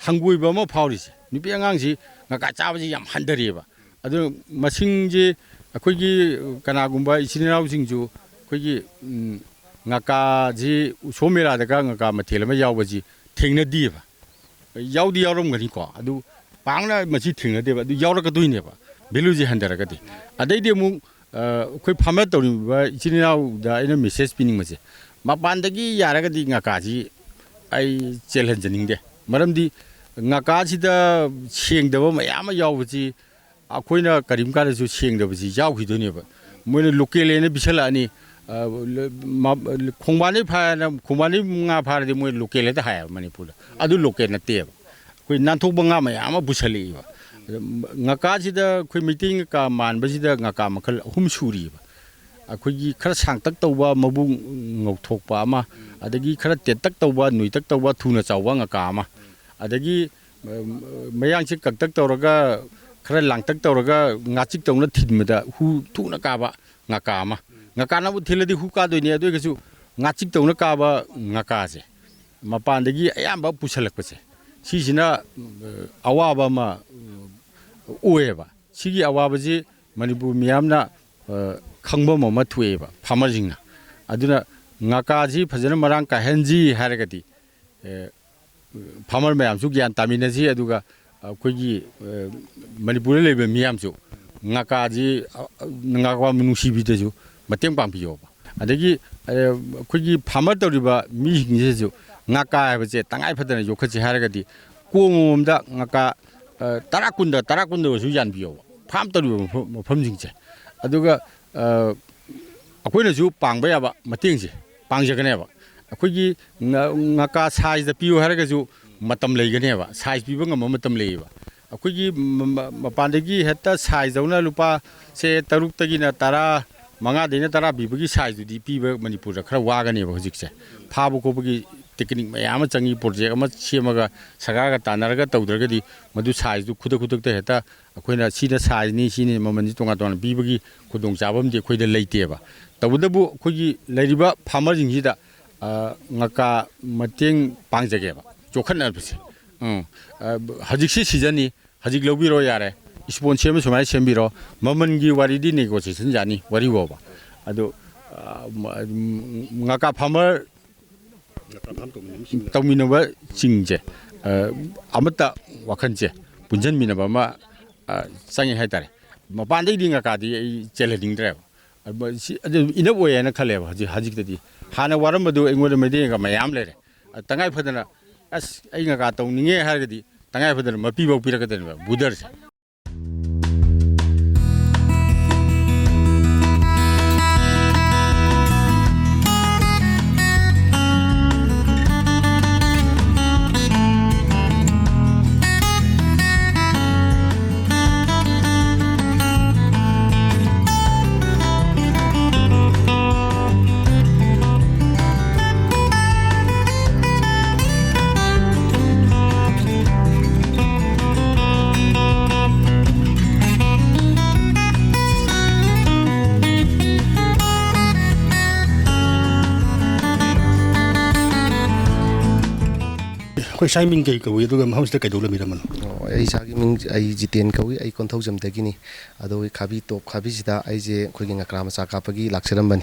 ꯍꯪꯒꯣꯏꯕ ꯑꯃ ꯐꯥꯎꯔꯤꯁꯦ, ꯅꯨꯄꯤ ꯑꯉꯥꯡꯁꯤ ꯉꯀꯥ ꯆꯥꯕꯁꯤ ꯌꯥꯝ ꯍꯟꯊꯔꯦꯕ꯫ ꯑꯗꯨ ꯃꯁꯤꯡꯁꯦ ꯑꯩꯈꯣꯏꯒꯤ ꯀꯅꯥꯒꯨꯝꯕ ꯏꯆꯤꯟ ꯏꯅꯥꯎꯁꯤꯡꯁꯨ ꯑꯩꯈꯣꯏꯒꯤ, ꯎꯝ, ꯉꯀꯥꯁꯤ ꯎꯁꯣꯞ ꯃꯦꯂꯥꯗꯒ ꯉꯀꯥ ꯃꯊꯦꯜ ꯑꯃ ꯌꯥꯎꯕꯁꯤ ꯊꯦꯡꯅꯗꯦꯕ꯫ ꯌꯥꯎꯗꯤ ꯌꯥꯎꯔꯝꯒꯅꯤꯀꯣ, ꯑꯗꯨ ꯄꯥꯛꯅ ꯃꯁꯤ ꯊꯦꯡꯅꯗꯦꯕ꯫ ꯑꯗꯨ ꯌꯥꯎꯔꯛꯀꯗꯣꯏꯅꯦꯕ, value ꯁꯦ ꯍꯟꯊꯔꯒꯗꯤ꯫ ꯑꯗꯩꯗꯤ ꯑꯃꯨꯛ, ꯑ, ꯑꯩꯈꯣꯏ farmer ꯇꯧꯔꯤꯕ ꯏꯆꯤꯟ ꯏꯅꯥꯎꯗ ꯑꯩꯅ message ꯄꯤꯅꯤꯡꯕꯁꯦ, ꯃꯄꯥꯟꯗꯒꯤ ꯌꯥꯔꯒꯗꯤ ꯉꯀꯥꯁꯤ ꯑꯩ ꯆꯦꯜꯍꯟꯖꯅꯤꯡꯗꯦ꯫ ꯃꯔꯝꯗꯤ ꯉꯀꯥꯁꯤꯗ ꯁꯦꯡꯗꯕ ꯃꯌꯥꯝ ꯑꯃ ꯌꯥꯎꯕꯁꯤ ꯑꯩꯈꯣꯏꯅ ꯀꯔꯤꯒꯨꯝꯕ ꯀꯥꯟꯗꯁꯨ ꯁꯦꯡꯗꯕꯁꯤ ꯌꯥꯎꯈꯤꯗꯣꯏꯅꯦꯕ꯫ ꯃꯣꯏꯅ local ꯍꯥꯏꯅ ꯄꯤꯁꯜꯂꯛꯑꯅꯤ꯫ ꯑ, ꯂ-, ꯃ-, ꯈꯣꯡꯕꯥꯟꯗꯩ ꯐꯥꯅ, ꯈꯣꯡꯕꯥꯟꯗꯩ ꯉꯥ ꯐꯥꯔꯗꯤ ꯃꯣꯏ local ꯍꯦꯛꯇ ꯍꯥꯏꯌꯦꯕ ꯃꯅꯤꯄꯨꯔꯗ꯫ ꯑꯗꯨ local ꯅꯠꯇꯦꯕ꯫ ꯑꯩꯈꯣꯏ ꯅꯥꯟꯊꯣꯛꯄ ꯉꯥ ꯃꯌꯥꯝ ꯑꯃ ꯄꯨꯁꯜꯂꯛꯏꯕ꯫ ꯑꯗ ꯉꯀꯥꯁꯤꯗ ꯑꯩꯈꯣꯏ ꯃꯩꯇꯩ ꯉꯀꯥ ꯃꯥꯟꯕꯁꯤꯗ ꯉꯀꯥ ꯃꯈꯜ ꯑꯍꯨꯝ ꯁꯨꯔꯤꯕ꯫ ꯑꯩꯈꯣꯏꯒꯤ ꯈꯔ ꯁꯥꯡꯇꯛ ꯇꯧꯕ, ꯃꯕꯨꯛ ꯉꯧꯊꯣꯛꯄ ꯑꯃ, ꯑꯗꯒꯤ ꯈꯔ ꯇꯦꯟꯇꯛ ꯇꯧꯕ, ꯅꯣꯏꯇꯛ ꯇꯧꯕ, ꯊꯨꯅ ꯆꯥꯎꯕ ꯉꯀꯥ ꯑꯃ, ꯑꯗꯒꯤ, ꯑ, ꯃꯌꯥꯡꯁꯦ ꯀꯛꯇꯛ ꯇꯧꯔꯒ, ꯈꯔ ꯂꯥꯡꯇꯛ ꯇꯧꯔꯒ, ꯉꯥꯆꯤꯛ ꯇꯧꯅ ꯊꯤꯟꯕꯗ ꯍꯨ ꯊꯨꯅ ꯀꯥꯕ ꯉꯀꯥ ꯑꯃ꯫ ꯉꯀꯥꯅꯕꯨ ꯊꯤꯜꯂꯗꯤ ꯍꯨ ꯀꯥꯗꯣꯏꯅꯤ, ꯑꯗꯨ ꯑꯣꯏꯔꯒꯁꯨ ꯉꯥꯆꯤꯛ ꯇꯧꯅ ꯀꯥꯕ ꯉꯀꯥꯁꯦ ꯃꯄꯥꯟꯗꯒꯤ ꯑꯌꯥꯝꯕ ꯄꯨꯁꯜꯂꯛꯄꯁꯦ, ꯁꯤꯁꯤꯅ, ꯑ, ꯑꯋꯥꯕ ꯑꯃ, ꯑ, ꯑꯣꯏꯌꯦꯕ꯫ ꯁꯤꯒꯤ ꯑꯋꯥꯕꯁꯤ ꯃꯅꯤꯄꯨꯔ ꯃꯤꯌꯥꯝꯅ, ꯑ, ꯈꯪꯐꯝ ꯑꯃ ꯊꯣꯛꯑꯦꯕ farmer ꯁꯤꯡꯅ꯫ ꯑꯗꯨꯅ ꯉꯀꯥꯁꯤ ꯐꯖꯅ ꯃꯔꯥꯡ ꯀꯥꯏꯍꯟꯁꯤ ꯍꯥꯏꯔꯒꯗꯤ, ꯑ, farmer ꯃꯌꯥꯝꯁꯨ ꯒ꯭ꯌꯥꯟ ꯇꯥꯃꯤꯟꯅꯁꯤ, ꯑꯗꯨꯒ ꯑꯩꯈꯣꯏꯒꯤ, ꯑ, ꯃꯅꯤꯄꯨꯔꯗ ꯂꯩꯕ ꯃꯤꯌꯥꯝꯁꯨ ꯉꯀꯥꯁꯤ, ꯑ, ꯑ, ꯉꯀꯥ ꯅꯨꯡꯁꯤꯕꯤꯗꯁꯨ ꯃꯇꯦꯡ ꯄꯥꯡꯕꯤꯌꯣꯕ꯫ ꯑꯗꯒꯤ ꯑꯩꯈꯣꯏꯒꯤ ꯐꯥꯔꯃꯔ ꯇꯧꯔꯤꯕ ꯃꯤꯁꯤꯡꯁꯤꯁꯨ ꯉꯥꯀꯥ ꯍꯥꯏꯕꯁꯦ ꯇꯉꯥꯏ ꯐꯗꯅ ꯌꯣꯛꯈꯠꯁꯦ ꯍꯥꯏꯔꯒꯗꯤ, ꯀꯣꯝ ꯑꯃꯃꯝꯗ ꯉꯥꯀꯥ, ꯑ, ꯇꯔꯥ, ꯀꯨꯟꯗ, ꯇꯔꯥ, ꯀꯨꯟꯗ ꯑꯣꯏꯔꯁꯨ ꯌꯥꯟꯕꯤꯌꯣꯕ꯫ ꯐꯥꯔꯝ ꯇꯧꯔꯤꯕ ꯃꯐꯝ, ꯃꯐꯝꯁꯤꯡꯁꯦ꯫ ꯑꯗꯨꯒ, ꯑ, ꯑꯩꯈꯣꯏꯅꯁꯨ ꯄꯥꯡꯕ ꯌꯥꯕ ꯃꯇꯦꯡꯁꯦ ꯄꯥꯡꯖꯒꯅꯦꯕ꯫ ꯑꯩꯈꯣꯏꯒꯤ ꯉ-, ꯉꯥꯀꯥ ꯁꯥꯏꯖꯇ ꯄꯤꯌꯨ ꯍꯥꯏꯔꯒꯁꯨ ꯃꯇꯝ ꯂꯩꯒꯅꯦꯕ, ꯁꯥꯏꯖ ꯄꯤꯕ ꯉꯝꯕ ꯃꯇꯝ ꯂꯩꯌꯦꯕ꯫ ꯑꯩꯈꯣꯏꯒꯤ ꯃ-, ꯃ-, ꯃꯄꯥꯟꯗꯒꯤ ꯍꯦꯛꯇ ꯁꯥꯏꯖꯇꯧꯅ ꯂꯨꯄꯥ, ꯁꯦ, ꯇꯔꯨꯛꯇꯒꯤꯅ ꯇꯔꯥ, ꯃꯉꯥꯗꯩꯅ ꯇꯔꯥ ꯄꯤꯕꯒꯤ ꯁꯥꯏꯖꯇꯨꯗꯤ ꯄꯤꯕ ꯃꯅꯤꯄꯨꯔꯗ ꯈꯔ ꯋꯥꯒꯅꯦꯕ ꯍꯧꯖꯤꯛꯁꯦ꯫ ꯐꯥꯕ ꯈꯣꯠꯄꯒꯤ ꯇꯦꯛꯅꯤꯛ ꯃꯌꯥꯝ ꯑꯃ ꯆꯪꯉꯤ, ꯄ꯭ꯔꯣꯖꯦꯛ ꯑꯃ ꯁꯦꯝꯃꯒ ꯁꯔꯀꯥꯔꯒ ꯇꯥꯟꯅꯔꯒ ꯇꯧꯗ꯭ꯔꯒꯗꯤ ꯃꯗꯨ ꯁꯥꯏꯖꯇꯨ ꯈꯨꯗꯛ ꯈꯨꯗꯛꯇ ꯍꯦꯛꯇ ꯑꯩꯈꯣꯏꯅ ꯁꯤꯅ ꯁꯥꯏꯖꯅꯤ, ꯁꯤꯅꯤ ꯃꯃꯜꯁꯤ ꯇꯣꯉꯥꯟ ꯇꯣꯉꯥꯟꯅ ꯄꯤꯕꯒꯤ ꯈꯨꯗꯣꯡꯆꯥꯕ ꯑꯃꯗꯤ ꯑꯩꯈꯣꯏꯗ ꯂꯩꯇꯦꯕ꯫ ꯇꯧꯕꯇꯕꯨ ꯑꯩꯈꯣꯏꯒꯤ ꯂꯩꯔꯤꯕ ꯐꯥꯔꯃꯔꯁꯤꯡꯁꯤꯗ, ꯑ, ꯉꯥꯀꯥ ꯃꯇꯦꯡ ꯄꯥꯡꯖꯒꯦꯕ, ꯆꯣꯛꯈꯠꯅꯕꯁꯦ꯫ ꯎꯝ꯫ ꯑ, ꯍꯧꯖꯤꯛꯁꯤ ꯁꯤꯖꯟꯅꯤ, ꯍꯧꯖꯤꯛ ꯂꯧꯕꯤꯔꯣ ꯌꯥꯔꯦ, ꯏꯁꯄꯣꯟ ꯁꯦꯝꯕ ꯁꯨꯃꯥꯏꯅ ꯁꯦꯝꯕꯤꯔꯣ, ꯃꯃꯜꯒꯤ ꯋꯥꯔꯤꯗꯤ ꯅꯦꯒꯣꯁꯤꯌꯦꯁꯟ ꯌꯥꯅꯤ, ꯋꯥꯔꯤ ꯐꯥꯎꯕ꯫ ꯑꯗꯨ, ꯑ, ꯉꯥꯀꯥ ꯐꯥꯔꯃꯔ ꯇꯧꯃꯤꯟꯅꯕꯁꯤꯡꯁꯦ, ꯑ, ꯑꯃꯠꯇ ꯋꯥꯈꯜꯁꯦ ꯄꯨꯟꯁꯤꯟꯃꯤꯟꯅꯕ ꯑꯃ, ꯑ, ꯆꯪꯉꯦ ꯍꯥꯏꯇꯥꯔꯦ꯫ ꯃꯄꯥꯟꯗꯩꯗꯤ ꯉꯥꯀꯥꯗꯤ ꯑꯩ ꯆꯦꯜꯍꯟꯅꯤꯡꯗ꯭ꯔꯦꯕ꯫ ꯑ, ꯁꯤ, ꯑꯗꯨ ꯏꯅꯞ ꯑꯣꯏ ꯍꯥꯏꯅ ꯈꯜꯂꯦꯕ ꯍꯧꯖꯤꯛ, ꯍꯧꯖꯤꯛꯇꯗꯤ꯫ ꯍꯥꯟꯅ ꯋꯥꯔꯝꯕꯗꯨ ꯑꯩꯉꯣꯟꯗ ꯃꯩꯇꯩ ꯉꯥꯀꯥ ꯃꯌꯥꯝ ꯂꯩꯔꯦ꯫ ꯑ, ꯇꯉꯥꯏ ꯐꯗꯅ, "ꯑꯁ, ꯑꯩ ꯉꯥꯀꯥ ꯇꯧꯅꯤꯡꯉꯦ" ꯍꯥꯏꯔꯒꯗꯤ ꯇꯉꯥꯏ ꯐꯗꯅ ꯃꯄꯤꯐꯥꯎ ꯄꯤꯔꯛꯀꯗꯣꯏꯅꯦꯕ ꯕꯨꯗꯔꯁꯦ꯫ ꯑꯩꯈꯣꯏ ꯏꯁꯥꯒꯤ ꯃꯤꯡ ꯀꯩ ꯀꯧꯏ, ꯑꯗꯨꯒ ꯃꯐꯝꯁꯤꯗ ꯀꯩꯗꯧ ꯂꯩꯕꯤꯔꯝꯕꯅꯣ? ꯑꯣ, ꯑꯩ ꯏꯁꯥꯒꯤ ꯃꯤꯡ, ꯑꯩ ꯖꯤꯇꯦꯟ ꯀꯧꯏ, ꯑꯩ ꯀꯣꯟꯊꯧꯖꯝꯗꯒꯤꯅꯤ꯫ ꯑꯗꯣ ꯈꯥꯕꯤ, ꯇꯣꯞ ꯈꯥꯕꯤꯁꯤꯗ ꯑꯩꯁꯦ ꯑꯩꯈꯣꯏꯒꯤ ꯉꯀ꯭ꯔꯥ ꯃꯆꯥ ꯀꯥꯞꯄꯒꯤ ꯂꯥꯛꯆꯔꯝꯕꯅꯤ꯫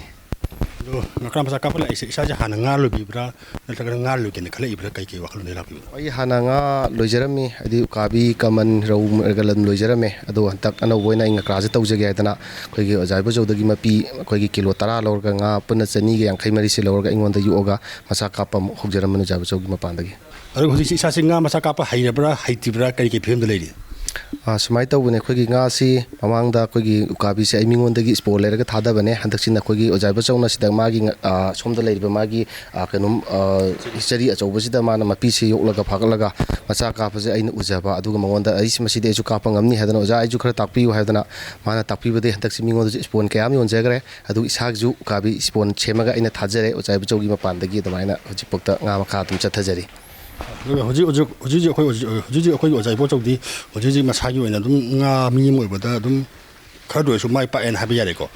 ꯑꯗꯣ ꯉꯀ꯭ꯔꯥ ꯃꯆꯥ ꯀꯥꯞꯄ ꯂꯥꯛꯏꯁꯦ ꯏꯁꯥꯁꯦ ꯍꯥꯟꯅ ꯉꯥ ꯂꯣꯏꯕꯤꯕ꯭ꯔꯥ, ꯅꯠꯇ꯭ꯔꯒꯅ ꯉꯥ ꯂꯣꯏꯒꯦꯅ ꯈꯜꯂꯛꯏꯕ꯭ꯔꯥ, ꯀꯩ ꯀꯩ ꯋꯥꯈꯜꯂꯣꯟꯗꯒꯤ ꯂꯥꯛꯄꯤꯕꯅꯣ? ꯑꯩ ꯍꯥꯟꯅ ꯉꯥ ꯂꯣꯏꯖꯔꯝꯃꯤ, ꯍꯥꯏꯗꯤ ꯎꯀꯥꯕꯤ, ꯀꯃꯟ, ꯔꯧ ꯃꯔꯛꯇ ꯑꯗꯨꯝ ꯂꯣꯏꯖꯔꯝꯃꯦ꯫ ꯑꯗꯣ ꯍꯟꯗꯛ ꯑꯅꯧꯕ ꯑꯣꯏꯅ ꯑꯩ ꯉꯀ꯭ꯔꯥꯁꯦ ꯇꯧꯖꯒꯦ ꯍꯥꯏꯗꯅ ꯑꯩꯈꯣꯏꯒꯤ ꯑꯣꯖꯥ ꯏꯕꯣꯆꯧꯗꯒꯤ ꯃꯄꯤ ꯑꯩꯈꯣꯏꯒꯤ ꯀꯤꯂꯣ ꯇꯔꯥ ꯂꯧꯔꯒ ꯉꯥ ꯄꯨꯟꯅ ꯆꯅꯤꯒ ꯌꯥꯡꯈꯩ ꯃꯔꯤꯁꯦ ꯂꯧꯔꯒ ꯑꯩꯉꯣꯟꯗ ꯌꯣꯛꯑꯒ ꯃꯆꯥ ꯀꯥꯞꯄ ꯑꯃꯨꯛ ꯍꯧꯖꯔꯝꯕꯅꯤ ꯑꯣꯖꯥ ꯏꯕꯣꯆꯧꯒꯤ ꯃꯄꯥꯟꯗꯒꯤ꯫ ꯑꯗꯣ ꯍꯧꯖꯤꯛꯁꯤ ꯏꯁꯥꯁꯤ ꯉꯥ ꯃꯆꯥ ꯀꯥꯞꯄ ꯍꯩꯔꯕ꯭ꯔꯥ, ꯍꯩꯇ꯭ꯔꯤꯕ꯭ꯔꯥ, ꯀꯔꯤ ꯀꯔꯤ ꯐꯤꯕꯝꯗ ꯂꯩꯔꯤ? ꯑꯥ, ꯁꯨꯃꯥꯏꯅ ꯇꯧꯕꯅꯦ, ꯑꯩꯈꯣꯏꯒꯤ ꯉꯥꯁꯤ ꯃꯃꯥꯡꯗ ꯑꯩꯈꯣꯏꯒꯤ ꯎꯀꯥꯕꯤꯁꯦ ꯑꯩ ꯃꯤꯉꯣꯟꯗꯒꯤ ꯏꯁꯄꯣꯟ ꯂꯩꯔꯒ ꯊꯥꯗꯕꯅꯦ꯫ ꯍꯟꯗꯛꯁꯤꯅ ꯑꯩꯈꯣꯏꯒꯤ ꯑꯣꯖꯥ ꯏꯕꯣꯆꯧꯅ ꯁꯤꯗ ꯃꯥꯒꯤ ꯉ-, ꯑꯥ, ꯁꯣꯝꯗ ꯂꯩꯔꯤꯕ ꯃꯥꯒꯤ, ꯑꯥ, ꯀꯩꯅꯣꯝ, ꯑꯥ, ꯆꯔꯤ ꯑꯆꯧꯕꯁꯤꯗ ꯃꯥꯅ ꯃꯄꯤꯁꯦ ꯌꯣꯛꯂꯒ ꯐꯥꯒꯠꯂꯒ ꯃꯆꯥ ꯀꯥꯞꯄꯁꯦ ꯑꯩꯅ ꯎꯖꯕ, ꯑꯗꯨꯒ ꯃꯉꯣꯟꯗ ꯑꯩ ꯃꯁꯤꯗꯤ ꯑꯩꯁꯨ ꯀꯥꯞꯄ ꯉꯝꯅꯤ ꯍꯥꯏꯗꯅ ꯑꯣꯖꯥ ꯑꯩꯁꯨ ꯈꯔ ꯇꯥꯛꯄꯤꯌꯨ ꯍꯥꯏꯗꯅ ꯃꯥꯅ ꯇꯥꯛꯄꯤꯕꯗꯒꯤ ꯍꯟꯗꯛꯁꯤ ꯃꯤꯉꯣꯟꯗꯁꯨ ꯏꯁꯄꯣꯟ ꯀꯌꯥ ꯑꯃ ꯌꯣꯟꯖꯈ꯭ꯔꯦ꯫ ꯑꯗꯨ ꯏꯁꯥꯒꯤꯁꯨ ꯎꯀꯥꯕꯤ ꯏꯁꯄꯣꯟ ꯁꯦꯝꯃꯒ ꯑꯩꯅ ꯊꯥꯖꯔꯦ꯫ ꯑꯣꯖꯥ ꯏꯕꯣꯆꯧꯒꯤ ꯃꯄꯥꯟꯗꯒꯤ ꯑꯗꯨꯃꯥꯏꯅ ꯍꯧꯖꯤꯛꯐꯥꯎꯗ ꯉꯥ ꯃꯈꯥ ꯑꯗꯨꯝ ꯆꯠꯊꯖꯔꯤ꯫ ꯑꯗꯨꯒ ꯍꯧꯖꯤꯛ ꯍꯧꯖꯤꯛ, ꯍꯧꯖꯤꯛ ꯍꯧꯖꯤꯛ ꯑꯩꯈꯣꯏ ꯍꯧꯖꯤꯛ, ꯍꯧꯖꯤꯛ ꯍꯧꯖꯤꯛ ꯑꯩꯈꯣꯏꯒꯤ ꯑꯣꯖꯥ ꯏꯕꯣꯆꯧꯗꯤ ꯍꯧꯖꯤꯛ ꯍꯧꯖꯤꯛ ꯃꯁꯥꯒꯤ ꯑꯣꯏꯅ ꯑꯗꯨꯝ ꯉꯥ ꯃꯤ ꯑꯃ ꯑꯣꯏꯕꯗ ꯑꯗꯨꯝ ꯈꯔꯗ ꯑꯣꯏꯔꯁꯨ ꯃꯥꯏ ꯄꯥꯛꯑꯦꯅ ꯍꯥꯏꯕ ꯌꯥꯔꯦꯀꯣ꯫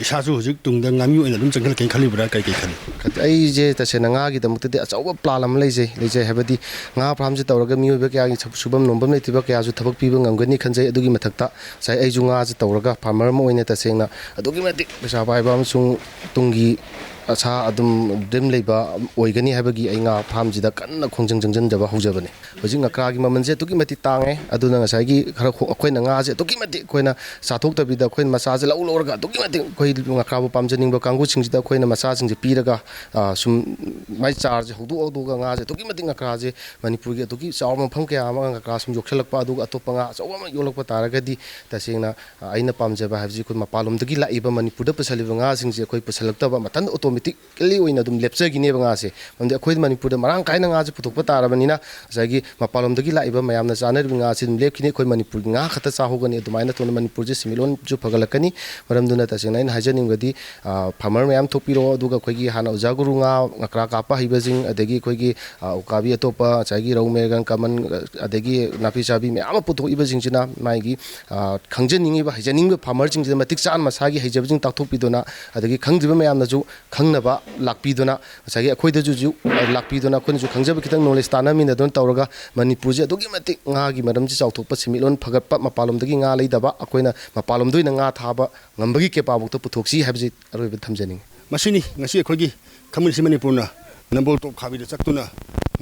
ꯏꯁꯥꯁꯨ ꯍꯧꯖꯤꯛ ꯇꯨꯡꯗ ꯉꯥꯃꯤ ꯑꯣꯏꯅ ꯑꯗꯨꯝ ꯆꯪꯁꯤꯜꯂꯛꯀꯦꯅ ꯈꯜꯂꯤꯕ꯭ꯔꯥ, ꯀꯩ ꯀꯩ ꯈꯜꯂꯤ? ꯑꯩꯁꯦ ꯇꯁꯦꯡꯅ ꯉꯥꯒꯤꯗꯃꯛꯇꯗꯤ ꯑꯆꯧꯕ ꯄ꯭ꯂꯥꯟ ꯑꯃ ꯂꯩꯖꯩ, ꯂꯩꯖꯩ ꯍꯥꯏꯕꯗꯤ ꯉꯥ ꯐꯥꯔꯝꯁꯦ ꯇꯧꯔꯒ ꯃꯤꯑꯣꯏꯕ ꯀꯌꯥꯒꯤ ꯁꯨꯐꯝ ꯅꯣꯝꯐꯝ ꯂꯩꯇ꯭ꯔꯤꯕ ꯀꯌꯥꯁꯨ ꯊꯕꯛ ꯄꯤꯕ ꯉꯝꯒꯅꯤ ꯈꯟꯖꯩ꯫ ꯑꯗꯨꯒꯤ ꯃꯊꯛꯇ ꯉꯁꯥꯏ ꯑꯩꯁꯨ ꯉꯥꯁꯦ ꯇꯧꯔꯒ ꯐꯥꯔꯃꯔ ꯑꯃ ꯑꯣꯏꯅ ꯇꯁꯦꯡꯅ ꯑꯗꯨꯛꯀꯤ ꯃꯇꯤꯛ ꯄꯩꯁꯥ ꯄꯥꯏꯕ ꯑꯃꯁꯨꯡ ꯇꯨꯡꯒꯤ ꯑꯁꯥ ꯑꯗꯨꯝ ꯗ꯭ꯔꯤꯝ ꯂꯩꯕ ꯑꯣꯏꯒꯅꯤ ꯍꯥꯏꯕꯒꯤ ꯑꯩ ꯉꯥ ꯐꯥꯔꯝꯁꯤꯗ ꯀꯟꯅ ꯈꯣꯡꯖꯪ ꯆꯪꯁꯤꯟꯖꯕ ꯍꯧꯖꯕꯅꯤ꯫ ꯍꯧꯖꯤꯛ ꯉꯀ꯭ꯔꯥꯒꯤ ꯃꯃꯜꯁꯦ ꯑꯗꯨꯛꯀꯤ ꯃꯇꯤꯛ ꯇꯥꯡꯉꯦ꯫ ꯑꯗꯨꯅ ꯉꯁꯥꯏꯒꯤ ꯈꯔ ꯈꯣ-, ꯑꯩꯈꯣꯏꯅ ꯉꯥꯁꯦ ꯑꯗꯨꯛꯀꯤ ꯃꯇꯤꯛ ꯑꯩꯈꯣꯏꯅ ꯆꯥꯊꯣꯛꯇꯕꯤꯗ ꯑꯩꯈꯣꯏꯅ ꯃꯆꯥꯁꯦ ꯂꯧ ꯂꯧꯔꯒ ꯑꯗꯨꯛꯀꯤ ꯃꯇꯤꯛ ꯑꯩꯈꯣꯏ ꯉꯀ꯭ꯔꯥꯕꯨ ꯄꯥꯝꯖꯅꯤꯡꯕ ꯀꯥꯡꯕꯨꯁꯤꯡꯁꯤꯗ ꯑꯩꯈꯣꯏꯅ ꯃꯆꯥꯁꯤꯡꯁꯦ ꯄꯤꯔꯒ, ꯑ, ꯁꯨꯝ ꯃꯥꯏ ꯆꯥꯔꯁꯦ ꯍꯧꯗꯣꯛ ꯍꯧꯗꯣꯛꯑꯒ ꯉꯥꯁꯦ ꯑꯗꯨꯛꯀꯤ ꯃꯇꯤꯛ ꯉꯀ꯭ꯔꯥꯁꯦ ꯃꯅꯤꯄꯨꯔꯒꯤ ꯑꯗꯨꯛꯀꯤ ꯆꯥꯎꯕ ꯃꯐꯝ ꯀꯌꯥ ꯑꯃ ꯉꯀ꯭ꯔꯥ ꯁꯨꯝ ꯌꯣꯛꯁꯜꯂꯛꯄ, ꯑꯗꯨꯒ ꯑꯇꯣꯞꯄ ꯉꯥ ꯑꯆꯧꯕ ꯑꯃ ꯌꯣꯛꯂꯛꯄ ꯇꯥꯔꯒꯗꯤ ꯇꯁꯦꯡꯅ ꯑꯩꯅ ꯄꯥꯝꯖꯕ ꯍꯥꯏꯕꯁꯤ ꯑꯩꯈꯣꯏ ꯃꯄꯥꯟꯂꯣꯝꯗꯒꯤ ꯂꯥꯛꯏꯕ ꯃꯅꯤꯄꯨꯔꯗ ꯄꯨꯁꯜꯂꯤꯕ ꯉꯥꯁꯤꯡꯁꯦ ꯑꯩꯈꯣꯏ ꯄꯨꯁꯜꯂꯛꯇꯕ ꯃꯊꯟꯇ ꯑꯣꯇꯣꯃꯦꯇꯤꯛꯂꯤ ꯑꯣꯏꯅ ꯑꯗꯨꯝ ꯂꯦꯞꯆꯈꯤꯅꯦꯕ ꯉꯥꯁꯦ꯫ ꯃꯔꯝꯗꯤ ꯑꯩꯈꯣꯏ ꯃꯅꯤꯄꯨꯔꯗ ꯃꯔꯥꯡ ꯀꯥꯏꯅ ꯉꯥꯁꯦ ꯄꯨꯊꯣꯛꯄ ꯇꯥꯔꯕꯅꯤꯅ ꯉꯁꯥꯏꯒꯤ ꯃꯄꯥꯟꯂꯣꯝꯗꯒꯤ ꯂꯥꯛꯏꯕ ꯃꯌꯥꯝꯅ ꯆꯥꯅꯔꯤꯕ ꯉꯥꯁꯦ ꯑꯗꯨꯝ ꯂꯦꯞꯈꯤꯅꯤ꯫ ꯑꯩꯈꯣꯏ ꯃꯅꯤꯄꯨꯔꯒꯤ ꯉꯥ ꯈꯛꯇ ꯆꯥꯍꯧꯒꯅꯤ꯫ ꯑꯗꯨꯃꯥꯏꯅ ꯇꯧꯅ ꯃꯅꯤꯄꯨꯔꯁꯦ ꯁꯦꯟꯃꯤꯠꯂꯣꯟꯁꯨ ꯐꯒꯠꯂꯛꯀꯅꯤ꯫ ꯃꯔꯝꯗꯨꯅ ꯇꯁꯦꯡꯅ ꯑꯩꯅ ꯍꯥꯏꯖꯅꯤꯡꯕꯗꯤ, ꯑ, ꯐꯥꯔꯃꯔ ꯃꯌꯥꯝ ꯊꯣꯛꯄꯤꯔꯛꯑꯣ, ꯑꯗꯨꯒ ꯑꯩꯈꯣꯏꯒꯤ ꯍꯥꯟꯅ ꯑꯣꯖꯥ ꯒꯨꯔꯨ ꯉꯥ ꯉꯀ꯭ꯔꯥ ꯀꯥꯞꯄ ꯍꯩꯕꯁꯤꯡ, ꯑꯗꯒꯤ ꯑꯩꯈꯣꯏꯒꯤ, ꯑ, ꯎꯀꯥꯕꯤ ꯑꯇꯣꯞꯄ ꯉꯁꯥꯏꯒꯤ ꯔꯧ, ꯃꯦꯔꯒꯟ, ꯀꯃꯟ, ꯑ, ꯑꯗꯒꯤ ꯅꯥꯄꯤ ꯆꯥꯕꯤ ꯃꯌꯥꯝ ꯑꯃ ꯄꯨꯊꯣꯛꯏꯕꯁꯤꯡꯁꯤꯅ ꯃꯥꯒꯤ, ꯑ, ꯈꯪꯖꯅꯤꯡꯉꯤꯕ, ꯍꯩꯖꯅꯤꯡꯉꯤꯕ ꯐꯥꯔꯃꯔꯁꯤꯡꯁꯤꯗ ꯃꯇꯤꯛ ꯆꯥꯅ ꯃꯁꯥꯒꯤ ꯍꯩꯖꯕꯁꯤꯡ ꯇꯥꯛꯊꯣꯛꯄꯤꯗꯨꯅ, ꯑꯗꯒꯤ ꯈꯪꯗ꯭ꯔꯤꯕ ꯃꯌꯥꯝꯅꯁꯨ ꯈꯪꯅꯕ ꯂꯥꯛꯄꯤꯗꯨꯅ, ꯉꯁꯥꯏꯒꯤ ꯑꯩꯈꯣꯏꯗꯁꯨ ꯍꯧꯖꯤꯛ, ꯑ, ꯂꯥꯛꯄꯤꯗꯨꯅ ꯑꯩꯈꯣꯏꯅꯁꯨ ꯈꯪꯖꯕ ꯈꯤꯇꯪ ꯅꯣꯂꯦꯖ ꯇꯥꯟꯅꯃꯤꯟꯅꯗꯨꯅ ꯇꯧꯔꯒ ꯃꯅꯤꯄꯨꯔꯁꯦ ꯑꯗꯨꯛꯀꯤ ꯃꯇꯤꯛ ꯉꯥꯒꯤ ꯃꯔꯝꯁꯤ ꯆꯥꯎꯊꯣꯛꯄ, ꯁꯦꯟꯃꯤꯠꯂꯣꯟ ꯐꯒꯠꯄ, ꯃꯄꯥꯟꯂꯣꯝꯗꯒꯤ ꯉꯥ ꯂꯩꯗꯕ, ꯑꯩꯈꯣꯏꯅ ꯃꯄꯥꯟꯂꯣꯝꯗ ꯑꯣꯏꯅ ꯉꯥ ꯊꯥꯕ ꯉꯝꯕꯒꯤ ꯀꯦꯄꯥꯕꯨꯛꯇ ꯄꯨꯊꯣꯛꯁꯤ ꯍꯥꯏꯕꯁꯤ ꯑꯔꯣꯏꯕ ꯊꯝꯖꯅꯤꯡꯉꯤ꯫ ꯃꯁꯤꯅꯤ ꯉꯁꯤ ꯑꯩꯈꯣꯏꯒꯤ ꯈꯃꯨꯟ ꯏꯁꯩ ꯃꯅꯤꯄꯨꯔꯅ ꯅꯝꯕꯣꯜ ꯇꯣꯞ ꯈꯥꯕꯤꯗ ꯆꯠꯇꯨꯅ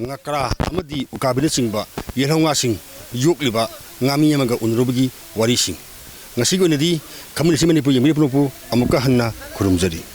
ꯉꯀ꯭ꯔꯥ ꯑꯃꯗꯤ ꯎꯀꯥꯕꯤꯅꯆꯤꯡꯕ ꯌꯦꯜꯍꯧ ꯉꯥꯁꯤꯡ ꯌꯣꯛꯂꯤꯕ ꯉꯥꯃꯤ ꯑꯃꯒ ꯎꯅꯔꯨꯕꯒꯤ ꯋꯥꯔꯤꯁꯤꯡ꯫ ꯉꯁꯤꯒꯤ ꯑꯣꯏꯅꯗꯤ ꯈꯃꯨꯟ ꯏꯁꯩ ꯃꯅꯤꯄꯨꯔ ꯌꯦꯡꯕꯤꯔꯤꯕ ꯄꯨꯝꯅꯃꯛꯄꯨ ꯑꯃꯨꯛꯀ ꯍꯟꯅ ꯈꯨꯔꯨꯝꯖꯔꯤ꯫